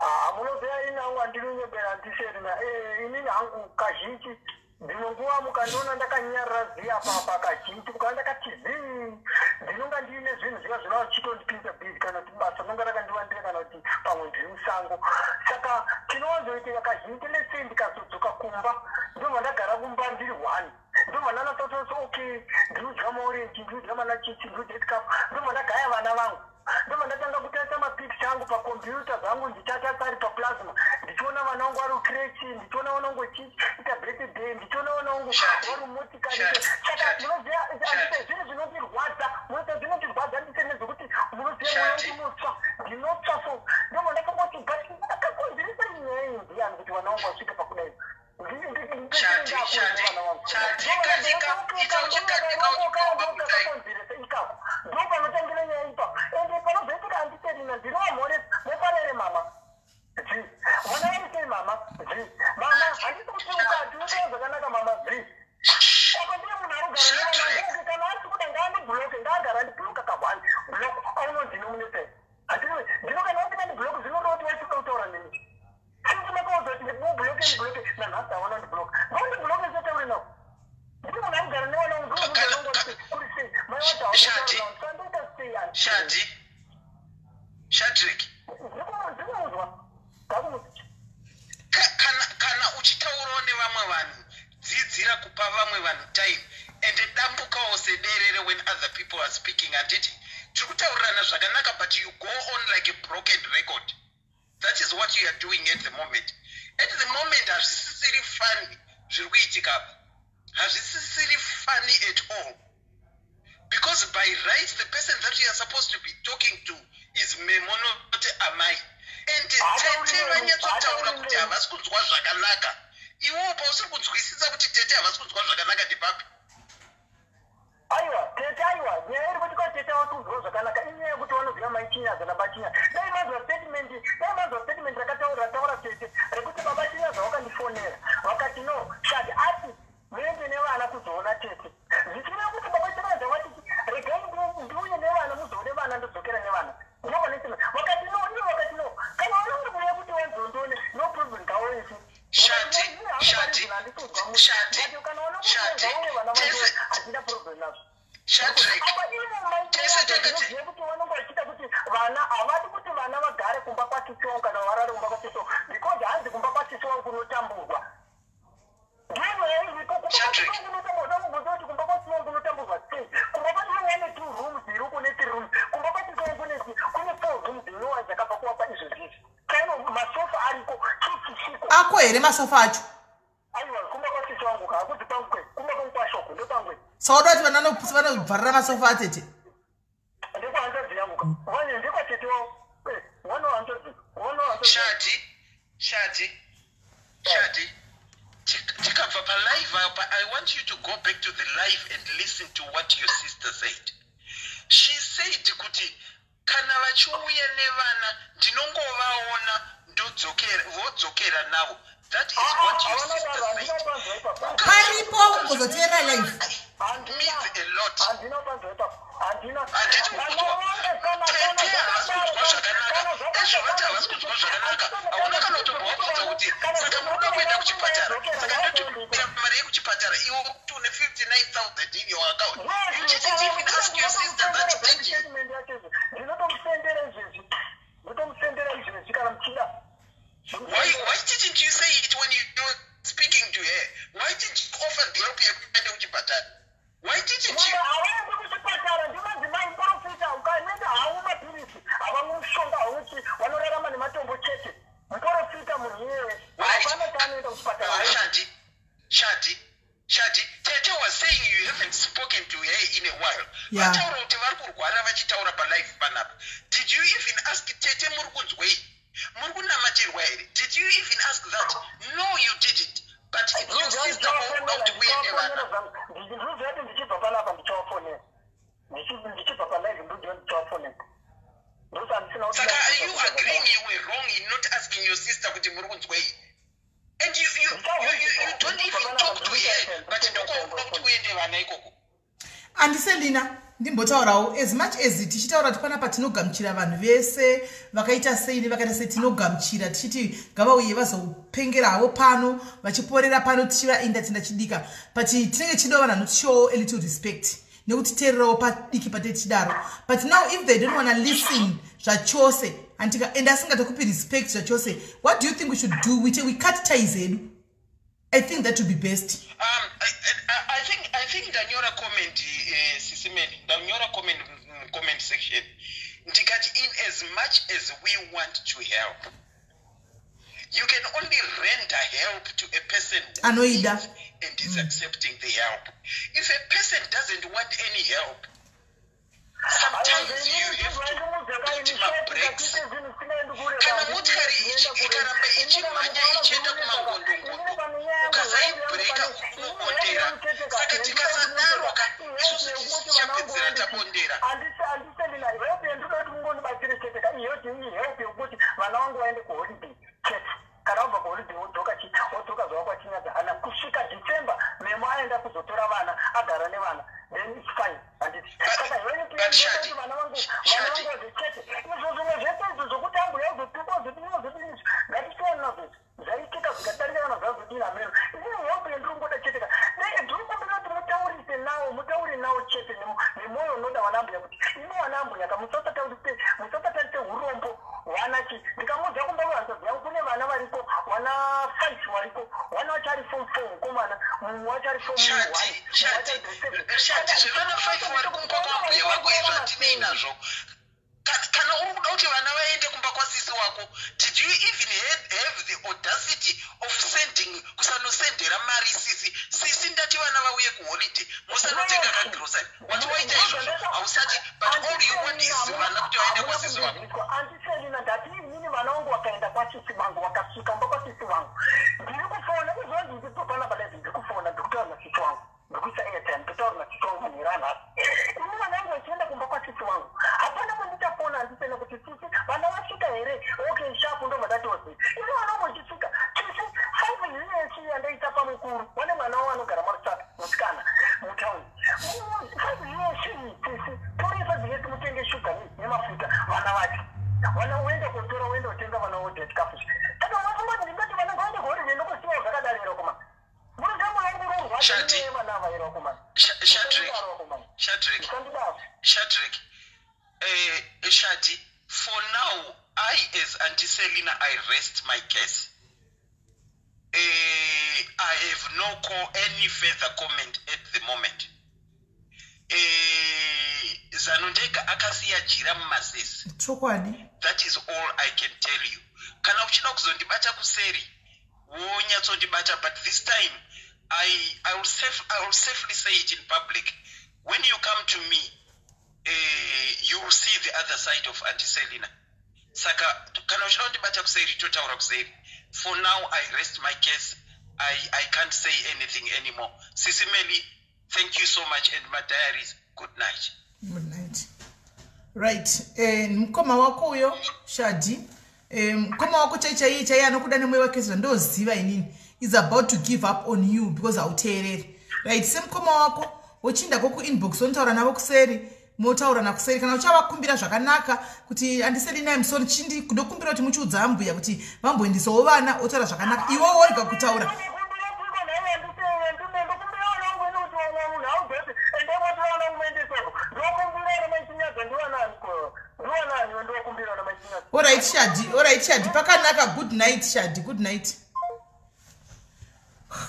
Ah, munoziva, ini hangu handinonyebera, handiserina. Inini hangu kazhinji, dzimwe nguva mukandiona ndakanyarara ziya papa, kazhinji mukaona ndakati zii, ndinonga ndiine zvinhu zviya zvinova zvichitondipinza busy, kana kuti basa rinonga rakandiwandira, kana kuti pamwe ndiri musango. Saka chinowanzoitika kazhinji, lese ndikazodzoka kumba, ndobva ndagara kumba ndiri one, ndobva ndanatototi okay, ndinodya maorenji, ndinodya manachisi, ndinodya chikafu, ndobva ndagaya vana vangu, ndobva ndatanga kutarisa mapikicha angu pakombiyuta dzangu, ndichatarisa ari paplasma, ndichiona vana vangu vari kucreche, ndichiona vana vangu vachiita birthday, ndichiona vana vangu vari mumotikari. Saka munoziva, andise zvinhu zvinondirwadza, munoziva zvinondirwadza, ndise nezvekuti munoziva mwoyo wangu unotsva, ndinotsva. So ndobva ndakangoti, but akakonzeresa nyaya iyi ndiyani kuti vana vangu vasvike pakudai? Shati, Shati, Shati, ita Kakonzeresa ikako, ndo panotangira nyaya ipapo. Ende panozoitika, handiterina, ndinovamhoresa, "Moparere mama zi, vana vari sei mama zi, mama handisi kuti ukati uitawo zvakanaka mama zi." Saka ndiye munhu arikugara nevana vangu. Kana ari kuda, ngaandibhuloke, ngaagara andibhuloka ka1 block auno. Ndinomunetsa, ndino kana wasingandibhuloke, zvinoreva kuti wachida kutaura neni. Sinzi makaudza kuti mubhuloke, mubhuloke, nanhasi hawana ndibhuloka. Ngaundibhuloke, ndichataure navo. Ndiri munhu arikugara nevana vangu, ndinomunhu kuri sei mai wacho. Shati. Haundotaura sei ani? Shati, Shadrick. Ndikumunzwa, ndakumunzwa. Kana uchitaurawo nevamwe vanhu, dzidzira kupa vamwe vanhu time, ende dambukawo sederere when other people are speaking. Handiti tiri kutaurirana zvakanaka, but you go on like a broken record. That is what you are doing at the moment. At the moment hazvisisiri funny zviri kuitika apa, hazvisisiri funny at all, because by right the person that you are supposed to be talking to is Memo, not amai. And tete vanyatsotaura kuti havasi kunzwa zvakanaka. Iwewo pausiri kunzwisisa kuti tete havasi kunzwa zvakanaka, ndepapi? Aiwa tete, aiwa, nyaya iri kuti kwatete vasi kunzwa zvakanaka inyaya yekuti vanoziva maiChinyaza nabaChinyaza. Dai manzwa statement, dai manzwa statement rakataura rataura tete rekuti baba Chinyaza vakandifonera, vakati no, Shadi ati muende nevana kuzoona tete. Zvichireva kuti baba Chinyaza vati regai ndiuye nevana, muzoone vana, ndodzokera nevana. Ndovanesema vakati no, ivo vakati no, kana vana vari kuuya kuti vanzondione, no problem, ngaoisi. Shati, Shati, Shati, Shati, Handina problem nazvo. Shadrick. Apa ivo Tese maikuziva kuti vanonge vachiita kuti vana havadi kuti vana vagare kumba kwasisi wangu kana varare kumba kwasisi wangu, because hanzi kumba kwasisi wangu kunotamburwa. Ndiyo iripo, kumba Shadrick. kwasisi wangu kunotamburwa. Ndakubvunza kuti kumba kwasisi wangu kunotamburwa sei? Kumba kwasisi wangu ane two rooms iri kune three rooms, kumba kwasisi wangu kune four rooms inowa dzakabva kuvakwa izvozvizvi. Kaino masofa ariko, chichishiko. Ako here masofa acho? Aiwa, kumba kwasisi wangu ka, hakuzi kwangu kwe, kumba kwangu kwashoko ndopangwe. Saka uda kuti vana vanobvarira masofa atete? Ndekwahanzvadzi yangu ka, vane ndekwatete wavo. Mwana wahanzvadzi, mwana wahanzvadzi. Shadi, Shadi, Shadi, tikabva palive apa, I want you to go back to the live and listen to what your sister said. She said kuti kana vachiuya nevana, ndinongovaona, ndodzokera, vodzokera navo. That is what your sister said. Paripo kuzoteera live. Means a lot. Handina kupanzwa ipapo, handina. Handiti kunzwa? Tete havasi kunzwa zvakanaka. Ezvo vati havasi kunzwa zvakanaka, hauna kana kutombovabvunza kuti saka munoda kuenda kuchipatara, saka ndotopira mari yekuchipatara, iwe kuti une 59 000 in your account. You didn't even ask your sister that, did you? Ndinotomusendera izvezvi, ndinotomusendera izvezvi kana muchida. Why didn't you say it when you were speaking to her? Why didn't you offer the help yekuenda kuchipatara? Why didn't you? Havaendi kuchipatara, ndimadzimai muprofita. Ukaenda haumwi mapirisi, havamwi mushonga, hauchi, vanorarama nematombo chete. Muprofita munhu iyeye hapana chaanoenda kuchipatara. Oh, Shadi, Shadi, Shadi, tete was saying you haven't spoken to her in a while. Vataura kuti vari kurwara, vachitaura palive panapa. Did you even ask tete, muri kunzwei? Muri kunamatirwa here? Did you even ask that? No, you didn't. But it's your sister kwaunoda kuti kuende vana. Ndinoziva kuti ndichibva panapa ndichavafonera, ndichibva palive ndoziva ndichavafonera. Saka are you agreeing you were wrong in not asking your sister kuti muri kunzwei? And you don't even talk to her, but ndokwakuda kuti kuende vana ikoko. Andiselina, ndimbotaurawo, as much as tichitaura kuti panapa tinogamuchira vanhu vese vakaita sei nevakaita sei, tinogamuchira tichiti ngavauye vazopengera havo pano, vachiporera pano, tichivainda tinda chidika, but tinenge tichidawo vanhu vanotishowawo a little respect nekutiteererawo padiki pate tichidaro. But now if they don't wanna listen zvachose, andika, and asingatokupi respect zvachose, what do you think we should do? We cut ties hedu. I think that would be best. I think ndanyora comment, Sisi Meli, ndanyora comment comment section ndikati, in as much as we want to help, you can only render help to a person who Anoida. needs and is accepting the help. If a person doesn't want any help, sometimes you have to put mabrakes. Kana motikari ikaramba ichimhanya ichienda kumangondongondo, ukasaibhureka unobondera. Saka tikasadaro ka, isusu tichapedzera tabondera. Andiselina, help yandinoda kuti mungondibatsire chete ka, ihelp yekuti vana vangu vaende kuholiday chete. Kana vabva kuholiday wodzoka, wodzoka zvava kwachinyadza hana kusvika December, Memo aenda kuzotora vana, agara nevana, then it's fine, handiti? Saka help But Shadi, yandinoda vana vangu, vana Shadi. vangu chete. Izvo zvimwe zvese izvo zvokuti ambuya uzotukwa, uzodini, uzodini, ngatisiyani nazvo. Zvaitika zvikadarika, kana zvazodini hameno. Inini help yandiri kungoda chete ka, ndiri kumbira kuti mutaurise nawo, mutaure nawo chete nemwoyo unoda vana ambuya, kuti imi vana ambuya ka, musasatarise urombo hwana chi. Ndikamuudza kumba kwehanzvadzi yangu kune vana variko, vana five variko, vana vachari form four mukomana, mumwe wachari form Shadi, one. Shadi, Shadi, zvevana five vari kumba kwambuya wako izvo hatinei nazvo. Kana uri kuda kuti vana vaende kumba kwasisi wako, did you even have the audacity of sending, kusanosendera mari sisi? Sisi, ndati vana vauye kuholiday, musanotenga kagrosari. Wati waita izvozvo hausati, but all you want is vana kuti vaende kwasisi wako. Andiselina, ndati inini vana vangu vakaenda kwasisi vangu, vakasvika mba kwasisi vangu, ndiri kufona izvozvi, nditopana palive, ndiri kufona, ndiri kutaura nasisi wangu, ndikuisa airtime, nditaura nasisi wangu manheru anhasi. Ini vana vangu vachienda kumba kwasisi vangu, hapana kwandichafona handisena kuti, "Sisi, vana vasvika here?" "Okay, sharp." Ndobva ndatozi, ini vana vangu vachisvika, sisi, 5 years yandaita pamukuru wane mwana wavo anogara maRusaka, musikana mutauni, 5 years, sisi, torai 5 years mutenge shuga nemafuta vana vacho. Vana uende kotora, uende kutenga vana vodya chikafu. Saka mafungoti ndingati vana ngaende kuholiday nokusiyawo zvakadaro here komana? Shadi. Vana ava here komana? Shadrack, Shadrack, Shadrack, Shadi, for now, I as Auntie Selina, I rest my case. I have no any further comment at the moment. Zanondega akasiya jira mumasesi. Chokwadi. That is all I can tell you. Kana uchida kuzondibata kuseri, wonyatsondibata, but this time I will safely say it in public. When you come to me, you will see the other side of Auntie Selina. Saka kana uchida kundibata kuseri, totaura kuseri. For now, I rest my case. I can't say anything anymore. Sisi Meli, thank you so much, and my diaries, good night. Good night. Right, mukoma wako uyo Shadi, mukoma wako chai chaiye chaiye anokuda nemwoyo wake, zvandoziva inini, is about to give up on you because hauteereri. Right, semukoma wako, wochiindako kuinbox, wonotaura navo kuseri, motaura nakuseri. Kana uchavakumbira zvakanaka kuti, "Andisedi naye musori, chindi ndokumbira kuti muchiudza ambuya kuti vamboendisawo vana," otaura zvakanaka, iwe worega kutaura. Alright Shadi, alright Shadi, pakanaka. Good night Shadi, good night.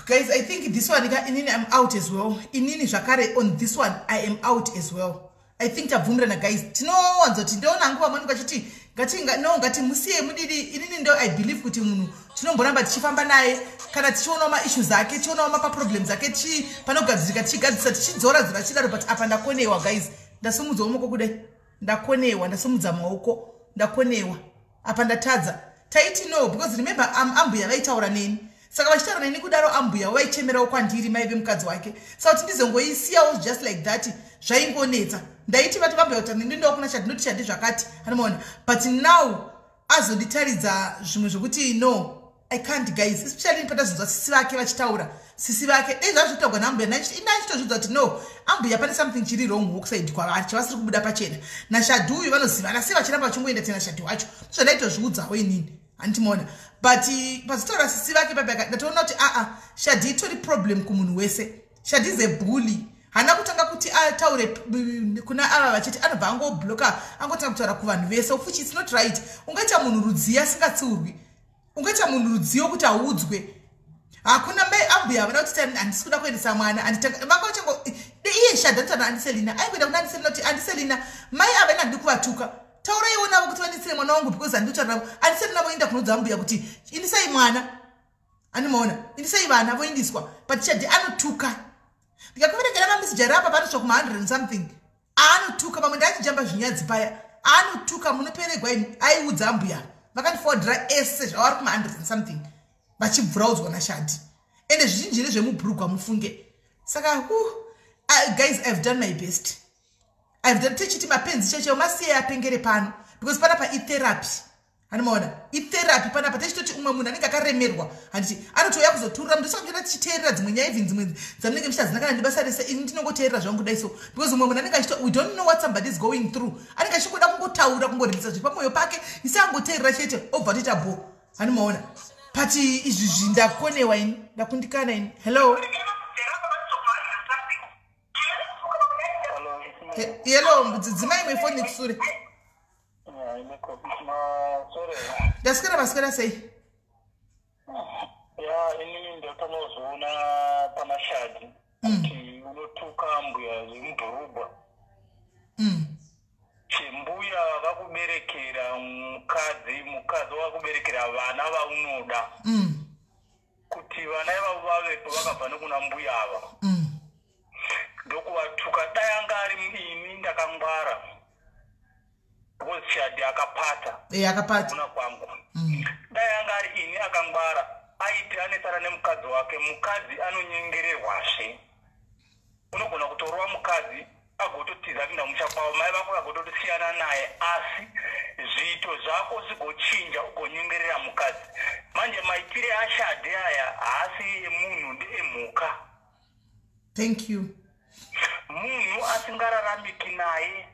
Guys, I think this one ka, inini I'm out as well. Inini zvakare on this one I am out as well. I think tabvumirana, guys. Tinowanza kuti ndoona hangu vamweni vachiti ngati no, ngati musiye mudidi. Inini ndo I believe kuti munhu tinomboramba tichifamba naye kana tichionawo maissues ake, tichionawo mapaproblems ake, panogadzirika tichigadzirisa, tichidzora dzora tichidaro. But apa ndakonewa, guys. Ndasimudzawo maoko kudai, ndakonewa. Ndasimudza maoko, ndakonewa. Apa ndatadza. Taiti no, because remember, ambuya vaitaura neni. Saka vachitaura neni kudaro, ambuya vaichemerawo kwandiri, maive mukadzi wake. Saka kuti ndizongoisiyawo just like that zvaingonetsa. Ndaiti vati vambuya kuti ndindowa kuna Shadi, ndoti Shadi zvakati, anomaona. But now azonditaridza zvimwe zvokuti no, I can't, guys, especially patazonzwa sisi vake vachitaura. Sisi vake dei zvazvitaurwa naambuya, inachitozvidza kuti no, ambuya pane something chiri wrong ku side kwavari, chavasiri kubuda pachena. NaShadhi uyu vanozivana sei, vachiramba vachingoenda tena Shadhi wacho? Zvandaitozviudzawo inini, handimaona. But pazotaura sisi vake papaka, ndatoona kuti aa, Shadhi itori problem kumunhu wese. Shadhi is a bully. Haana kutanga kuti ataure kuna ava vachiti anobva angobloka, angotanga kutaura kuvanhu vese, of which it's not right. Ungaita munhu rudziyo asingatsiurwi? Ungaita munhu rudziyo kuti audzwe? Hakuna. Mai ambuya havana kuti handisi kuda kuendesa mwana. Vanga vachango iye Shadhi anotaura Andiselina, aingoenda kuna Andiselina kuti, "Andiselina, mai ava ina handidi kuvatuka, tauraiwo navo kuti vandisire mwana wangu because handidi kutaura navo." Andiselina voenda kunoudza ambuya kuti indisai mwana, andimaona, indisai vana, voindiswa. But Shadhi anotuka. Ndikakuverekera mameseji ari apa, panosvika kuma100 and something aanotuka. Pamwe ndaachijamba zvinyadzi paya aanotuka, munoperegwa imi. Aiudza ambuya, vakandiforwardira ese zvavari kuma100 and something vachibvuraudzwa naShadhi, ende zvizhinji ndezvemubhurugwa, mufunge. Saka guys, I've done my best. I've done tichiti mapenzi chaichaiwo, masiye apengere pano, because panapa itherapy, handimaona, itherapy panapa. Tichitoti umwe munhu anenge akaremerwa, handiti, anotouya kuzoturira. Munhu saka tichiteerera dzimwe nyaya, even dzimwe dzamunenge muchitadzina kana ndibasa rese, ini ndinongoteerera zvangu kudai so, because umwe munhu anenge achito, we don't know what somebody is going through. Anenge achingoda kungotaura, kungoreleasa zviri pamwoyo pake. Isi angoteerera chete, obva toita bo, handimaona. But izvi zvindakonewa ini, ndakundikana ini. Hello? Hello, dzidzimai imwe foni kusure. Ndaswera, vaswera sei? Ya, inini ndakanozoona pana Shadi kuti unotuka mbuya zvemubhurugwa. Chembuya vakakuberekera mukadzi, mukadzi wakakuberekera vana vaunoda kuti vana ivavo vavepo vakabva nekuna mbuya ava. Ndokuvatuka. Dai anga ari ini ndakangwara, because Shadi akapata. E, akapata. Kuna kwangu. Dai anga ari ini akangwara, aiti anetsana nemukadzi wake, mukadzi anonyengererwazve. Unogona kutorova mukadzi agototiza kuenda musha kwavo, mai vako vagotosiyana naye, asi zviito zvako zvigochinja, ugonyengerera mukadzi. Manje maitire aShadhi aya haasi emunhu, ndeemhuka. Thank you. Munhu asingararamiki naye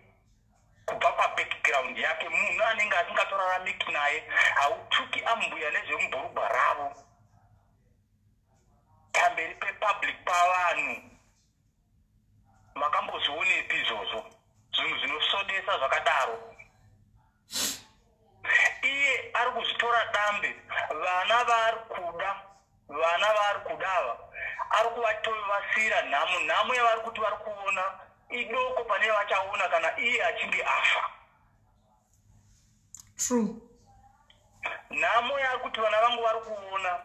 kubva pabackground yake, munhu anenge asingatoraramiki naye. Hautuki ambuya nezvemubhurugwa ravo pamberi pepublic, pavanhu. Makambozvionepi izvozvo, zvinhu zvinosvodesa zvakadaro? Iye ari kuzvitora dambe. Vana vaari kuda, vana vaari kudava, ari kuvatovasira nhamo. Nhamo yavari kuti vari kuona idoko pane vachaona kana iye achinge afa. True. Nhamo yaari kuti vana vangu vari kuona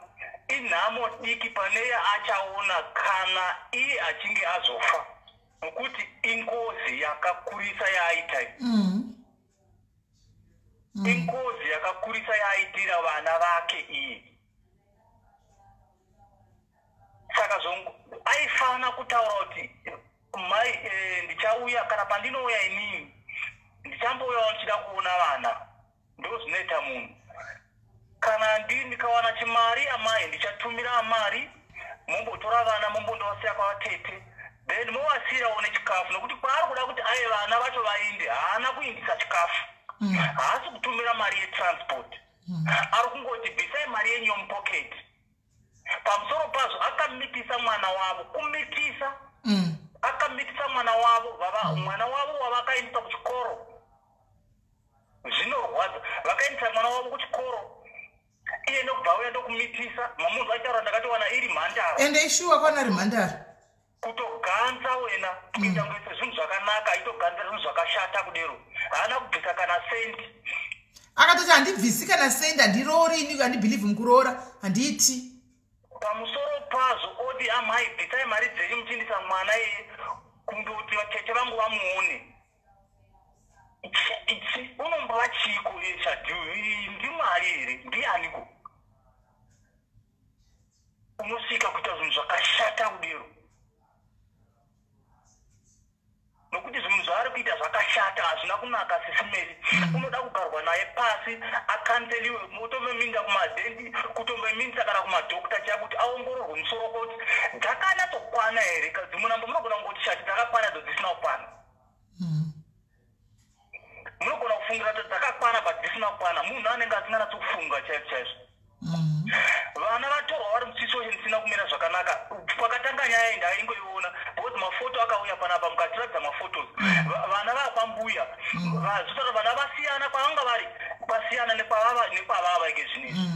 inhamo diki pane yaachaona kana iye achinge azofa, nokuti ingozi yakakurisa yaaita iyi. Ingozi yakakurisa yaaitira vana vake iyi. Saka aifana kutaura kuti mai, ndichauya kana pandinouya inini, ndichambouyawo ndichida kuona vana. Ndo zvinoita munhu. Kana ndikawana chimari, amai, ndichatumira mari, mombotora vana, mombondovasiya kwavatete, then movasiyirawo nechikafu, nokuti kwaari kuda kuti aye vana vacho vainde, haana kuindisa chikafu. Haasi kutumira mari yetransport. Ari kungoti bvisai mari yenyu yomupocket. Pamusoro pazvo akamitisa mwana wavo, kumitisa. Akamitisa mwana wavo, vava mwana wavo wavakaendesa kuchikoro. Zvinorwadza. Vakaendesa mwana wavo kuchikoro, iye ndokubva auya ndokumitisa. Mamunhu aitaura, ndakatowana iri mhandara. Ende ishuwa kwana ri mhandara. Kutoganza wena, kuita kunge sezvinhu zvakanaka, aitoganza zvinhu zvakashata kudero. Haana kubvisa kana sendi. Akatoti handibvisi kana sendi, handiroori ini, handibelieve mukuroora, handiiti. Pamusoro pazvo oti, "Amai, bvisai mari dzenyu muchiindisa mwana iye kundoti vatete vangu vamuone." Unombova chiko Shadhi? Ndimwari here? Ndianiko? Unosvika kuita zvinhu zvakashata kudero, nokuti zvinhu zvaari kuita zvakashata, hazvina kunaka. Sisi Mary, unoda kugarwa naye pasi, acounseliwe, motomeminda kumadhendi, kutomeminisa kana kumadhokta chaya kuti aongororwe musoro kuti dzakanatsokwana here. Dzimunamba munogona kungoti shati dzakakwana, dzo dzisina kukwana. Munogona kufungira kuti dzakakwana, but dzisina kukwana. Munhu anenge asinganatsokufunga chaizvo chaizvo. Vana vatorwa vari musituation isina kumira zvakanaka. Pakatanga nyaya iyi ndaingoiona because mafoto akauya panapa, mukatiratidza mafotos. Vana vakwambuya zvotaura vana vasiyana kwavanga vari, kwasiyana nekwavava ike zvinezvi.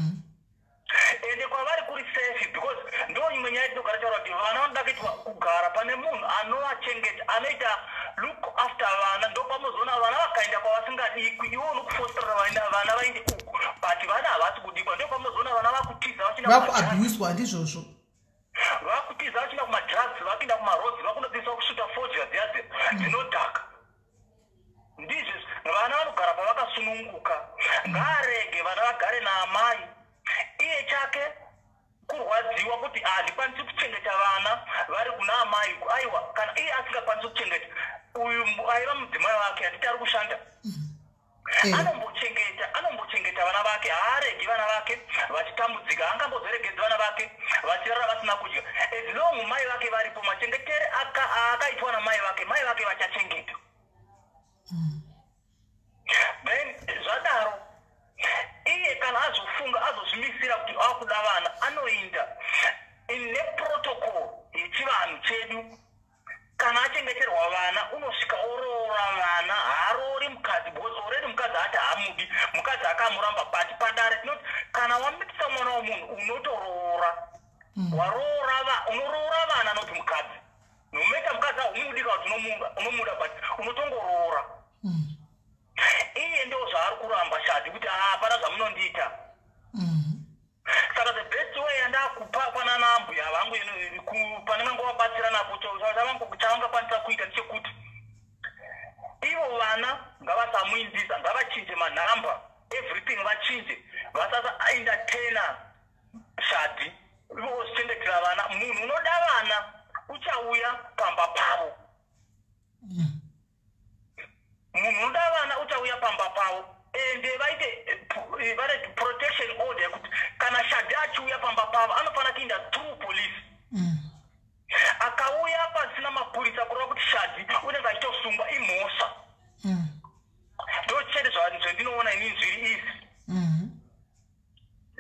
Ende kwavari kuri safe, because ndo imwe nyaya tinogara taura kuti vana vanoda kuitwa kugara pane munhu anovachengeta, anoita look after vana. Ndo pamuzoona vana vakaenda kwavasingadikwi. Iwe unokufostera vana vaende uku, but vana havasi kudikwa. Ndo pamuzoona vana vakutiza vachienda kumadrugs. Vakuabuswa, ndizvozvo. Vakutiza vachienda kumadrugs, vakuenda kumaroads, vakunodzidziswa kusvuta fodya dziya dziya dzinodhaka. Ndizvo, vana vanogara pavakasununguka. Ngaarege vana vagare naamai. Iye chake kurwadziwa kuti handikwanisi kuchengeta vana vari kuna amai. Aiwa, kana iye asingakwanisi kuchengeta, uyu aiva mudzimai wake, handiti ari kushanda? Anombochengeta vana vake. Haaregi vana vake vachitambudzika, haangambozoregedzi vana vake vachirara vasina kudya. As long mai vake varipo, machengetere akaitwa namai vake, mai vake vachachengeta. Then zvadaro, iye kana azofunga, azozvimisira kuti akuda vana, anoinda neprotocol yechivanhu chedu. Kana achengeterwa vana, unosvika oroora vana. Haaroori mukadzi because already mukadzi ati haamudi, mukadzi akamuramba. But padare tinoti kana wamitisa mwana womunhu, unotoroora. Waroora unoroora vana, noti mukadzi. Nometa mukadzi haumudi kana kuti unomuda, but unotongoroora. Iye ndo zvaari kuramba Shadi kuti hapana zvamunondiita. Saka the best way yandakupa kwanana ambuya vangu panenge napo, chavangakwanisa kuita ndechekuti ivo vana ngavasamuindisa, ngavachinje manhamba, everything vachinje, vasasaentertaina Shadi. Ivo vozvichengetera vana. Munhu unoda vana uchauya pamba pavo. Munhu unoda vana uchauya pamba pavo. Ende vaite vane protection order yekuti kana Shadi achiuya pamba pavo, anofanira kuinda through police. Akauya pasina mapurisa, kureva kuti Shadi unenge achitosungwa, imhosva. Ndo chete zvandinoona inini zviri easy.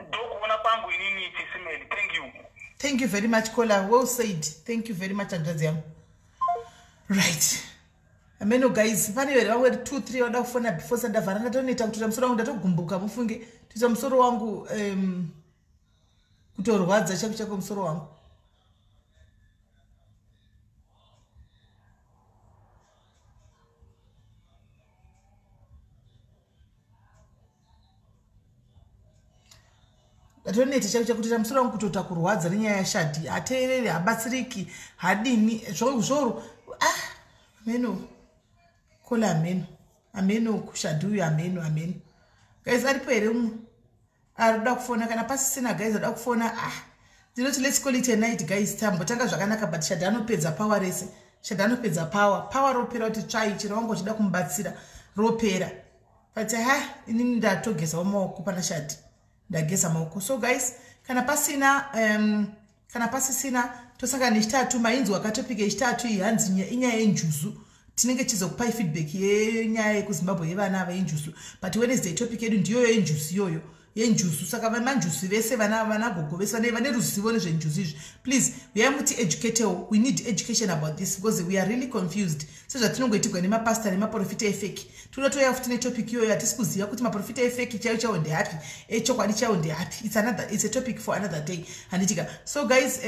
Ndokuona kwangu inini, Sisi Mary. Thank you. Thank you very much, caller. Well said. Thank you very much, hanzvadzi yangu. Right, ameno guys, pane vere vamwe 2 3 vada kufona before sandavhara. Ndatonoita kutoita musoro wangu, ndatogumbuka mufunge. Toita musoro wangu kutorwadza chako chako musoro wangu. Ndatoneta chako chakutoita musoro wangu kutota kurwadza nenyaya yaShadi. Hateereri, habatsiriki, hadini zvoro. Ah, ameno caller, ameno, ameno kuShadi uyu, ameno, ameno. Guys, aripo here umwe ari kuda kufona? Kana pasisina guys ada kufona, ah, ndinoti let's call it a night, guys. Tambotanga zvakanaka, but Shadi anopedza power rese. Shadi anopedza power, power ropera kuti tsvai. Chero wanga uchida kumubatsira, ropera. But ha, inini ndatogezawo maoko pana Shadi, ndageza maoko. So guys, kana pasina kana pasisina, tosangana nechitatu. Mainzwa katopic yechitatu iyi, hanzi inyaya yenjuzu. Tinenge tichizokupai feedback yenyaya yekuZimbabwe yevana ava yenjuzu. But Wednesday topic yedu ndiyoyo yenjuzu, iyoyo yenjuzu. Saka vamanjuzu vese, vana vanagogo vese vane ruzivo nezvenjuzu izvi, please uyai muti educatewo. We need education about this because we are really confused, sezvatinongoitigwa nemapasta nemaprofita efake. Toda touya futi netopic iyoyo. Hatisi kuziva kuti maprofita efake chaiwo chaiwo ndeapi, echokwadi chaiwo ndeapi. It's a topic for another day, handitika? So guys,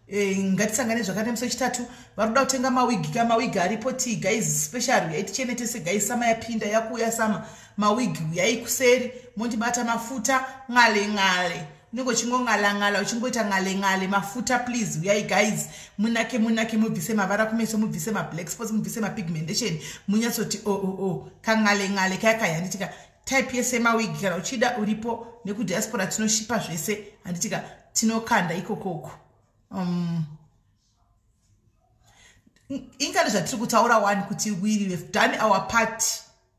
ngatisangane zvakare musi wechitatu. Vari kuda kutenga mawigi ka, mawigi aripo ti guys, special. Uyai tichenetese guys, summer yapinda, yakuuya summer. Mawigi uyai kuseri mondibata mafuta ng'ale ng'ale, unenge uchingong'ala-ng'ala, uchingoita ng'ale-ng'ale mafuta. Please uyai guys, munake munake, mubvise mavara kumeso, mubvise mablack spots, mubvise mapigmentation, munyatsoti o o o kang'ale-ng'ale kaya kaya, handitika? Type yese mawigi kana uchida uripo nekudiaspora, tinoshipa zvese, handitika? Tinokanda ikokoko. Ingani zvatiri kutaura wani kuti we have done our part,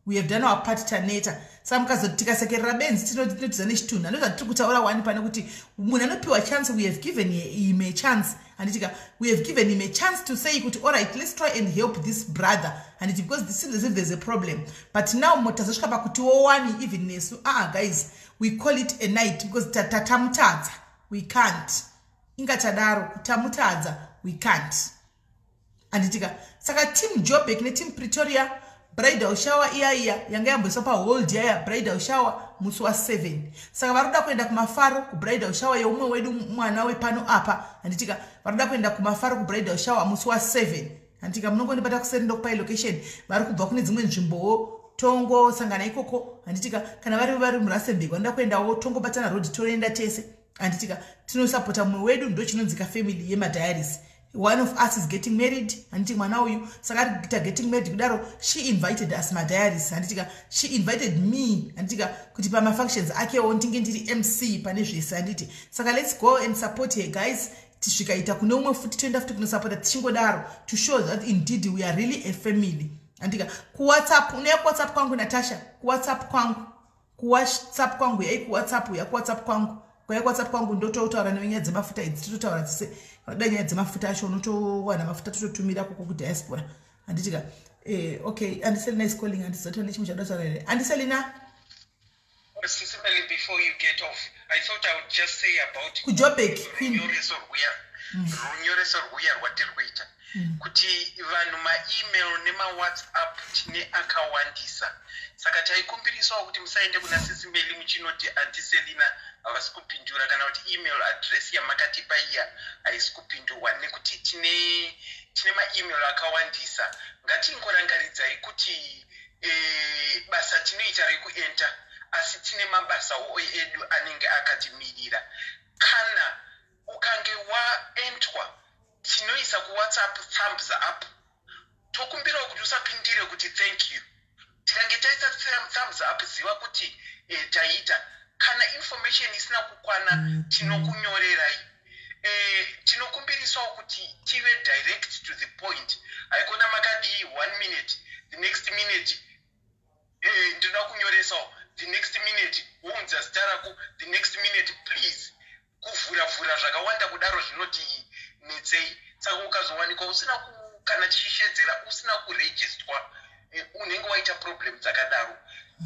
we have done our part, taneta. Saka mukazoti tikasekerera benzi, tinotiza nechitunha. Ndo zvatiri kutaura wani pane kuti munhu anopiwa chance. We have given him a chance, handitika? We have given him a chance to say kuti, "Alright, let's try and help this brother," handiti? Because this seems as if there's a problem, but now tazosvika pakutiwo wani even nesu, aa guys, we call it a night because tatamutadza. We can't, ingatadaro, tamutadza, we can't, handitika? Saka team Joburg neteam Pretoria, bridal shower iya iya yanga yamboiswa pahold yaya, bridal shower musi wa7. Saka vari kuda kuenda kumafaro, kubridal shower yeumwe wedu mwana wepano apa, handitika? Vari kuda kuenda kumafaro, kubridal shower musi wa7, handitika? Munongondibata kuseri, ndokupai location. Vari kubva kune dzimwe nzvimbowo, tongosangana ikoko, handitika? Kana vari muRustenburg, vanoda kuendawo, tongobatana road, toenda tese, handitika? Tinosapota mumwe wedu. Ndo chinonzika family yemadiaries. One of us is getting married, handiti? Mwana uyu saka ari kuita getting married kudaro, she invited us madiaries, handitika? She invited me, handitika, kuti pamafunctions akewo ndinge ndiri MC pane zvese, handiti? Saka let's go and support her, guys. Tisvikaita kune umwe futi, toenda futi kunosapota, tichingodaro, to show that indeed we are really a family, handika? KuWhatsApp, unouya kuWhatsApp kwangu, Natasha, kuWhatsApp kwangu, kuWhatsApp kwangu, yai kuWhatsApp, uya kuWhatsApp kwangu, kuya kuWhatsApp kwangu, ndototaura nenyaya dzemafuta idzi. Tototaura dzise da nyaya dzemafuta acho, unotowana mafuta, tototumira koko kudiaspora, handitika? Okay, Auntie Selina is calling. Handizati nechimwe chauda here, Auntie Selina? Sisimeli, before you get off, I thought I would just say about kuJobek Queen. Runyoreso rwuya rwatiri kuita, kuti vanhu maemail nemaWhatsApp tine akawandisa. Saka taikumbirisawo kuti musaende kuna Sisimeli muchinoti Auntie Selina havasi kupindura, kana kuti email address yamakatipa iya haisi kupindurwa, nekuti tine maemail akawandisa. Ngatingorangaridzai kuti basa tinoita rekuenta, asi tine mabasawo edu anenge akatimirira. Kana ukange waentwa, tinoisa kuWhatsApp thumbs up. Tokumbirawo kuti usapindire kuti thank you. Tikange taisa thumbs up, ziva kuti taita. Kana information isina kukwana, tinokunyorerai. Tinokumbirisawo kuti tive direct to the point. Haikona makadii one minute, the next minute ndinoda kunyoresawo, the next minute wounza zita rako, the next minute please. Kuvhura-vhura zvakawanda kudaro zvinoti netsei. Saka ukazowanikwa usina, kana tichishedzera usina kurejistwa, unenge waita problem dzakadaro.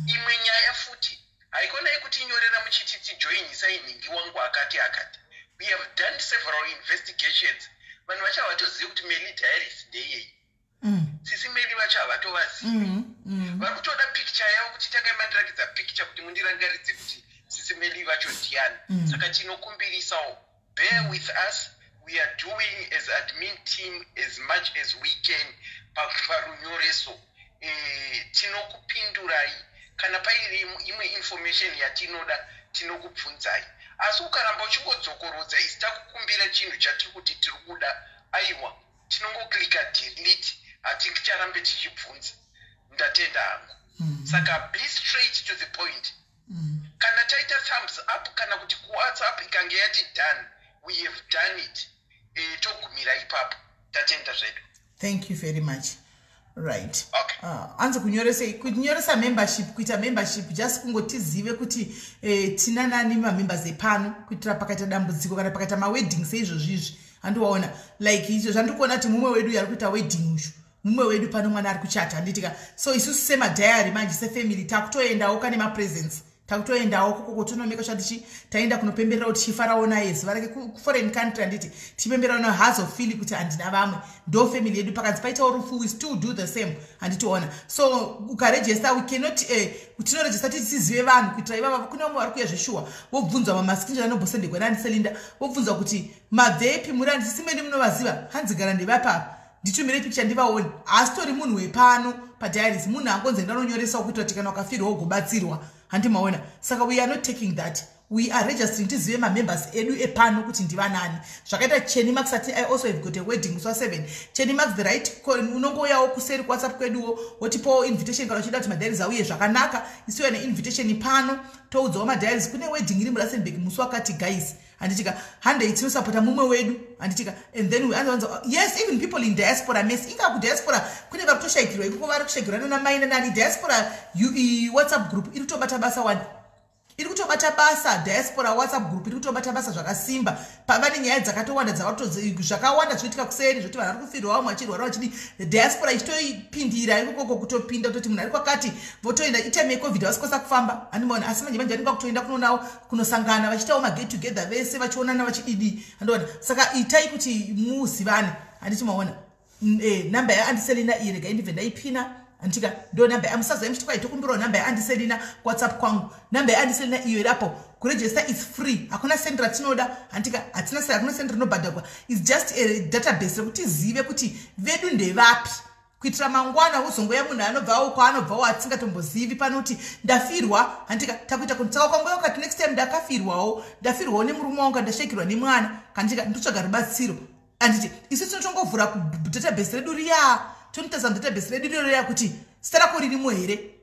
Imwe nyaya futi, haikonai kutinyorera muchiti tijoinisai nhingi wangu akati akati. We have done several investigations. Vanhu vacho havatozivi kuti Meli Diaries ndeyei. Sisi Meli vacho havatovazivi. Vari kutoda picture yavo, kuti tangai mandirakidza picture kuti mundirangaridze kuti Sisi Meli vacho ndiani. Saka tinokumbirisawo, bear with us. We are doing as admin team as much as we can parunyoreso. Tinokupindurai kana paine imwe information yatinoda, tinokubvunzai. Asi ukaramba uchingodzokorodza isi takukumbira chinhu chatiri kuti tiri kuda, aiwa, tinongoklika delete, haticharambe tichibvunza. Ndatenda hangu. Saka be straight to the point. Kana taita thumbs up, kana kuti kuWhatsApp ikange yati done, we have done it. Togumira ipapo. Tatenda zvedu. Thank you very much. Right. Okay. Anzi kunyoresei? Kunyoresa membership, kuita membership, just kungotizive kuti tina nani mamembers epano, kuitira pakaita dambudziko kana pakaita mawedding seizvozvo izvi, handiwaona? Like izvo zvandiri kuona kuti mumwe wedu ari kuita wedding ushu, mumwe wedu pano mwana ari kuchata, handitika? So isusu semadiary manje, sefamily, takutoendawo kane mapresents, takutoendawo kokoko, tonomeka sure tichi taenda kunopembererawo, tichifarawo naye zuva rake kuforeign country, handiti? Tichipembererawo naye, haazofili kuti handina vamwe. Ndo family yedu. Pakanzi paitawo rufu, we still do the same, handitiona? So ukarejista, we cannot, tinorejista titi tizive vanhu, kuitira ivava. Kune vamwe vari kuuya zveshuwa, vobvunzwa mamascreenshot anombosendegwa naAuntie Selinda, vobvunzwa kuti mabvepi muri, handisisimeni munovaziva? Hanzi gara ndevapapa, nditumire picture ndivaone. Haasitori munhu wepano padiaries, munhu angonzi ndanonyoresawo kuitira kuti kana ukafirwa ugobatsirwa, handimaona? Saka we are not taking that. We are registering tizive mamembers edu epano kuti ndivanani. Zvakaita Cheni Max ati, "I also have got a wedding musi wa7." Cheni Max, the right, unongouyawo kuseri kuWhatsApp kweduwo, wotipawo invitation kana uchida kuti madiaries auye zvakanaka. Isuya neinvitation pano, toudzawo madiaries kune wedding iri muRustenburg musi wakati, guys. Handitika, handei tinosapota mumwe wedu. Handitika, and then we other ones, yes, even people in diaspora, mes inga kudiaspora kune vari kutoshayikirwa ikoko, vari kushayikirwa nana mai nanani. Diaspora WhatsApp group iri kutobata basa wani, iri kutobata basa. Diaspora WhatsApp group iri kutobata basa zvakasimba. Pavane nyaya dzakatowanda, zvakawanda zvinoitika kuseri, zvoti vanhu vari kufirwa, vamwe vachirwara, vachidi diaspora ichitoipindira ikokoko, kutopinda kutoti munhu ari kwakati, votoenda. Itime yeCovid vasikwanisa kufamba, handimaona, asi manje manje vanenge vakutoenda kunonawo, kunosangana, vachiitawo maget together vese, vachionana, vachididi, handiona. Saka itai kuti muzivane, handiti maona? Namba yaAuntie Selina iyi, regai ndibve ndaipina, handitika? Ndo namba yamusazai muchiti kwai tokumbirawo namba yaAuntie Selina WhatsApp kwangu. Namba yaAuntie Selina iyo irapo. Kuregister is free, hakuna sendi ratinoda, handitika? Hatina, hakuna sendi rinobhadhagwa. Is just a database rekuti tizive kuti vedu ndevapi, kuitira mangwana uzongoya munhu anobvawo kwaanobvawo atingatombozivi panoti ndafirwa, handika? Takuita kuti saka ukangoya ukati next time ndakafirwawo, ndafirwawo nemurume wangu, ndashayikirwa nemwana, kandika ndotsvaga rubatsiro, handiti? Isu tinotongovhura kudatabase redu riya, tonotarisa mudatabase redu riro riya kuti zita rako ririmo here,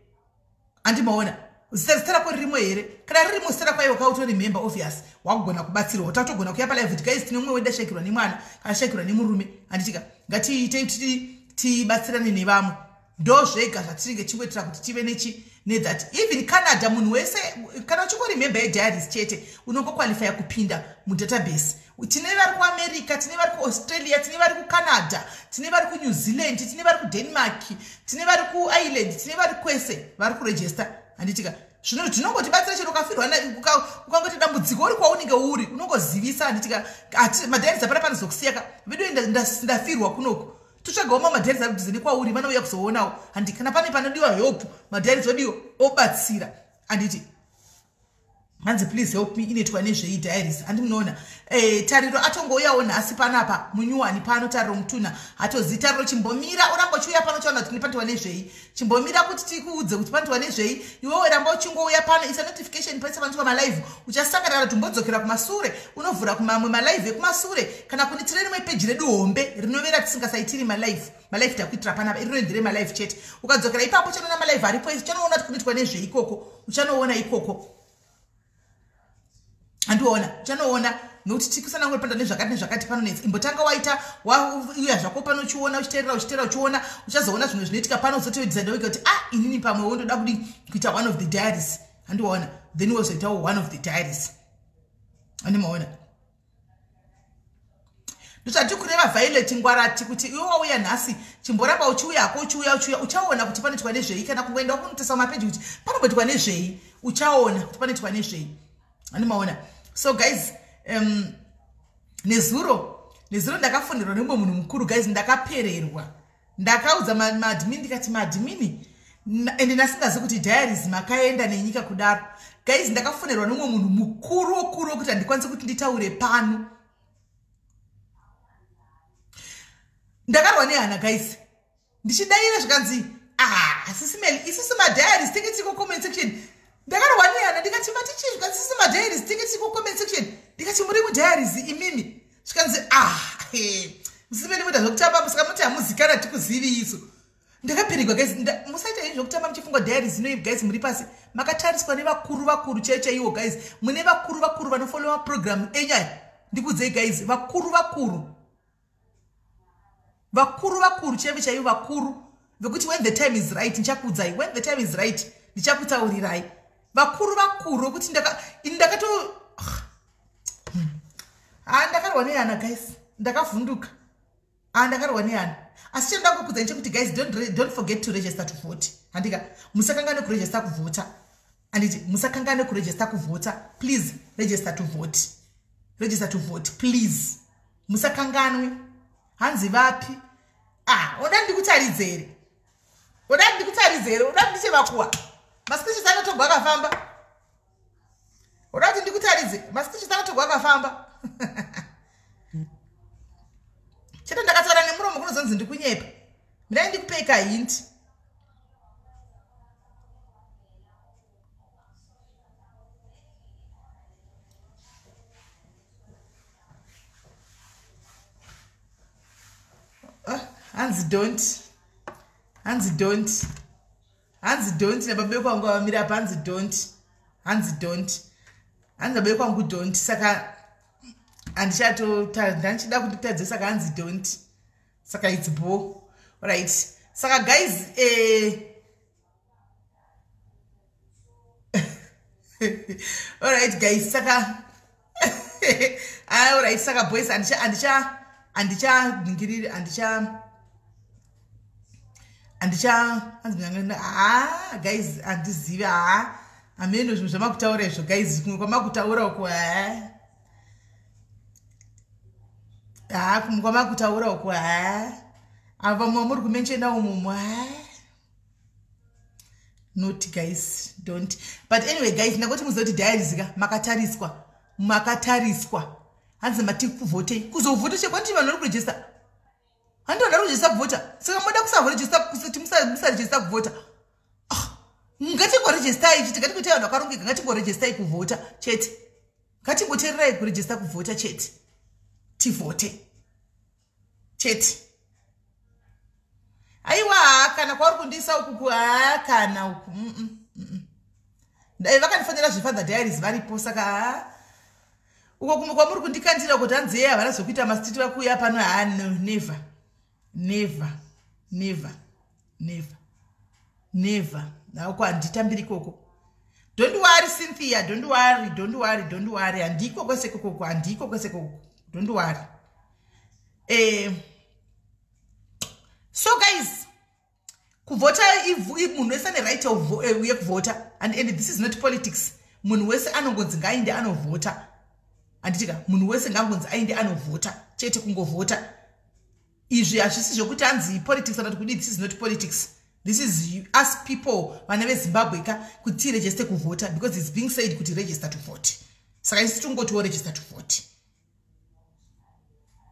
handimaona? Zita rako ririmo here? Kana ririmo zita rako, aiwa, kautori member, obvious wakugona kubatsirwa. Tatogona kuya palive kuti guys, tine mumwe wedu ashayikirwa nemwana kana ashayikirwa nemurume, handitika? Ngatiitei kuti tibatsirane nevamwe. Ndo zvega zvatinenge chingoitira kuti tive nechi nethat. Even Canada, munhu wese kana uchingori member yediaries chete unongoqualifya kupinda mudatabase. Tine vari kuAmerica, tine vari kuAustralia, tine vari kuCanada, tine vari kuNew Zealand, tine vari kuDenmark, tine vari kuIreland, tine vari kwese vari kuregister, handitika? Zvino zvinongotibatsira chero ukafirwa, ukangoti dambudziko uri kwaunenge uri, unongozivisa, handitika? Madiaries apana panozokusiyaka. Vedu ndafirwa kunoku, totsvagawo mamadiaries ari kudhuze nekwauri, vanouya kuzoonawo, handi? Kana pane panodiwa help, madiaries odiwo obatsira, handiti? Hanzi please help me, inoitwa nezvei diaries? Handi munoona? Tariro atongouyawo nhasi panapa munyuwani pano. Tariro Mutuna hatozi. Tariro, chimbomira, uramba uchiuya pano, uchaona kuti panoitwa nezvei. Chimbomira kuti tikuudze kuti panoitwa nezvei. Iwewe ramba uchingouya pano, isa notification paisa panoitwa malive, uchasangana. Kana timbodzokera kumasure, unovhura kumamwe malive ekumasure, kana kune tine rimwe peji redu hombe rinovera tisingasaitiri malive. Malive takuitira panapa, irinoendere malive chete. Ukadzokera ipapo uchanoona malive aripo, uchanoona kuti kunoitwa nezvei ikoko, uchanoona ikoko, handiona? Uchanoona nokuti tikusanangura panda nezvakati nezvakati panonetsa. Imbotanga waita wauya zvako pano, uchiona, uchiteerera, uchiteerera, uchiona, uchazoona zvimwe zvinoitika pano, uzotodzida wega kuti ah, inini pamwe wondoda kudi kuita one of the diaries, handiwaona? Then wozoitawo one of the diaries, handimaona? Ndozvati kureva Violet Ngwarati kuti iwe wauya nhasi, chimboramba uchiuya hako, uchiuya, uchiuya, uchaona kuti panoitwa nezvei. Kana kungoenda kunotesa mapeji kuti panomboitwa nezvei, uchaona kuti panoitwa nezvei, handimaona? So guys, nezuro ndakafonderwa nemumwe munhu mukuru. Guys, ndakapererwa. Ndakaudza maadmin, ndikati maadmin, ende ndasingazivi kuti diaries makaenda nenyika kudaro. Guys, ndakafonerwa nemumwe munhu mukuru wokuru wekuti handikwanisi kuti nditaure pano. Ndakarwa nehana, guys, ndichidayira, zvikanzi, ah, Sisi Meli, isusu madiaries tinge tiri kucomment section. Ndakarwa nehana, ndikati matichii? Zvikanzi sisi madiaries tinge tiri kucomment section. Ndikati muri mudiaries imimi? Zvikanzi, ah, Sisi Meli, muita zvekutamba, saka muti hamuzikana, tikuzivi isu. Ndakapererwa, guys. Musaita ini zvekutamba muchifunga diaries ino. Guys, muri pasi makatariswa nevakuru vakuru chaivo chaivo. Guys, mune vakuru vakuru vanofollowa program enyaya. Ndikudzei guys, vakuru vakuru, vakuru vakuru chaivo chaivo, vakuru vekuti when the time is right ndichakuudzai, when the time is right ndichakutaurirai. Vakuru vakuru vekuti ini ndakato, ha, ndakarwa nehana, guys, ndakavhunduka. Ha, ndakarwa nehana. Asi chandangokudza nechekuti guys, don't forget to register to vote, handika? Musakangane kuregister kuvhota, handiti? Musakangane kuregister kuvhota. Please register to vote, register to vote, please, musakanganwe. Hanzi vapi? Ah, oda ndikutaridze here? Oda ndikutaridze here? Oda ndichevakuwa maspeeches anotogwa akafamba? Oda kuti ndikutaridze maspeeches anotogwa akafamba chete? Ndakataura nemuromo kunozonzi ndikunyepa. Mirai ndikupei kahint. Ah, hanzi don't, hanzi don't, hanzi don't nababa kwangu avamira apa. Hanzi don't, hanzi don't, hanzi baba kwangu don't. Saka Handichato ndandichida kunditadzisa, saka hanzi don't. Saka it's bo. Right, saka guys, alright guys, saka alright, saka boys, handicha handicha handichaningiriri, handicha handicha hanzi ha guys, handizivi. Ha, hameno zvinhu zvamakutaura izvo guys, kumwe kwamakutaura uko. Ha ha, kumwe kwamakutaura uko. Ha, ava vamwe vamuri kumenshena umomo. Ha, not guys, don't. But anyway guys, ndangoti muzive kuti diaries ka makatariswa, makatariswa. Hanzi mati kuvhotei, kuzovhota chekwanditi vanhu vari kurejista. Handi vanhu vari kurejista kuvhota, saka moda kusavorejista kuti musarejista kuvhota. Ah, ngatingorejistai chete, ngatingoitai vanhu vakarongeka, ngatingorejistai kuvhota chete, ngatingoteererai kurejista kuvhota chete, tivhote chete. Aiwa, kana kwauri kundiisa ukuku, ha, kana uku Dai vakandifonera zvefather diaries varipo. Saka ha, uko kumwe kwamuri kundikandira kuti hanzi yeye havana zvokuita, masititi vakuuya pano. Ha, no, never, never, never, never, never. Hauko, handitambiri ikoko. Don't worry, Cynthia, don't worry, don't worry, don't worry. Handiko kwese kokoko, handiko kwese kokoko, don't worry. So guys, kuvhota, munhu wese ane right yekuvhota, and this is not politics. Munhu wese anongonzi ngaainde anovhota, handitika? Munhu wese ngangonzi ainde anovhota chete, kungovhota. Izvi hazvisi zvokuti hanzi politics kana kuti kudii. This is not politics. This is us people, vana veZimbabwe ka, kuti tirejiste kuvhota, because it's being said kuti register to vote. Saka isi tingotiwo register to vote.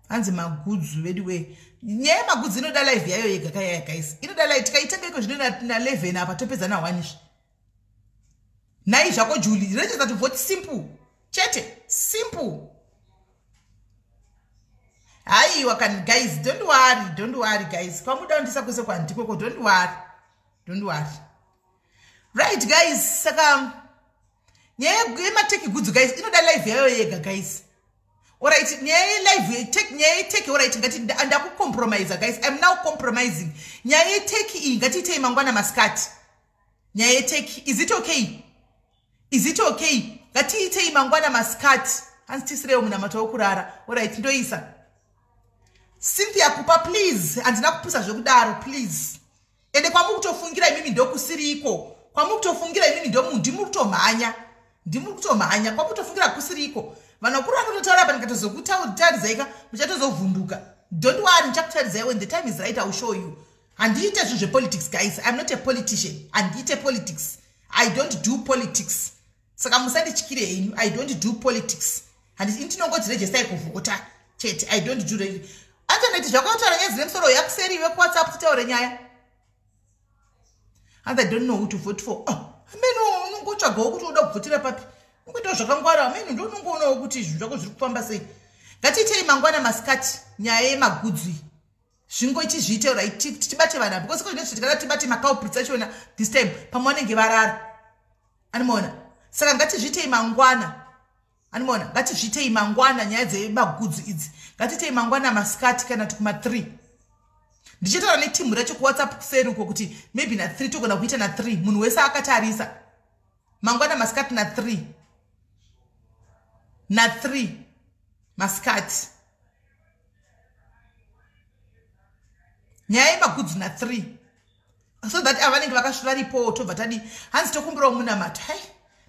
Hanzi magudzu vedu we, nyaya yemagudzu inoda live yayo yega kayaya guys, inoda live. Tikaitenga iko zvino na11 apa, topedza na1 izvi. Nhai zvako Julie, register to vote, simple chete, simple. Haiwa kan guys, don't worry, don't worry guys. Kwamuda kundisa kwese kwandikoko, don't worry, don't worry. Right guys, saka nyaya yematurkey goods guys inoda live yayo yega guys. Alright, nyaya yelive, nyaya yeturkey, alright, ngati ndakucompromisa guys, I'm now compromising. Nyaya yeturkey iyi ngatiitei mangwana masikati. Nyaya yeturkey, is it okay? Is it okay? Ngatiitei mangwana masikati. Hanzi tisirewo munamato wokurara. Alright, ndoisa Cynthia Kupa, please. Handina kupusa zvekudaro, please. Ende kwamukutofungira imimi ndokusiriko, kwamukutofungira imimi ndimuri kutomhanya, ndimuri kutomhanya. Kwamukutofungira kusiriko. Vanhu vakuru vanototaura apa, ndikatozokutarizaika muchatozovhunduka. Don't worry, ndichakutaridzai when the time is right. I will show you. Handiite zvinhu zvepolitics guys, I'm not a politician. Handiite politics, I don't do politics, saka musandityire henyu. I don't do politics. Handiti ndinongoti registai kuvhota chete. I don't do. Antoneti, zvakataura nyaya dzine musoro yakuseri vekuWhatsApp, titaure nyaya. And I don't know who to vote for. Oh, ameno unongotsvagawo kuti uda kuvhotera papi, ungoitawo zvakangwara. Ameno ndo unongoonawo kuti zvinhu zvako zviri kufamba sei. Ngatiitei mangwana masikati nyaya yemagudzi, zvingoiti zviite right, tibate vanhu, because ko zvinezvi tikada tibate maculprits achona this time, pamwe vanenge varara, animaona? Saka ngatizviitei mangwana, animaona? Ngatizviitei mangwana nyaya dzemagudzi idzi, ngatiitei mangwana masikati kana kuti kuma3. Ndichitaura netimu racho kuWhatsApp kuseri uko kuti maybe na3 togona kuita na3, munhu wese akatarisa mangwana masikati na3, na3 masikati, nyaya yemagudzi na3, so that avanenge vakasvaripowo tobva tadi. Hanzi tokumbirawo munamato. Hai,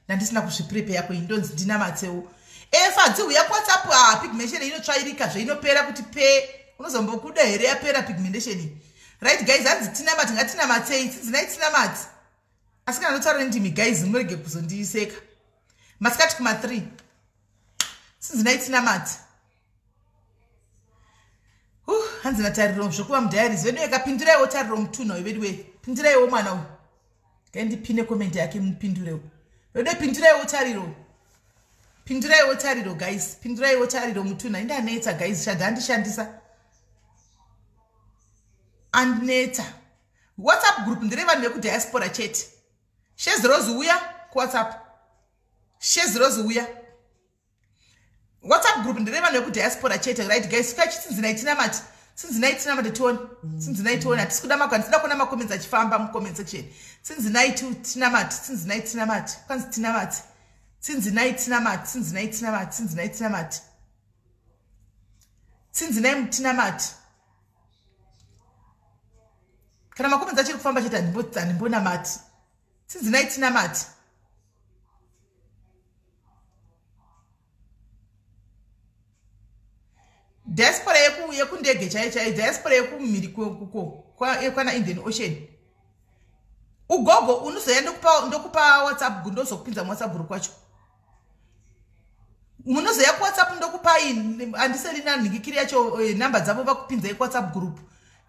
ndandisina kuzviprepe yako iyi, ndonzi ndinamatsewo. Efa dziuya kuWhatsApp. Ah, pigmentation inotsvairika zveinopera kuti pe unozombokuda here yapera pigmentation iyi? Right guys, hanzi tinamati, ngatinamatsei, tsidzinai tinamati. Asi kana ndotaura nendimi guys, murege kuzondiiseka. Masikati kuma3, tsidzinai tinamati. Hanzi naTariro zvokuva mudiaries vedu yakapinduraiwo Tariro mutunha uyu vedu wei, pinduraiwo mwana uyu. Ngaindipine comment yake, mupindurewo vedu, pinduraiwo Tariro, pinduraiwo Tariro guys, pinduraiwo Tariro mutunha. Indanetsa guys, shadha andishandisa, andinetsa. WhatsApp group nderevanhu vekudiaspora chete. Shezirose uya kuWhatsApp, Shezirose uya. WhatsApp group nderevanhu vekudiaspora chete. Right guys, chitsinzinai tinamati, tsinzinai tinamati tione, tsinzinai tione. Hatisi kuda mako, handisida kuona macomments achifamba mucomment section. Tsinzinai tinamati, tsinzinai tinamati. Kwanzi tinamati, tsinzinai tinamati, tsinzinai tinamati, tsinzinai tinamati, tsinzinai tinamati. Kana macomments achiri kufamba chete, handimbonamati. Tsinzinai tinamati. Diaspora yekundege chaiyo chaiyo, diaspora yekumhiri kwana Indian Ocean. Ugogo unozoya, ndokupa WhatsApp, ndozokupinza muWhatsApp group kwacho. Munozoya kuWhatsApp, ndokupai andiselina nhingikiri yacho, namba dzavo, vakupinzai kuWhatsApp group.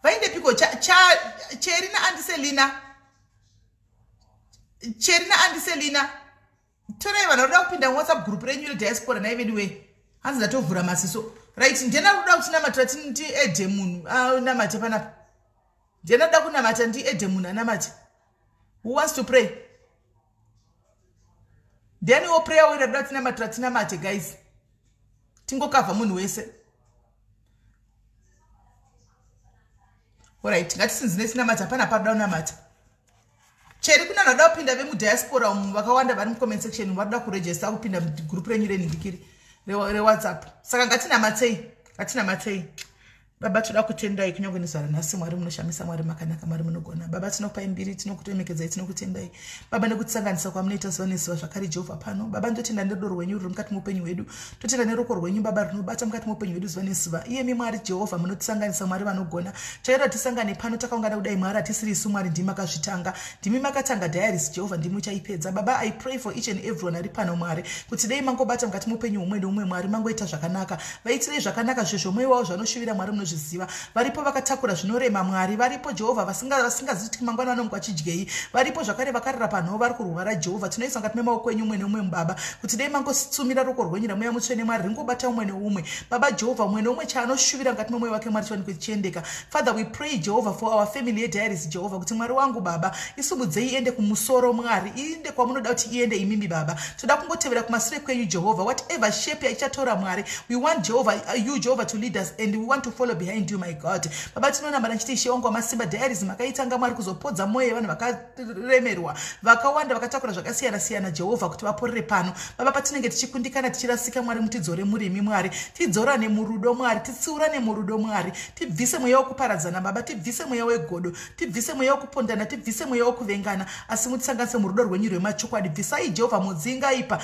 Vaindepiko Cheri naandiselina? Cheri naandiselina, torai vanhu varoda kupinda muWhatsApp group renyu rediaspora. Nai vedu wei, hanzi ndatovhura masiso. Right, ndiena kuda kutinamatira, tiadde munhu anamate panapa. Ndiena kuda kunamata, ndiadde munhu anamate. Who wants to pray? Ndianiwo prayer warrior kuda tinamatira? Tinamate guys, tingokavha munhu wese. Alright, ngatisinzine tinamata. Hapana paroda kunamata. Cheri, kuna vanhu vada kupinda vemudiaspora umu, vakawanda vari mucomment section, varoda kuregister kupinda mugroup renyu renhingikiri reWhatsApp. Saka ngatinamatsei, ngatinamatsei. Baba, toda kutendai kunyange nezuva ranhasi. Mwari munoshamisa, Mwari makanaka, Mwari munogona. Baba, tinokupai mbiri, tinokutomekedzai, tinokutendai Baba nekutisanganisa kwamunoita zuva nezuva zvakare Jehovha pano. Baba, ndotenda nerudo rwenyu ruri mukati meupenyu hwedu. Totenda neruoko rwenyu Baba runobata mukati meupenyu hwedu zuva nezuva. Iyemi Mwari Jehovha munotisanganisa, Mwari vanogona. Chaita tisangane pano takaungana kudai Mwari, hatisiri isu Mwari, ndimi makazvitanga, ndimi makatanga Diaries Jehovha, ndimi muchaipedza. Baba, I pray for each and everyone ari pano Mwari, kuti dei mangobata mukati meupenyu humwe neumwe. Mwari, mangoita zvakanaka, vaitirei zvakanaka zvezvo mwoyo wavo zvanoshuvira. Mwari munozviziva. Varipo vakatakura zvinorema Mwari, varipo Jehovha vasingazivi kuti mangwana vanomuka vachidyei, varipo zvakare vakarara panhoo vari kurwara. Jehovha, tinoisa mukati memaoko enyu umwe neumwe mubaba, kuti dei mangositsumira ruoko rwenyu raMweya Mutsvene Mwari ringobata umwe neumwe. Baba Jehovha, umwe neumwe chaanoshuvira mukati memwoyo wake Mwari chiwanikwe chichiendeka. Father, we pray Jehovha for our family yeDiaries Jehovha, kuti Mwari wangu Baba, isimudzei iende kumusoro Mwari, iende kwamunoda kuti iende imimi Baba. Toda kungotevera kumasure kwenyu Jehovha, whatever shape yaichatora Mwari. We want Jehovha, you Jehovha, to lead us and we want to follow behind you, my God. Baba, tinonamba nachiti, Ishe wangu wamasimba, Diaries makaitanga Mwari kuzopodza mwoyo yevanhu vakaremerwa vakawanda, vakatakura zvakasiyana siyana Jehovha, kuti vaporere pano. Baba, patinenge tichikundikana, tichirasika Mwari, mutidzore murimi Mwari, tidzorane murudo Mwari, titsiurane murudo Mwari, tibvise mweya wekuparadzana Baba, tibvise mweya wegodo, tibvise mweya wekupondana, tibvise mweya wekuvengana, asi mutisanganise murudo rwenyu rwemachokwadi. Bvisai Jehovha mudzi ingaipa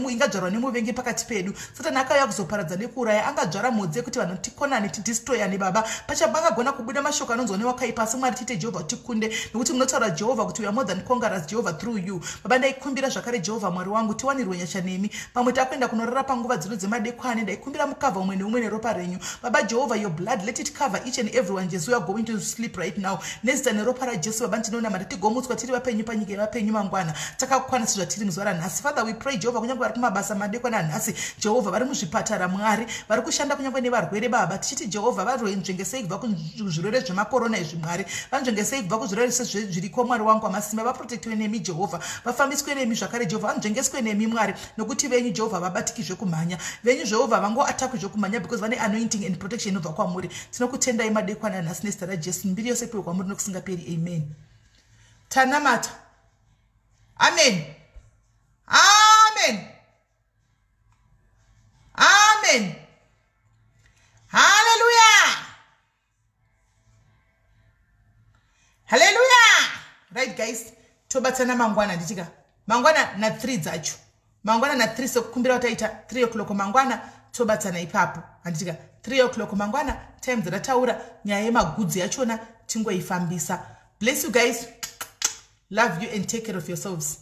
ingadzvarwa nemuvengi pakati pedu. Satani akauya kuzoparadza nekuuraya, angadzvara mudzi yekuti vanhu tikonane, tidestroyane Baba. Pachabangagona kubuda mashoko anonzwa newakaipa, asi Mwari tiite Jehovha tikunde, nekuti munotaura Jehovha kuti we are more than conquerors Jehovha through you. Baba, ndaikumbira zvakare Jehovha Mwari wangu, tiwanirwe nyasha nemi. Pamwe takuenda kunorara panguva dzino dzemadekwani, ndaikumbira mukavha umwe neumwe neropa renyu Baba Jehovha. Your blood, let it cover each and everyone as we are going to sleep right now. Nezita neropa raJesu Baba ndinonamata, tigomutswa tiri vapenyu panyika yevapenyu mangwana, takakwana sezvatiri muzuva ranhasi. Father, we pray Jehovha, kunyange vari kumabasa madekwana anhasi Jehovha, vari muzvipatara Mwari, vari kushanda kunyange nevarwere Baba, tichiti Jehovha varwenzvengesei kubva kuzvirwere zvemakorona izvi Mwari, vanzvengesei kubva kuzvirwere zviriko Mwari wangu wamasimba. Vaprotectwe nemi Jehovha, vafambiswe nemi zvakare Jehovha, vanzvengeswe nemi Mwari, nokuti venyu Jehovha vabatiki zvekumhanya, venyu Jehovha vangoatakwi zvekumhanya, because vane anointing and protection inobva kwamuri. Tinokutendai madekwana nhasi nezita raJesu. Mbiri yose ipiwe kwamuri nokusingaperi. Amen. Tanamata. Amen, amen, amen. Haleluya, haleluya. Right guys, tobatsana mangwana ndichika mangwana na3 dzacho, mangwana na3, sekukumbira kutaita 3 o'clock mangwana, tobatsana ipapo handitika? 3 o'clock mangwana, time dzatataura, nyaya yemagudzi yachona tingoifambisa. Bless you guys, love you and take care of yourselves.